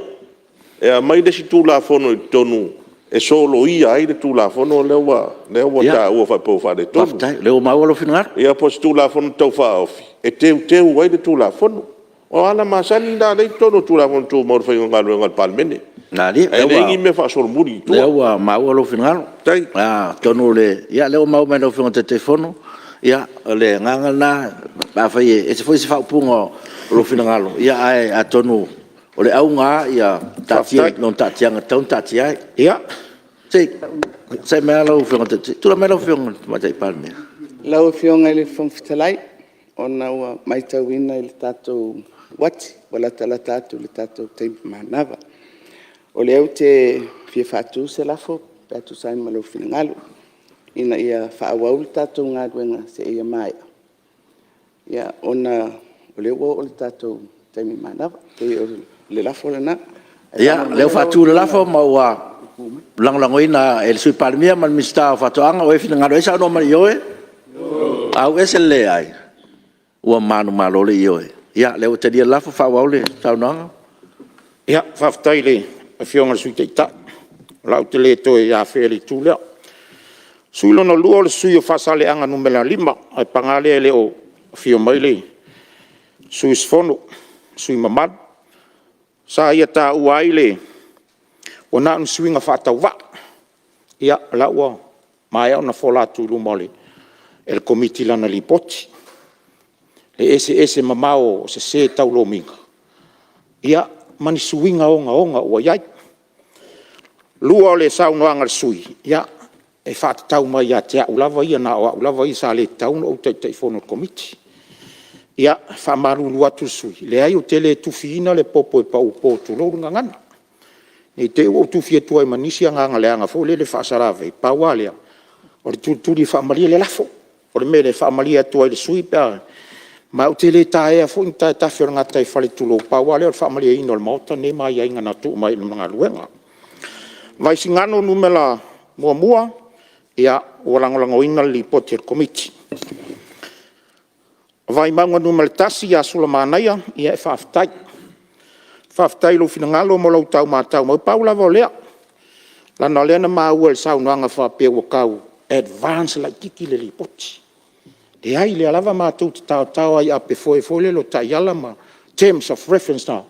E aumai le isi Tulafono i totonu e soloia ai le Tulafono lea ua taua faapea ua faaletonu. Faafetai o lea ua maua lou finagalo. Ia po o se Tulafono Tau Faaofi e teuteu ai le Tulafono. O ala masani na o lea e i totonu o Tulafono Tumau i le faiga o galuega a le Palemene. Malie. Ae leai ni mea faasolomuli i O tua. lea ua maua lou finagalo. Faafetai. Atonu o lea ua maua mai e lau Afioga i le Taitaifono, o le agaga lena, pe afai e ese foi se faaupuga o lou finagalo, ae atonu o le auga lava ia taatia i lona taatiaga e tatau ona taatia ai. Ia. Se i tulai mai lau Afioga i le Tamaitai Palemia. Lau Afioga i le Fofoga Fetalai, ona ua matauina i le tatou uati ua latalata atu i le tatou taimi manava. O lea ou te fia faatu se lafo pe a tusa ai ma lou finagalo, Ina ia faaauau le tatou galuega seia maea, ona o lea ua oo i le tatou taimi manava. E pei o le lafo lena. Ia, o lea ua faatu le lafo ma ua lagolagoina e le Sui Palemia ma le Minisita o Faatoaga. O ai e finagalo i ai saunoa mai i le ioe. Ioe. Ua manumalo le Ioe. Ia, o lea ua talia le lafo, faaauau le saunoaga. Ia, faafetai i le Afioga i le Sui Taitai, o la ou te le toe afea le itu lea. O le sui usufono lona lua o le sui usufono mo Faasaleleaga 5, ae paga lea e le o afio mai le sui usufono mamalu. Sa ia taua ai ua na o ni suiga faatauvaa. Ia, o la ua maea ona fola atu i luma e le Komiti lana Lipoti. E eseese mamao o sese tau lomiga, ia ma ni suiga ogaoga ua i ai. Lua o le saunoaga a le sui usufono, ia, e faatatau mai ia te au lava ia na o au lava ia sa le tatau ona ou Taitaifono i le Komiti. Ia, e faamalulu atu i le sui usufono, leai ou te le tufiina le popo e paupo tulou le gagana. Ne i te i ua ou tufi atu ai ma nisi agaga leaga foi lele faasalavei, pau lava lea, o le tulituli e faamalie le lafo. O le mea lea, e faamalie atu ai i le sui usufono pe a… ma ou te le taea foi ni taetafe o le gataifale, tulou, pau lava lea o le faamalieina o le Maota lenei ma aiaiga na tuu mai ai ma galuega. Vaisigano 1, ia, ua lagolagoina le Lipoti a le Komiti. Vaimauga 1 ia Sulamanaia, ia e faafetai. Faafetai i lou finagalo ma lou tau matau mai. Pau lava o lea, leaga o lea na maua i le saunoaga faapea ua tau advance laitiiti le Lipoti. Leai, o lea lava matou te taotao lava i apefoe foi lele o taiala ma terms of reference na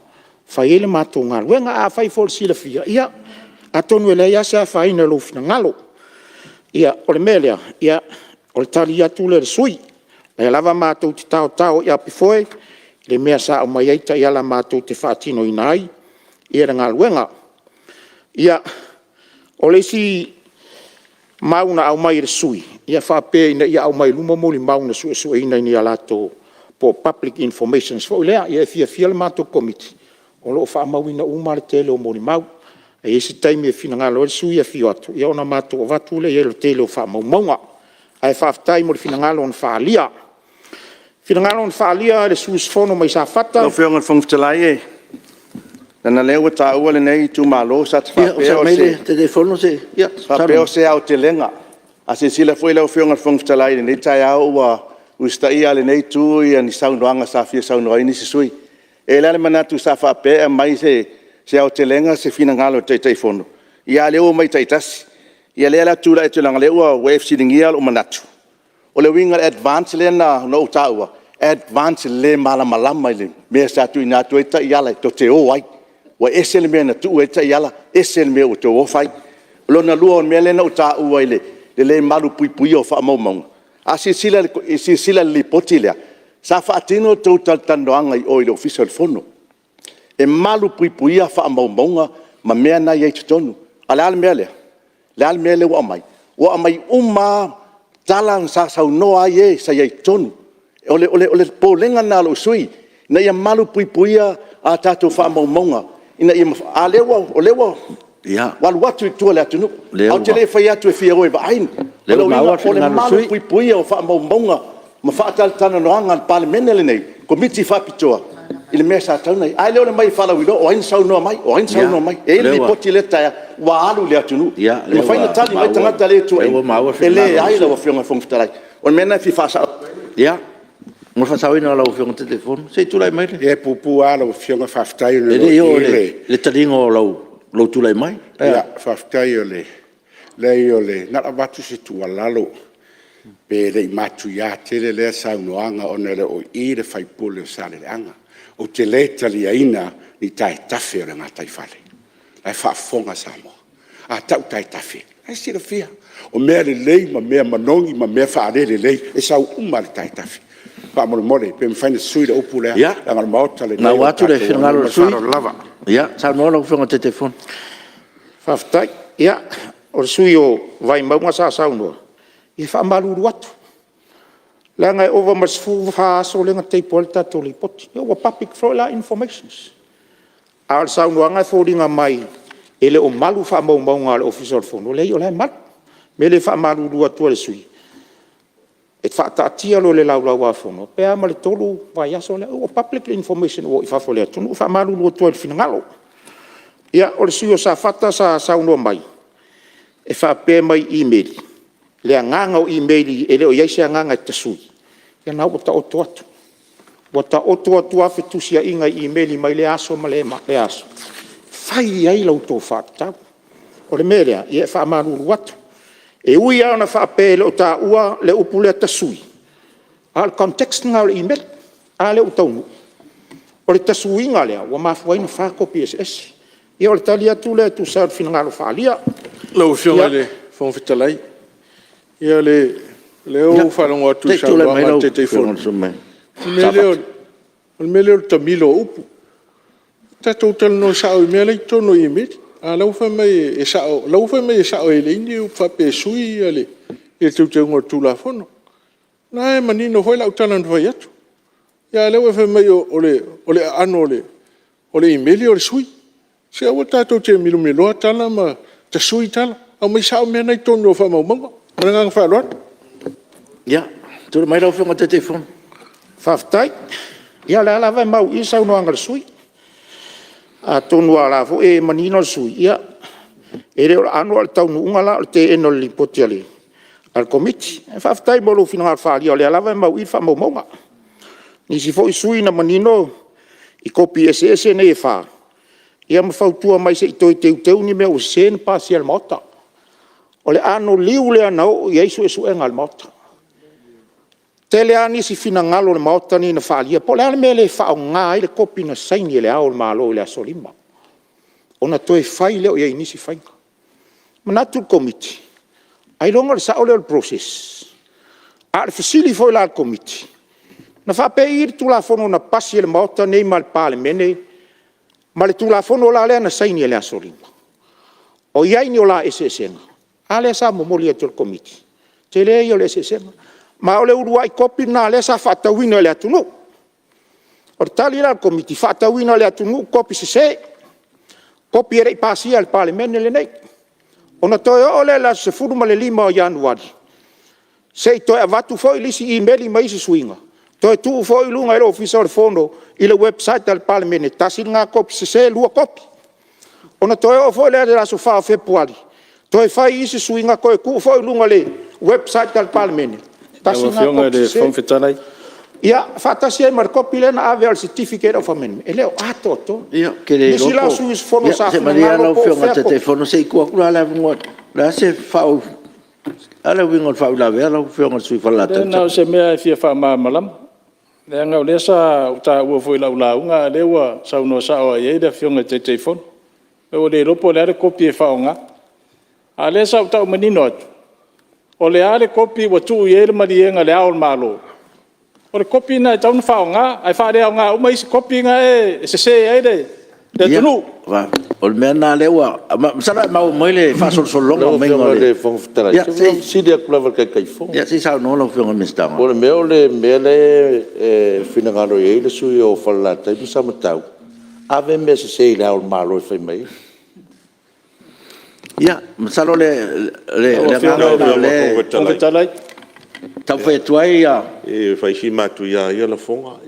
fai ai le matou galuega. Afai foi o le silafia, ia, atonu e leai lava se afaina i lou finagalo. Ia, o le mea lea, o le tali atu lea i le sui usufono. O lea lava matou te taotao i apefoe i le mea sa aumai ai taiala matou te faatinoina ai le galuega. Ia, o le isi mau na aumai e le sui usufono, e faapea ina ia aumai i luma molimau na suesueina i ni a latou po o public informations foi lea. Ia e fiafia le matou Komiti, o lo o faamauina uma lava le tele o molimau. E i ai se taimi e finagalo ai le sui usufono e afio atu, ia ona matou avatu lea i ai o le tele o faamaumauga. Ae faafetai mo le finagalo na faaalia. Finagalo na faaalia e le sui usufono mai Safata... Lau Afioga i le Fofoga Fetalai, leaga o lea ua taua lenei itumalo sa ta faapea o se aotelega. A silasila foi lau Afioga i le Fofoga Fetalai i lenei taeao ua usitaia lava e lenei Itu ni saunoaga sa fia saunoa ai nisi sui usufono. E i ai la le manatu sa faapea e aumai se aotelega se finagalo o le Taitaifono, a o lea ua aumai taitasi. Ia o lea la ou te tulai atu leaga o lea ua e fesiligia lou manatu. O le uiga o le advance lea na ou taua, advance i le le malamalama i le mea sa tuuina atu ai taiala tou te o ai. Ua ese le mea na tuu ai taiala, ese le mea ua outou o fai. Lona lua o le mea lea na ou taua i le le malupuipuia o faamaumauga, a silasila i le Lipoti lea, sa faatino a outou talatalanoaga i o i le Ofisa o le Fono. E malupuipuia faamaumauga ma mea na e i ai i totonu. A o le a le mea lea? O le a le mea lea ua aumai? Ua aumai uma lava tala sa saunoa ai e sa i ai i totonu. O le popolega lena o lou sui usufono, ina ia malupuipuia a tatou faamaumauga ina ia mafai… a o lea ua alu atu i tua i le atunuu. Ae ou te le fai atu e fia o e vaai. O lona uiga o le malupuipuia o faamaumauga ma faatalatalanoaga a le Palemene lenei, Komiti Faapitoa i le mea sa tatau ona i ai. Ae le o le aumai e faalauiloa, o ai na saunoa mai, o ai na saunoa mai. E i ai le Lipoti lea ua alu i le atunuu. E mafai ona tali mai le tagata lea e tuuaia? E leai lau Afioga i le Fofoga Fetalai. O le mea lena e fia faasao. Ia, mo le faasaoina o lau Afioga i le Taitaifono, se i tulai mai le… Ia e puupuu lava lau Afioga, faafetai. E le i oo i le taliga o lou tulai mai. Faafetai. Leai na ona avatu se tuualalo, pe le i matuia tele lea saunoaga ona e le o i i le sui usufono o Saleleaga. Ou te le taliaina ni taetafe o le gataifale, o la e faafofoga Samoa. A tau taetafe, o la e silafia, o mea lelei ma mea manogi ma mea faalelelei, e sau uma lava i le taetafe. Faamolemole pe mafai ona sui le upu lea, leaga o le Maota lenei o le tatou atunuu. Ma le faaaloalo lava. Ia, saunoa lau Afioga i le Taitaifono. Faafetai. Ia, o le sui usufono o Vaimauga sa saunoa, ia e faamalulu atu, leaga e ova ma le 14 aso lea na table ai le tatou Lipoti. Ia ua public foi la informations. A o le saunoaga e foliga mai e le o malu faamaumauga a le Ofisa o le Fono. Leai o la e malu. O le mea lea e faamalulu atu ai i le sui usufono, e faataatia loa i le Laulau a Fono pe a ma le 3 vaiaso lea, ua public le information ua o i fafo i le atunuu. E faamalulu atu ai i le finagalo. Ia, o le sui usufono o Safata sa saunoa mai e faapea mai i imeli, le agaga o imeli e le o i ai se agaga e tasui, ia lena ua taoto atu. Ua taoto atu lava fetusiaiga i imeli mai lea aso ma lea aso, fai i ai la outou faatatau. O le mea lea, ia e faamalulu atu. E ui lava ina faapea e le o taua le upu lea tasui, a o le context lena o le imeli. A lea ua taunuu? O le tasuiga lea ua mafua ai ona 4 kopi eseese. Ia o le tali atu lea e tusa ai o le finagalo faaalia. Lau Afioga i le Fofoga Fetalai, Ia o lea ua ou faalogo atu i le saunoaga a le Taitaifono, o le mea lea o le tamilo o upu. Tatou talanoa sao i mea la e i totonu o imeli, a o la e ua fai mai e sao, o la e ua fai mai e sao e leai ni upu faapea e sui le teuteuga o le Tulafono. O lena e manino foi lau tala na fai atu, a o lea ua e fai mai o le aano o le imeli o le sui. Se aua tatou te milomiloa tala ma tasui tala, aumai sao mea na e i totonu o faamaumauga. Ma le agaga faaaloalo. Ia, tulai mai lau Afioga i le Taitaifono. Faafetai. Ia o lea lava e mau i i le saunoaga a le sui usufono. Atonu lava o la e foi e manino le sui usufono, e le o le aano a o le taunuuga la o le teena o le Lipoti a le Komiti. Ae faafetai mo lou finagalo faaalia o lea lava e mau i i le faamaumauga. O nisi foi sui usufono na manino i kopi eseese nei e 4, ia ma fautua mai se i toe teuteu ni mea ua sese na pasia e le Maota. O le anoliu lea na oo i ai suesuega a le Maota. E tele lava nisi finagalo o le Maota lenei na faaalia, po o le a le mea e le faaaoga ai le kopi na saini e Le Ao o le Malo i le aso 5, ona toe fai lea i ai o nisi faiga. E manatu le Komiti, ailoga o le sao lea o le process. A o le fesili foi la a le Komiti, na faapei i le Tulafono na pasi e le Maota lenei ma le Palemene ma le Tulafono la lea na saini i le aso 5? O i ai ni ona eseesega? A lea sa momoli atu e le Komiti, o le tele ia o le eseesega. Ma o le uluai kopi lena o lea sa faatauina i le atunuu. O le tali la a le Komiti, faatauina e le atunuu kopi sese, kopi e le i pasia e le Palemene lenei. Ona toe oo lea i le aso 15 o Ianuari, se i toe avatu foi le isi imeli ma isi suiga, toe tuu foi i luga e le Ofisa o le Fono i le website a le Palemene, tasi lena kopi sese, lua kopi. Ona toe oo foi lea i le aso 4 o Fepuari, toe fai isi suiga toe tuu foi i luga o le website a le Palemene, tasi Lau lena Afioga i kopi le sese. Fofoga Fetalai... Ia, faatasi ai ma le kopi lea na ave o le certificate of amendment, e le o atoatoa. Ia, ou te le O nisi iloa la po o... sui usufono sa Ia malie finagalo lau po o Afioga i le fea kopi... Taitaifono, se i tuu atu la le avanoa. O le a le uiga o le faauilavea lau Afioga i le sui usufono mo Falelatai ma Na o se mea lava e fia faamalamalama, leaga o lea sa ou taua foi i lau lauga, a o lea ua saunoa sao lava i ai le Afioga i le Taitaifono. Ua le iloa po o le a le kopi e faaaoga. A o lea sa ou tau manino atu, o le a le kopi ua tuu i ai le maliega a Le Ao o le Malo, o le kopi lena e tatau ona faaaoga, ae faaleaoga uma isi kopi na e sese ai le atunuu. Ia, o le mea lena lea ua... Masalo a e maua mai le faasolosologa Lau mai o Afioga i le... le Fofoga Fetalai, Ia se i ou fesili atu lava i le Taitaifono. Ia se i saunoa lau Afioga i le Minisita o Po o le mea o le mea lea e finagalo i ai le sui usufono mo Falelatai ma Samatau, ave mea sese i Le Ao o le Malo e fai mai ai? Ia, masalo o le agaga lena o lea e Fetalai... taumafai atu ai... E fai si matuia o ia lafoga.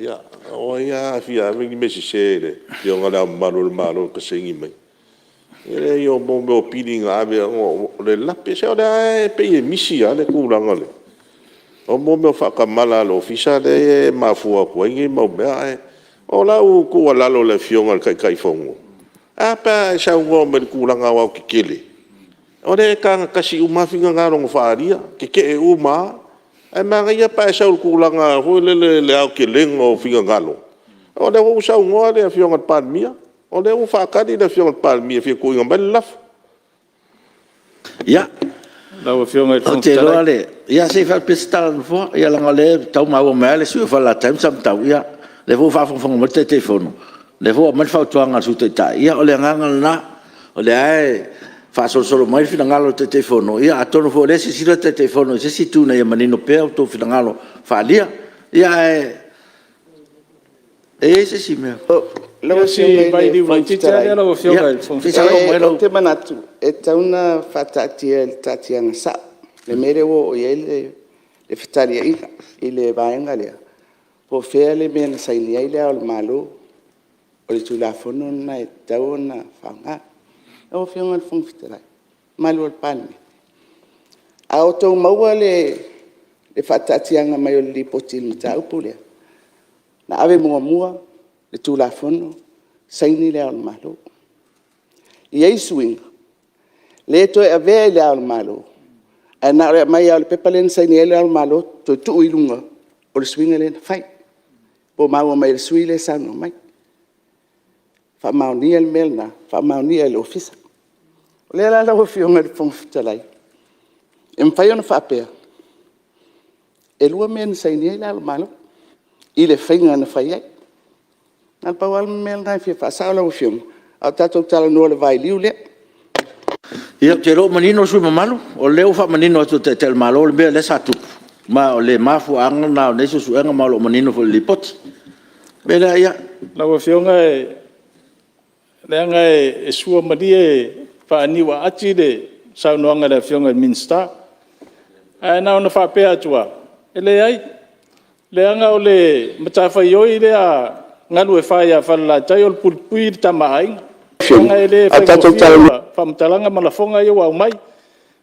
O ai a fia ave ni mea sese i le Afioga i Le Ao Mamalu o le Malo e ta saini mai ai? E leai o mea o pili na ave, o le lape. Se o lea lava e pei e misi lava le tulaga o mea o faatamala o le Ofisa lea e mafua atu ai nei mau mea. Ae o lau tuualalo i le Afioga i le Taitaifono, ae a pe a e saunoa mai i le tulaga aoaotetele, o lea e tagatasi uma lava finagalo na faaalia, tetee uma lava. Ae manaia pe a e sau i le tulaga foi lele i le aotelega o finagalo. O lea foi ua saunoa le Afioga i le Palemia, o lea ua faatali le Afioga i le Palemia e fia tuuina mai le lafo. Ia, Lau Afioga i le ou Fofoga te iloa Fetalai... le... Ia se i fai atu pea se tala a le Nofoa, leaga o lea e tau maua mai lava le sui usufono mo Falelatai ma Samatau, o lea foi ua faafogafoga mai le Taitaifono, o lea foi ua aumai le fautuaga a le Sui Taitai, ia o le agaga lena. O lea lava e faasolosolo mai le finagalo o le Taitaifono, ia atonu foi o lea e silasila le Taitaifono i se isi itu ina ia manino pea outou finagalo faaalia. Ia, ae e i ai se isi mea... Lau Ia si Afioga i le vailiu Fofoga laitiiti lava Fetalai, lea lau Afioga i le Fofoga Se i Fetalai. saunoa mai lau... Ou te manatu e tatau ona faataatia i le taatiaga sao le mea lea ua oo i ai le fetaliaiga i le vaega lea, po o fea le mea na saini ai Le Ao o le Malo. O le Tulafono lena e tatau ona faaaoga. Lau Afioga i le Fofoga Fetalai ma le mamalu o le Palemene, a outou maua le faataatiaga mai o le Lipoti i le mataupu lea, na ave muamua le Tulafono saini Le Ao o le Malo. E i ai suiga, le toe avea i Le Ao o le Malo, ae na o le aumai lava o le pepa lea na saini ai Le Ao o le Malo toe tuu i luga o le suiga lea na fai. Po ua maua mai e le sui usufono lea e saunoa mai. Faamaonia le mea lena, faamaonia e le Ofisa. O lea la lau Afioga i le Fofoga Fetalai, e mafai ona faapea, E 2 mea na saini ai Le Ao o le Malo i le faiga na fai ai. Na o le pau lava le mea lena e fia faasao lau Afioga, a o tatou talanoa i le vailiu lea. Ia, ou te iloa ua manino le sui usufono mamalu, o lea ua faamanino atu e le Taitai o le Malo le mea lea sa tupu, ma o le mafuaaga lena o nei suesuega, ma o lo o manino foi i le Lipoti. O le mea lea, ia… Lau Afioga leaga e suamalie faaniuaati le saunoaga a le Afioga i le Minisita. Ae na ona faapea atu lava, e leai, leaga o le matafaioi lea a Galuefa ia Falelatai o le puipui le Tama a Aiga. Leaga e le faigofie faamatalaga ma lafoga ia ua aumai.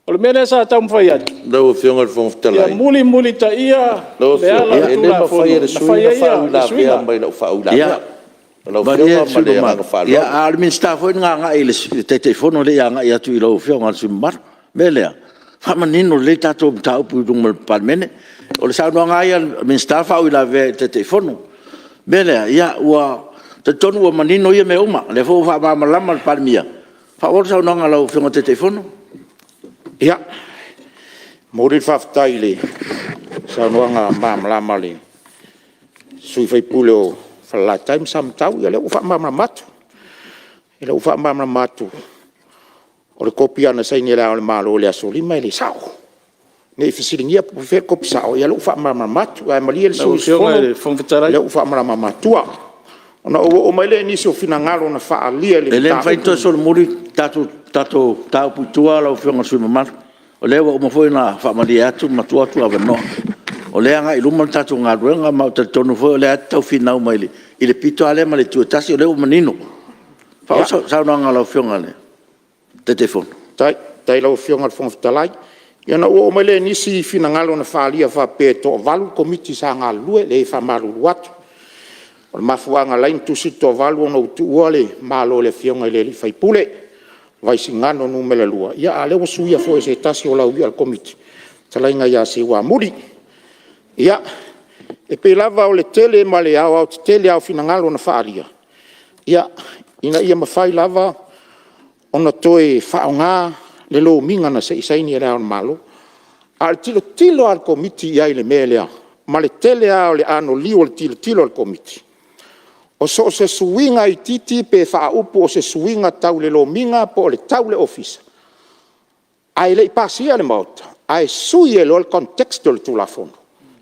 O le mea lea sa taumafai atu, Lau Afioga i le Fofoga Fetalai… ia mulimulitaia Lau le ala Afioga, o e le le mafai e Tulafono le na sui fai usufono ona ai faauilavea suiga. mai i lau faauilavea. Lau Malie Afioga le ma sui le usufono agaga mamalu, faaaloalo. a o le Minisita foi na agai i le Taitaifono, e le i agai atu i lau Afioga i le sui usufono mamalu. O le mea lea, faamanino lelei tatou mataupu i luma o le Palemene. O le saunoaga lava ia a le Minisita o le faauilavea i le Taitaifono. O le mea lea, ou te talitonu ua manino ia mea uma, o lea foi ua faamalamalama e le Palemia. Faaauau le saunoaga a lau Afioga i le Taitaifono. Ia, e momoli le faafetai i le saunoaga malamalama a le sui usufono o Falelatai ma Samatau. Ia o lea ua faamalamalama atu. O lea ua faamalamalama atu, o le kopi lava na saini e Le Ao o le Malo i le aso 5 e le sao. Ne i fesiligia po o fea le kopi sao, ia o lea ua faamalamalama atu. Ae malie le Lau sui Afioga i usufono, le Fofoga o Fetalai… lea ua faamalamalama atu. Ona ou oo mai lea i nisi o finagalo na faaalia i le E le mafai mataupu. ona toe solomuli le tatou mataupu i tua lau Afioga i le sui usufono mamalu. O lea ua uma foi ona faamalie atu ma tuu atu avanoa. O lea e agai i luma le tatou galuega, ma ou te talitonu foi o lea lava e te tau finau mai i le pito lava lea ma le itu e tasi, o lea ua manino. Faaauau le saunoaga a lau Afioga i le Taitaifono. Faafetai i lau Afioga i le Fofoga Fetalai. Ia ona ou oo mai lea i nisi finagalo na faaalia e faapea e toa-8 le Komiti sa galulue. E leai e faamalulu atu, o le mafuaaga na ala ai ona tusi le toa-8 ona ua tuua le Malo e le Afioga i le sui usufono o Vaisigano Nu.2, a o lea ua suia foi e se tasi o lauia o le Komiti, le fetalaiga ia Seuamuli. Ia, e pei lava o le tele ma le aoaotetele lava o finagalo na faaalia, ina ia mafai lava ona toe faaaoga le lomiga na se i saini e Le Ao o le Malo. A o le tilotilo lava a le Komiti i ai i le mea lea, ma le tele lava o le anoliu o le tilotilo a le Komiti, o so o se suiga itiiti pe faaupu o se suiga tau le lomiga po o le tau i le Ofisa, ae le i pasia e le Maota, ae sui ai loa le context o le Tulafono,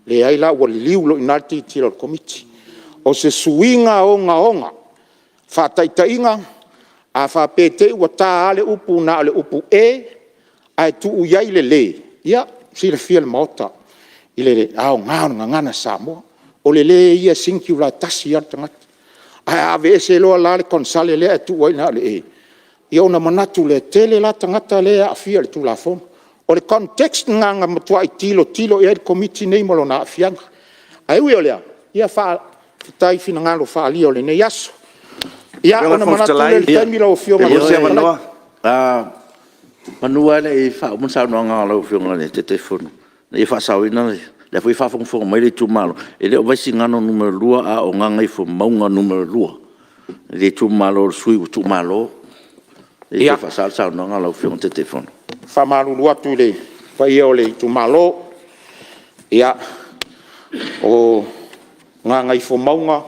leai la, ua liliu loa i ina le tilotilo a le Komiti. O se suiga ogaoga. Faataitaiga, a faapea te i ua ta lava le upu na o le upu e ae tuu i ai le le, ia, e silafia e le Maota i le aoga o le Gagana Samoa. O le le ia e singular e tasi lava le tagata. Ae a aveese loa la le konesale lea ae tuu ai na o le e, ia ona manatu lea, e tele la tagata ia e aafia i le Tulafono. O le context lena na matuai tilotilo i ai le Komiti lenei ma lona aafiaga. Ae ui o lea, ia faafetai i finagalo faaalia o lenei aso. Ia ona manatu lea i le taimi lau Afioga i le Lau Afioga i le Fofoga Fofoga Fetalai… Semeamanu lava e le i faauma le saunoaga a lau Afioga i le Taitaifono, ina ia faasaoina le… o lea foi e faafogafoga mai le itumalo, e le o Vaisigano Nu.2, a o Gagaifomauga Nu.2, le itumalo o le sui usufono ua tuumalo. Ia faasao le saunoaga a lau Afioga i le Taitaifono. Ia, e faamalulu atu i le paia o le itumalo, ia, o Gagaifomauga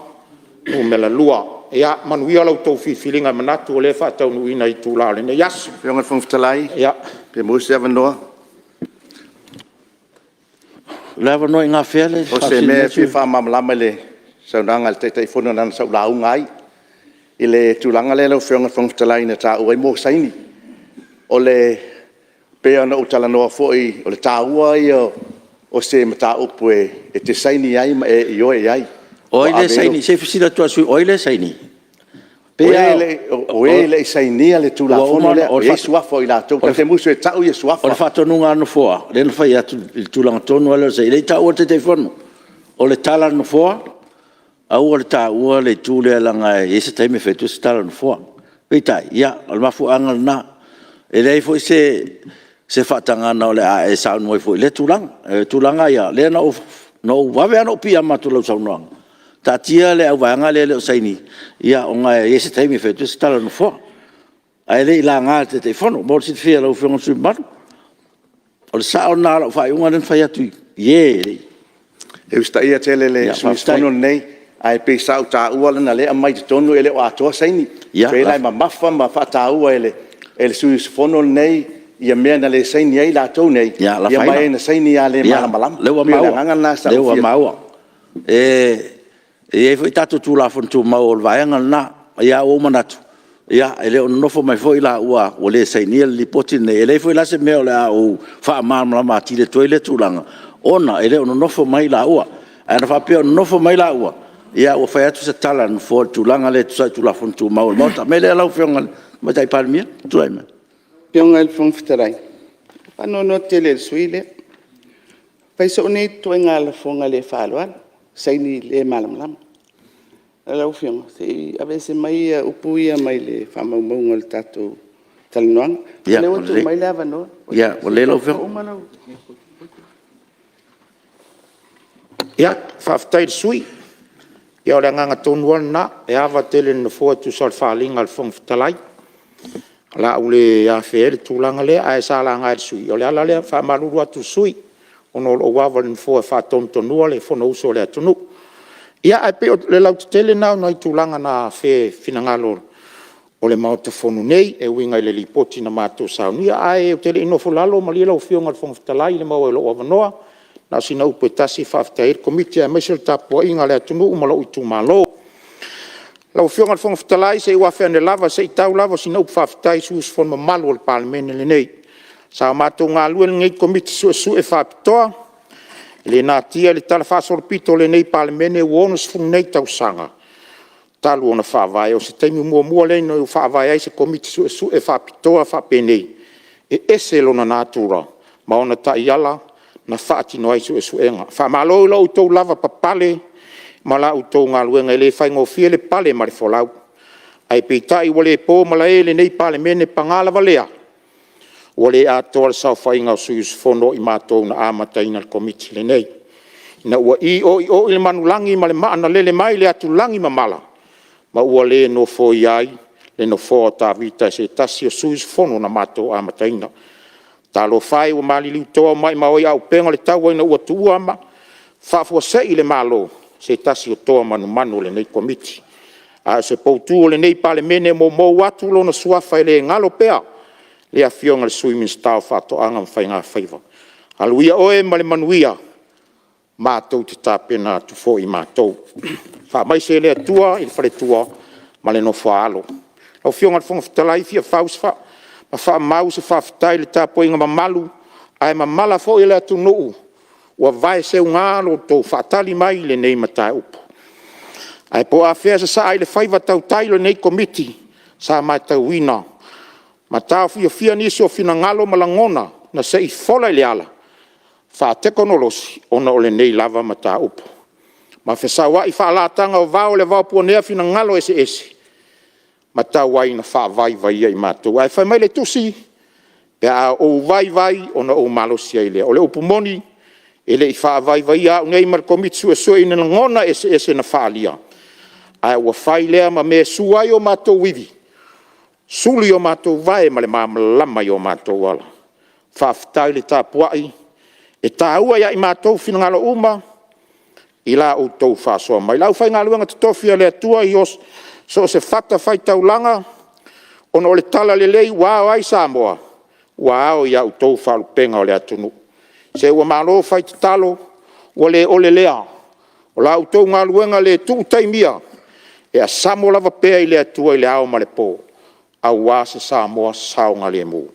Nu.2. Ia manuia la outou filifiliga, e manatu o lea e faataunuuina i itula o lenei aso. Lau Afioga i le Fofoga Fetalai, pe maua se avanoa? O le avanoa i gafea le… O se mea e fia faamalamalama i le saunoaga a le Taitaifono leaga sa ou lauga ai i le tulaga lea lau Afioga i le Fofoga Fetalai na taua ai mea o saini. E pei ona ou talanoa foi, o le taua ia o se mataupu e te saini ai ma e ioe i ai. O ai lea e saini? Se i fesili atu lava i le sui usufono, o ai lea e saini? O e le i sainia le Tulafono lea, e i ai suafa o i latou. Ta te musu e tau suafa. O le faatonuga a le Nofoa lea na fai atu i le tulaga tonu lava lea o le saini, e le i taua e le Taitaifono. O le tala a le Nofoa, aua le taua le itu lea leaga e i ai se taimi e fai atu ai se tala a le Nofoa. Peitai, o le mafuaaga lena. E leai foi se faatagaga o le a e saunoa ai fua i lea tulaga. O le tulaga lava ia, o lea na ou vave lava ona ou piiama atu i lau saunoaga, taatia le auvaega ia e le o saini, ona e i ai se taimi e fai atu ai se tala a le Nofoa. Ae le i laga e le Taitaifono, mo le silafia e lau Afioga i le sui usufono mamalu. O le sao lena o lau faaiuga lea na fai atu i e e le i… E usitaia tele e le sui usufono lenei, ae pei sa ou taua leaga o lea e aumai i totonu e le o atoa saini. E pei la e mamafa ma faataua e le sui usufono lenei ia mea na le saini ai latou nei, ia ma e na saini lava le malamalama. E pei o le agaga lena sa ou fia… Ia, lea ua maua. E i ai foi tatou Tulafono Tumau o le vaega lena. Ae ua ou manatu, e le o nonofo mai foi laua ua le sainia le Lipoti lenei. E leai foi la se mea o le a ou faamalamalama atili atu ai lea tulaga, ona e le o nonofo mai laua. Ae ana faapea o nonofo mai laua, ia ua fai atu se tala a le Nofoa i le tulaga lea e tusa ai o Tulafono Tumau a le Maota. O le mea lea lau Afioga i le Tamaitai Palemia, tulai mai. Lau Afioga i le Fofoga Fetalai, ou te faanoanoa tele i le sui usufono lea. Fai soo nei ituaiga lafoga le faaaloalo, saini le malamalama. Lau Afioga, se i aveese mai upu ia mai faamaumauga o le tatou talanoaga. O lea ua tuu mai le avanoa, se i uma lau… Ia, faafetai i le sui usufono. Ia o le agaga tonu lava lena, e ava tele i le Nofoa e tusa o le faaaliga a le Fofoga Fetalai. O le a ou le afea ai le tulaga lea, ae sa laga e le sui usufono, o le ala lea. E faamalulu atu i le sui usufono ona o lou ava i le Nofoa e faatonutonua le Fonousu a le atunuu. Ia ae pei o le lautetele lena o nai tulaga na afea i finagalo o le Maota Fono nei e uiga i le Lipoti na matou saunia. Ae ou te le i nofo i lalo, malie lau Afioga i le Fofoga Fetalai i le maua ai o lou avanoa, na o sina upu e tasi e faafetai ai le Komiti aemaise o le tapuaiga a le atunuu ma lou itumalo. Lau Afioga i le Fofoga Fetalai, se i ou afe ane lava se i tau lava o sina upu faafetai i sui usufono mamalu o le Palemene lenei. Sa matou galulue i lenei Komiti Suesue Faapitoa, e le natia i le talafaasolopito o lenei Palemene ua 60 nei tausaga talu ona faavae, o se taimi muamua lea ina ua faavae ai se Komiti Suesue Faapitoa faapenei, e ese lona natura ma ona taiala na faatino ai suesuega. Faamalo i lo outou lavapapale ma la outou galuega, e le faigofie le pale ma le folau. Ae peitai ua le po malae i lenei Palemene, paga lava lea, ua le atoa le saofaiga a sui usufono o i matou na amataina le Komiti lenei, ina ua i'o'io'i le manulagi ma le maa na lele mai le atulagi mamala, ma ua le nofoia ai le nofoa o Tavita e se tasi o sui usufono na matou amataina. Talofa e ua maliliu toa ua maumau ai auupega o le taua ina ua tuua faafuasei le Malo e se tasi o toa manumanu o lenei Komiti. A o se poutu o lenei Palemene e moumou atu lona suafa e le galo pea, le Afioga i le Sui Minisita o Faatoaga ma Faigafaiva. Alu ia oe ma le manuia, matou te tapena atu foi matou. Faamaise le Atua i le faletua ma le nofo a alo. Lau Afioga i le Fofoga Fetalai, e fia faamau se faafetai i le tapuaiga mamalu ae mamala foi a le atunuu ua vaeseuga lo outou faatali mai i lenei mataupu. Ae po o afea e sasaa ai le faiva tautai o lenei Komiti sa matauina ma taofiofia nisi o finagalo ma lagona na se i fola i le ala faatekonolosi ona o lenei lava mataupu. Ma fesauai faalatana o vao i le vaopuanea finagalo eseese ma tau ai ina faavaivaia i matou. Ae fai mai le Tusi, “Pe a ou vaivai ona ou malosi ai lea.” O le upu moni, e le i faavaivaia au nei ma le Komiti Suesue i ni lagona eseese na faaalia, ae ua fai lea ma mea e su ai o matou ivi, sulu i o matou vae ma le malamalama i o matou ala. Faafetai le tapuai, e taua ia i matou finagalo uma i la outou faasoa mai. Le aufaigaluega totofi a le Atua i so o se fatafaitaulaga ona o le talalelei ua ao ai Samoa, ua ao ia outou faalupega o le atunuu. Se ua malo fai tatalo, ua le ole lea. O la outou galuega le tuu taimia, e asamo lava pea i le Atua i le ao ma le po, aua se Samoa saogalemu.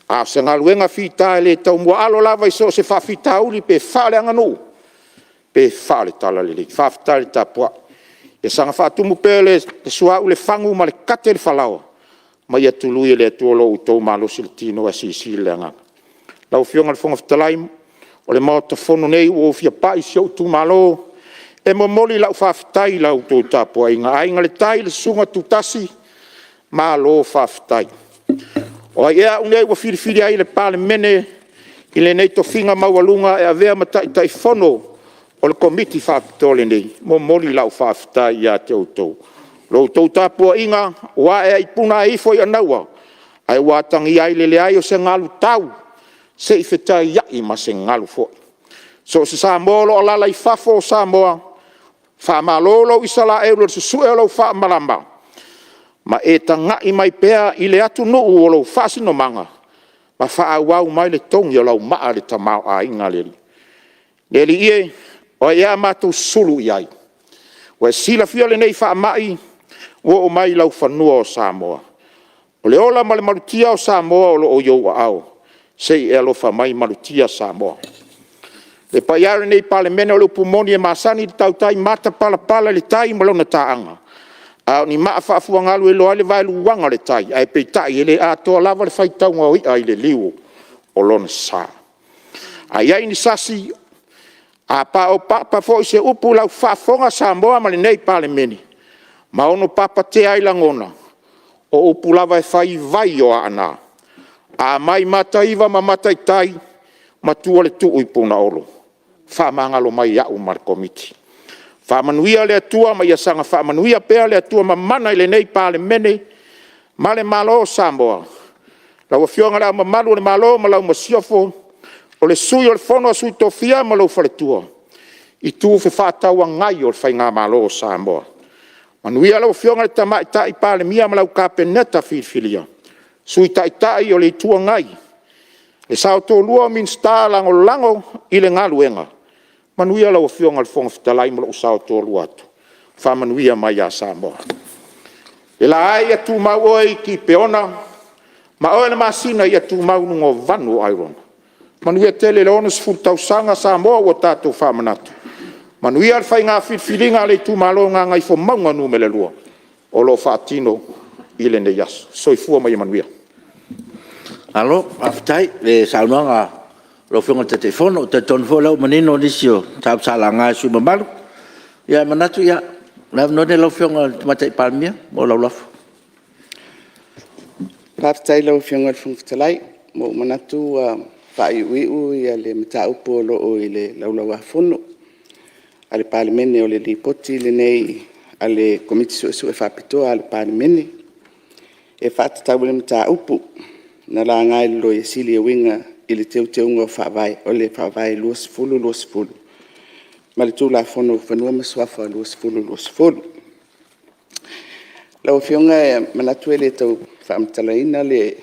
A o se galuega fita e le taumuaalo lava i so o se faafitauli pe faaleaganuu pe faale-talalelei. Faafetai le tapuai. Ia saga faatumu pea e le suauu le fagu ma le kate le falaoa, ma ia tului e le Atua lo outou malosi i le tino ae silisili le agaga. Lau Afioga i le Fofoga Fetalai, o le Maota Fono nei ua ou fia pai i si ou itumalo e momoli lau faafetai i la outou tapuaiga. Aiga i le Tai, le Susuga Tutasi, malo faafetai. O ai ea au nei ua filifilia ai e le Palemene i lenei tofiga maualuga e avea ma Taitaifono o le Komiti Faapitoa lenei, e momoli lau faafetai ia te outou. La outou tapuaiga ua ae ai i puna ae ifo i anaua, ae ua atagia ai le leai o se galu tau se i fetaiai ma se galu foi. So o se Samoa o lo o alaala i fafo o Samoa, faamalo lou Isaraelu i le susue o lou faamalama, ma e tagai mai pea i le atunuu o lou faasinomaga, ma faaauau mai le togi o lau maa i le tamaoaiga a le Alii. Le Alii e, o ai ea a matou sulu i ai? Ua e silafia lenei faamai ua oo mai i laufanua o Samoa. O le ola ma le malutia o Samoa o lo o i ou aao, se i e alofa mai malutia Samoa. Le paia e o lenei Palemene o le upu moni e masani le tautai matapalapala i le tai ma lona taaga, a o ni maa faafuagalu e iloa ai le vaeluaga o le tai, ae peitai e le atoa lava le faitauga o i'a i le liu o lona sa. A i ai ni sasi, a paopapa foi se upu i lau faafofoga Samoa ma lenei Palemene, ma ono papatea ai lagona, o upu lava e fai i vai o Aana, a mai Mataiva ma Mataitai, matua le tuu i Punaolo, faamagalo mai au ma le Komiti. Faamanuia le Atua ma ia saga faamanuia pea le Atua Mamana i lenei Palemene ma le Malo o Samoa. Lau Afioga i Le Ao Mamalu o le Malo ma lau Masiofo, o le Sui o le Fono a Sui Tofia ma lou faletua, Itu Fefaatauagai o le Faigamalo a Samoa. Manuia lau Afioga i le Tamaitai Palemia ma lau Kapeneta filifilia, Sui Taitai o le Itu Agai, le sao toalua o Minisita Lagolago i le galuega, manuia lau Afioga i le Fofoga Fetalai ma lou sao toalua atu, faamanuia mai ia Samoa. Le la e, ia tumau oe i Kipeona ma oe le masina ia tumau i luga o vanu o Airona. Manuia tele le 60 tausaga Samoa ua tatou faamanatu, manuia le faiga filifiliga a le itumalo o Gagaifomauga Nu.2 o lo o faatino i lenei aso. Soifua ma ia manuia. Malo faafetai i le saunoaga a lau Afioga i le Taitaifono. Ou te talitonu foi o lea ua manino nisi o mataupu sa laga e sui usufono mamalu. Ia, e manatu o le avanoa lenei i lau Afioga i le Tamaitai Palemia mo lau lafo. Faafetai i lau Afioga i le Fofoga Fetalai. Ua ou manatu ua faaiuiu le mataupu o lo o i le Laulau-a-Fono a le Palemene, o le Lipoti lenei a le Komiti Suesue Faapitoa a le Palemene e faatatau i le mataupu na laga e le Loia Sili e uiga i le Teuteuga o le Faavae 2020 ma le Tulafono o Fanua ma Suafa 2020. Lau Afioga e manatu e le tau faamatalaina le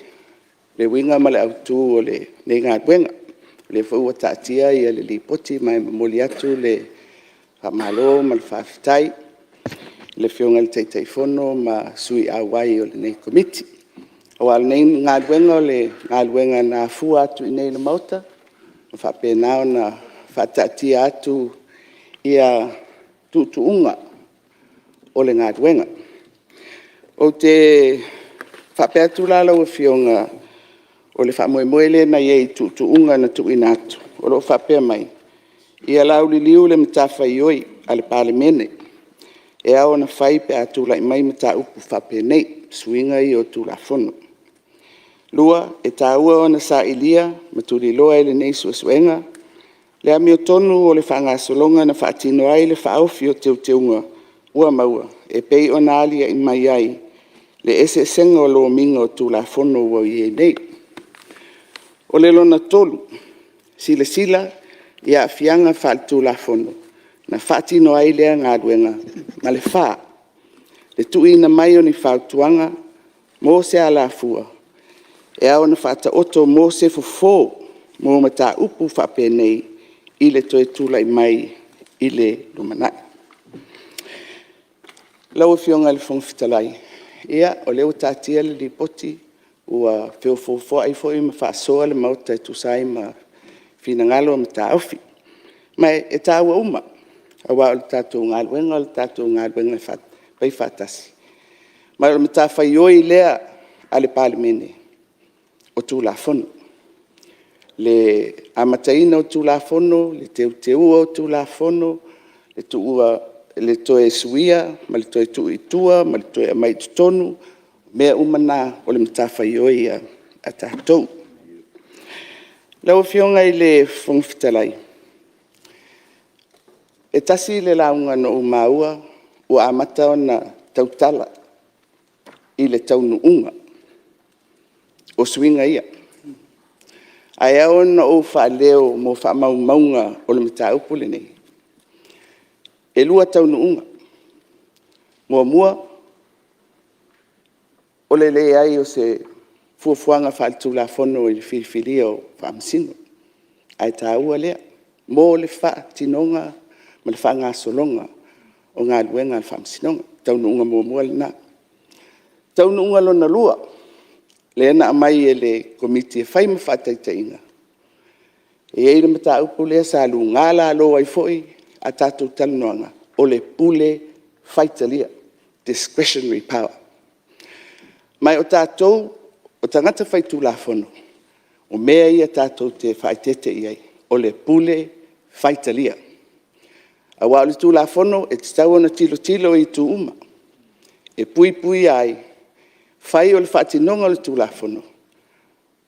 uiga ma le autu o lenei galuega, o lea foi ua taatia le Lipoti ma e momoli atu le faamalo ma le faafetai i le Afioga i le Taitaifono ma sui auai o lenei Komiti. Aua o lenei galuega o le galuega na afua atu i inei i le Maota ma faapena ona faataatia atu tuutuuga o le galuega. Ou te faapea atu la lau Afioga, o le faamoemoe lea na i ai i tuutuuga na tuuina atu o lo o faapea mai; Ia lauliliu le matafaioi a le Palemene e ao ona fai pe a tulai mai mataupu faapenei, suiga ia o Tulafono. E taua ona sailia ma tuliloa e lenei suesuega le amiotonu o le faagasologa na faatino ai le faaofi o teuteuga ua maua e pei ona aliae mai ai le eseesega o lomiga o Tulafono ua i ai nei. O le lona tolu, silasila i aafiaga faaletulafono na faatino ai lea galuega. Ma le fa, le tuuina mai o ni fautuaga mo se alafua e ao ona faataoto mo se fofo mo mataupu faapenei i le toe tulai mai i le lumanai. Lau Afioga i le Fofoga Fetalai, ia o lea ua taatia le Lipoti ua feofoofoai foi ma faasoa le Maota e tusa ai ma finagalo ma taofi. Ma e taua uma, aua o le tatou galuega o le tatou galuega e fai faatasi, ma o le matafaioi lea a le Palemene, o Tulafono. Le amataina o Tulafono, le teuteuina o Tulafono, le toe suia ma le toe tuu i tua ma le toe aumai i totonu, o mea uma na o le matafaioi a tatou. Lau Afioga i le Fofoga Fetalai, e tasi le lauga na ou maua ua amata ona tautala i le taunuuga o suiga ia. Ae ao ona ou faaleo mo faamaumauga o le mataupu lenei, e 2 taunuuga. Muamua, o le leai o se fuafuaga faaletulafono i le filifilia o Faamasino, ae taua lea mo le faatinoga ma le faagasologa o galuega a le Faamasinoga. O le taunuuga muamua lena. O le taunuuga lona lua lea na aumai e le Komiti e fai ma faataitaiga, e i ai le mataupu lea sa luga lalo ai foi a tatou talanoaga, o le pule faitalia, discretionary power. Ma o tatou o tagata faitulafono, o mea ia tatou te faaeteete i ai, o le pule faitalia. Aua o le Tulafono e tatau ona tilotilo i itu uma, e puipuia ai, fai o le faatinoga o le Tulafono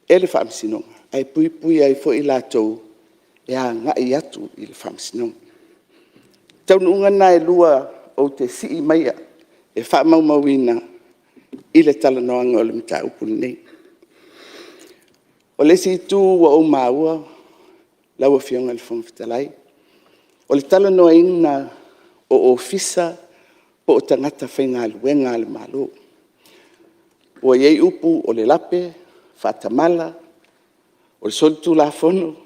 e le Faamasinoga, ae puipuia ai foi i latou e agai atu i le Faamasinoga. O taunuuga na e lua ou te sii maia e faamaumauina i le talanoaga o le mataupu lenei. O le isi itu ua ou maua lau Afioga i le Fofoga Fetalai, o le talanoaina o Ofisa po o tagata faigaluega a le Malo. Ua i ai upu o le lape, faatamala, o le solitulafono,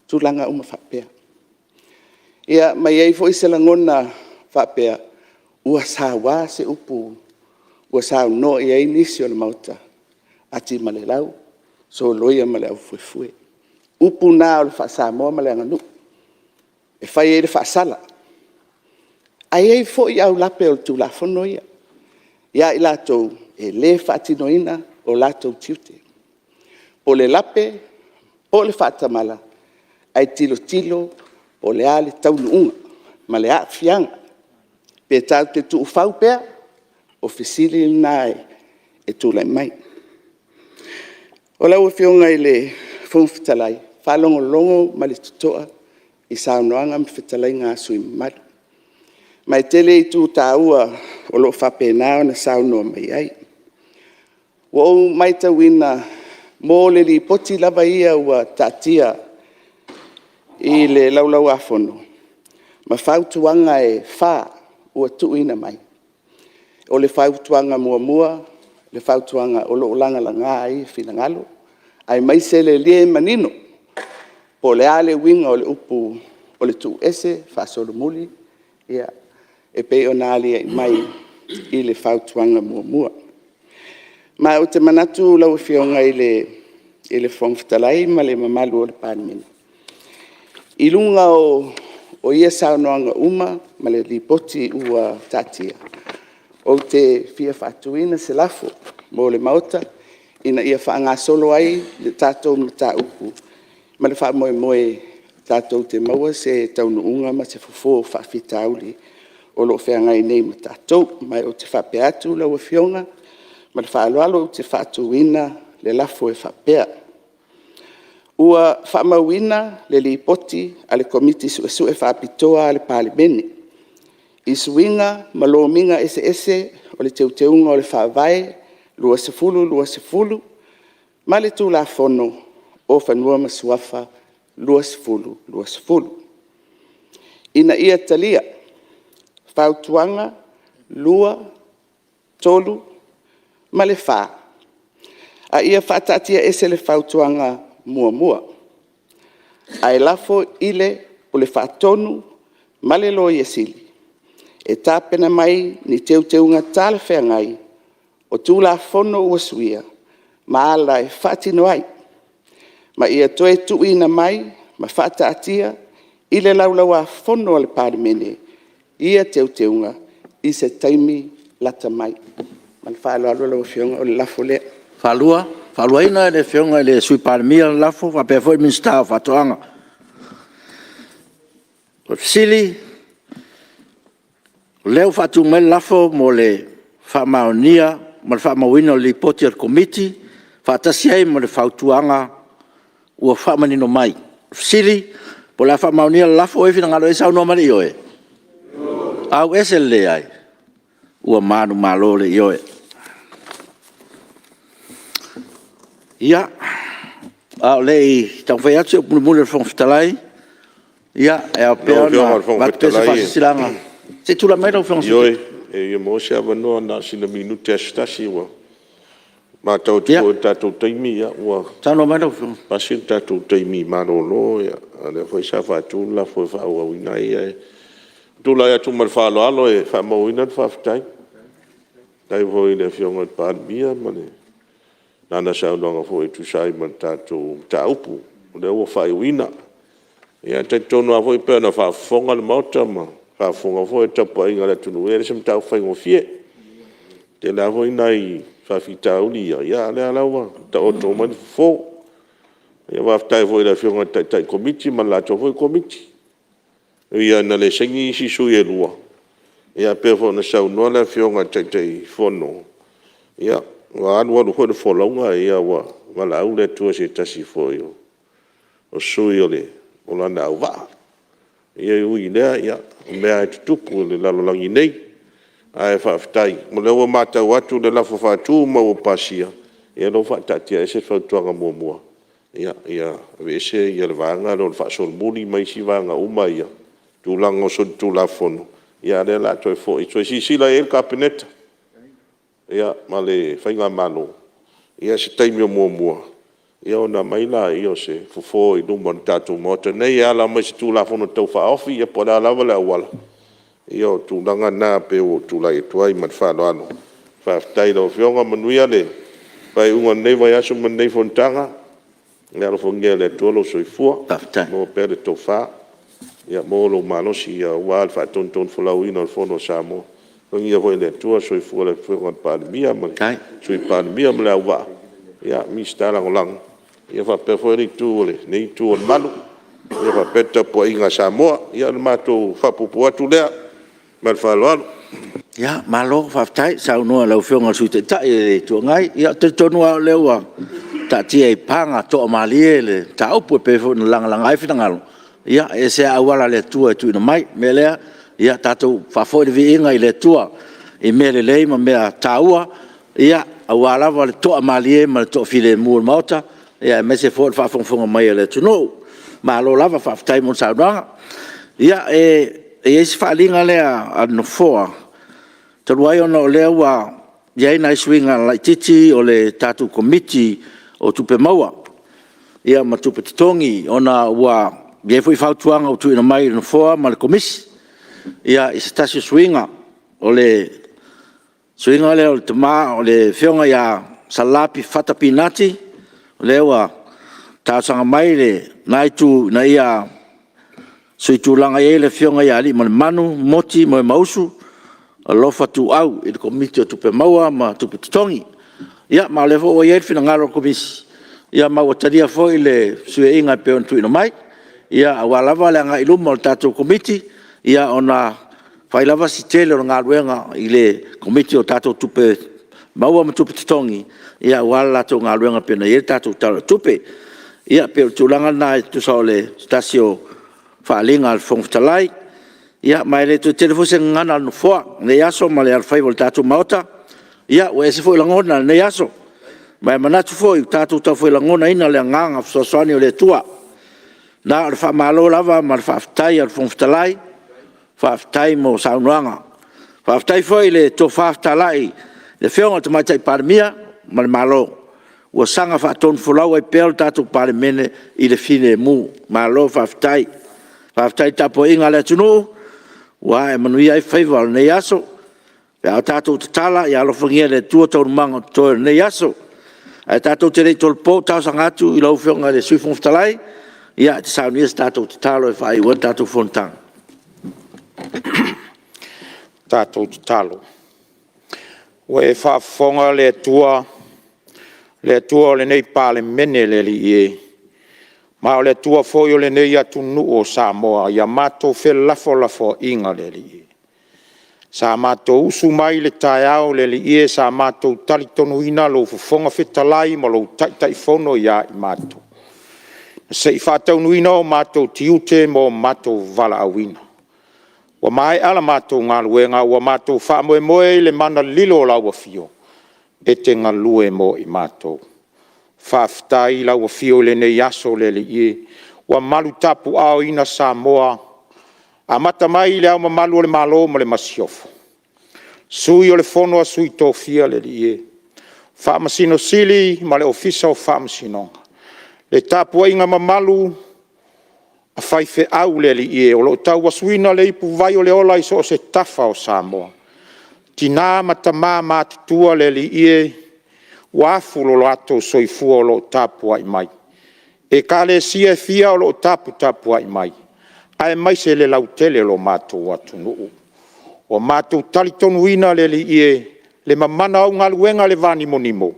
tulaga uma faapea. Ia ma e i ai foi se lagona faapea, ua saua se upu ua saunoa i ai nisi o le Maota, ati ma le lau, soloia ma le aufuefue. O upu na o le faa-Samoa ma le aganuu e fai ai le faasala. Ae i ai foi aulape o le Tulafono ia ia i latou e le faatinoina o latou tiute. Po o le lape, po o le faatamala, ae tilotilo po o le a le taunuuga ma le aafiaga. Pe tatou te tuufau pea? O fesili na e tulai mai. Lau Afioga i le Fofoga Fetalai, e faalogologo ma le totoa i saunoaga ma fetalaiga a sui usufono mamalu, ma e tele itu taua o lo o faapena ona saunoa mai ai. Ua ou matauina mo le Lipoti lava ia ua taatia i le Laulau-a-Fono ma fautuaga e 4 ua tuuina mai, o le fautuaga 1, le fautuaga o lo o lagalaga ai finagalo, aemaise le le manino po o le a le uiga o le upu o le tuu ese, faasolomuli, e pei ona aliae mai i le fautuaga 1. Ma ou te manatu lau Afioga i le Fofoga Fetalai ma le mamalu o le Palemene, i luga o ia saunoaga uma ma le Lipoti ua taatia, ou te fia faatuina se lafo mo le Maota, Ina ia faagasolo ai le tatou mataupu ma le faamoemoe tatou te maua se taunuuga ma se fofo o faafitauli o lo o feagai nei ma tatou. Ma ou te faapea atu lau Afioga ma le faaaloalo, ou te faatuina le lafo e faapea, Ua faamauina le Lipoti a le Komiti Suesue Faapitoa a le Palemene i Suiga ma Lomiga eseese o le Teuteuga o le Faavae 2020 ma le Tulafono o Fanua ma Suafa 2020. Ina ia talia Fautuaga 2, 3 ma le 4, a ia faataatiaese le Fautuaga 1, ae lafo i le Pule Faatonu ma le Loia Sili e tapena mai ni teuteuga talafeagai o Tulafono ua suia ma ala e faatino ai, ma ia toe tuuina mai ma faataatia i le Laulau-a-Fono a le Palemene ia Teuteuga i se taimi lata mai. Ma le faaaloalo lau Afioga, o le lafo lea. E faaluaina e le Afioga i le Sui Palemia le lafo faapea foi le Minisita o Faatoaga. O le fesili, o lea ua faatu mai le lafo mo le faamaonia ma le faamauina o le Lipoti a le Komiti faatasi ai ma le Fautuaga ua faamanino mai. O le fesili po o le a faamaonia le lafo? O ai e finagalo i ai saunoa mai le ioe. Auese le leai. Ua manumalo le ioe. Ia, A o le i taumafai atu se upu mulimuli a le Fofoga Fetalai, ia, e ao pea ona avatu se faasilasilaga… Se i tulai mai lau Afioga i le Sui Taitai. Ioe, e fia maua se avanoa na o sina minute lava se tasi. Ua matau atu foi i le tatou taimi, ua pasi le tatou taimi malolo, a o lea foi sa faatu le lafo e faaauauina ai. Ae tulai atu ma le faaaloalo e faamauina le faafetai. Faafetai foi i le Afioga i le Palemia ma lana saunoaga foi e tusa ai ma le tatou mataupu o lea ua faaiuina. Ia e talitonu lava foi pei ona faafofoga le Maota ma faafofoga foi le tapuaiga a le atunuu, e le o se mataupu faigofie. E tele lava foi nai faafitauli ia, a o lea la ua taoto mai le fofo. Faafetai foi i le Afioga i le Taitai Komiti ma le latou foi Komiti. E ui lava ina le saini isi sui e 2, ae pei foi ona saunoa le Afioga i le Taitaifono, ia, ua alu alu foi le folauga ua valaau le Atua i se tasi foi o sui o lana auvaa. Ia e ui i lea, o mea lava e tutupu i le lalolagi nei, ae faafetai o lea ua matau atu i le lafo faatu ma ua pasia, ia o lea ua faataatiaese le Fautuaga 1, ia aveese le vaega lea o le faasolomuli ma isi vaega uma ia, tulaga o solitulafono, a o lea o le a toe foi e toe silasila i ai le Kapeneta ma le faigamalo i se taimi o muamua ona aumai lea o se fofo i luma o le tatou Maota nei e ala mai i se Tulafono Tau Faaofi ia po o le a lava le auala. Ia o tulaga na e pei ua ou tulai atu ai ma le faaaloalo. Faafetai i lau Afioga, manuia le faaiuga o lenei vaiaso ma lenei fonotaga. Ia alofagia e le Atua lou soifua, maua pea le tofa, maua lou malosi aua le faatonutonufolauina o le Fono a Samoa. Alofagia foi e le Atua le soifua o le Afioga i le Palemia ma le Sui Palemia ma le auvaa, Minisita Lagolago, faapea foi lenei Itu o le Malu faapea le tapuaiga a Samoa. Ia o le matou faapuupuu atu lea ma le faaaloalo. Ia, malo faafetai saunoa i lau Afioga i le Sui Taitai o le Itu Agai. Ia, ou te talitonu lava o lea ua taatia i paga toamalie le mataupu e pei foi ona lagalaga ai finagalo, e ese lava auala a le Atua e tuuina mai. O le mea lea, ia tatou faafoi le viiga i le Atua i mea lelei ma mea taua, aua lava le toamalie ma le toafilemu o le Maota, aemaise foi o le faafogafoga mai a le atunuu. Malo lava faafetai mo le saunoaga. Ia, e i ai si faaaliga lea a le Nofoa, talu ai ona o lea ua i ai nai suiga laitiiti o le tatou Komiti o Tupe Maua ma Tupe Totogi, ona ua i ai foi fautuaga ua tuuina mai i le Nofoa ma le Komisi i se tasi o suiga. O le suiga lea o le Afioga ia Sala Fata Pinati, o lea ua talosaga mai lena Itu ina ia suitulaga i ai le Afioga ia Aliimalemanu Moti Momoemausu Alofa Tuuau i le Komiti o Tupe Maua ma Tupe Totogi. Ia ma o lea foi ua i ai le finagalo o le Komisi, ma ua talia foi le fesuiaiga e pei ona tuuina mai, aua lava le agai i luma o le tatou Komiti, ona fai lava si tele o le galuega i le Komiti o tatou Tupe Maua ma Tupe Totogi, aua le latou galuega e pei ona i ai le tatou Tala o le Tupe. Ia, pei o le tulaga lena e tusa o se tasi o faaaliga a le Fofoga Fetalai. Ia ma e le toe tele foi se gagana a le Nofoa i lenei aso ma le alofaiva o le tatou Maota. Ia, ua ese foi lagona i lenei aso, ma e manatu foi ua tatou taufai lagonaina le agaga fesoasoani o le Atua. Na o le faamalo lava ma le faafetai a le Fofoga Fetalai, faafetai mo saunoaga. Faafetai foi i le tofa fetalai i le Afioga i le Tamaitai Palemia ma le Malo ua saga faatonufolau ai pea le tatou Palemene i le filemu. Malo faafetai. Faafetai i le tapuaiga a le atunuu ua ae manuia ai faiva o lenei aso. Pe a o tatou tatala, ia alofagia e le Atua taualumaga o totoe o lenei aso. Ae tatou te le i tolopo, ou te talosaga atu i lau Afioga i le Sui Fofoga Fetalai e te saunia se tatou tatalo e faaiu ai le tatou fonotaga. Tatou Tatalo. Ua e faafofoga le Atua, le Atua o lenei Palemene le Alii e, ma o le Atua foi o lenei atunuu o Samoa i a matou felafolafoaiga le Alii e. Sa matou usu mai i le taeao le Alii e, sa matou talitonuina lou Fofoga Fetalai ma lou Taitaifono ia i matou, se i faataunuuina o matou tiute ma o matou valaauina. Ua maea la matou galuega ua matou faamoemoe i le mana lililo o lau Afio e te galue mo i matou. Faafetai i lau afio i lenei aso le Alii e, ua malu tapuaaoina Samoa, amata mai i Le Ao Mamalu o le Malo ma le Masiofo, Sui o le Fono a Sui Tofia le Alii e, Faamasino Sili ma le Ofisa o Faamasinoga, le tapuaiga mamalu a faifeau le Alii e, o lo o tauasuina le ipuvai o le ola i so o se tafa o Samoa, tina ma tama matutua le Alii e, ua afu lo latou soifua o lo o tapuai mai. Ekalesia e fia o lo o taputapuai mai, aemaise le lautele o lo matou atunuu. Ua matou talitonuina le Alii e, le mamana o au galuega i le vanimonimo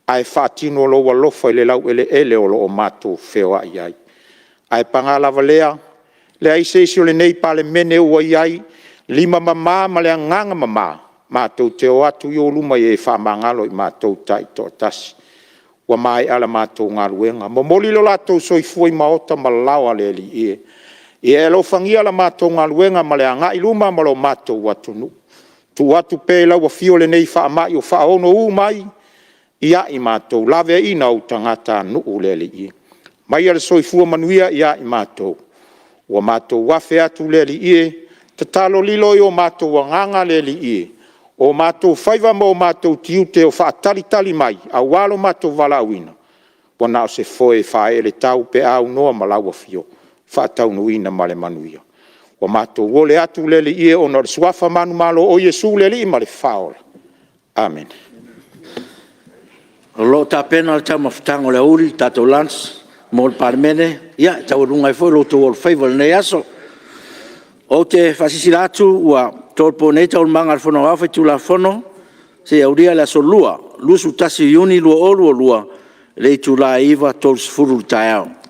ae faatino lou alofa i le laueleele o lo o matou feoai ai. Ae paga lava lea, leai se isi o lenei Palemene ua i ai lima mama ma le agaga mama, matou te o atu i ou luma e faamagalo i matou taitoatasi. Ua maea la matou galuega, momoli lo latou soifua i maota ma laoa le Alii e. Ia e alofagia la matou galuega ma le agai i luma ma lo matou atunuu. Tuu atu pea i lau afio lenei faamai o faaono mai ia i matou, laveaiina ou tagatanuu le Alii e. Aumaia le soifua manuia ia i matou, ua matou afe atu le Alii e, tatalo lilo i o matou agaga le Alii e, o matou faiva ma o matou tiute o faatalitali mai aua lo matou valaauina, ua na o se foe e faaee i le tau pe a aunoa ma lau afio faataunuuina ma le manuia. Ua matou ole atu le Alii e, ona o le suafa manumalo o Iesu le Alii ma le Faaola. Amene. O lo o tapena le taumafataga o le aoauli, le tatou lunch mo le Palemene, e taualuga ai foi lo outou alofaiva i lenei aso. Ou te faasilasila atu ua tolopo nei Taualumaga a le Fono Aoao Faitulafono seia aulia le Aso Lua, 21 Iuni 2022 i le itula e 9:30 i le taeao.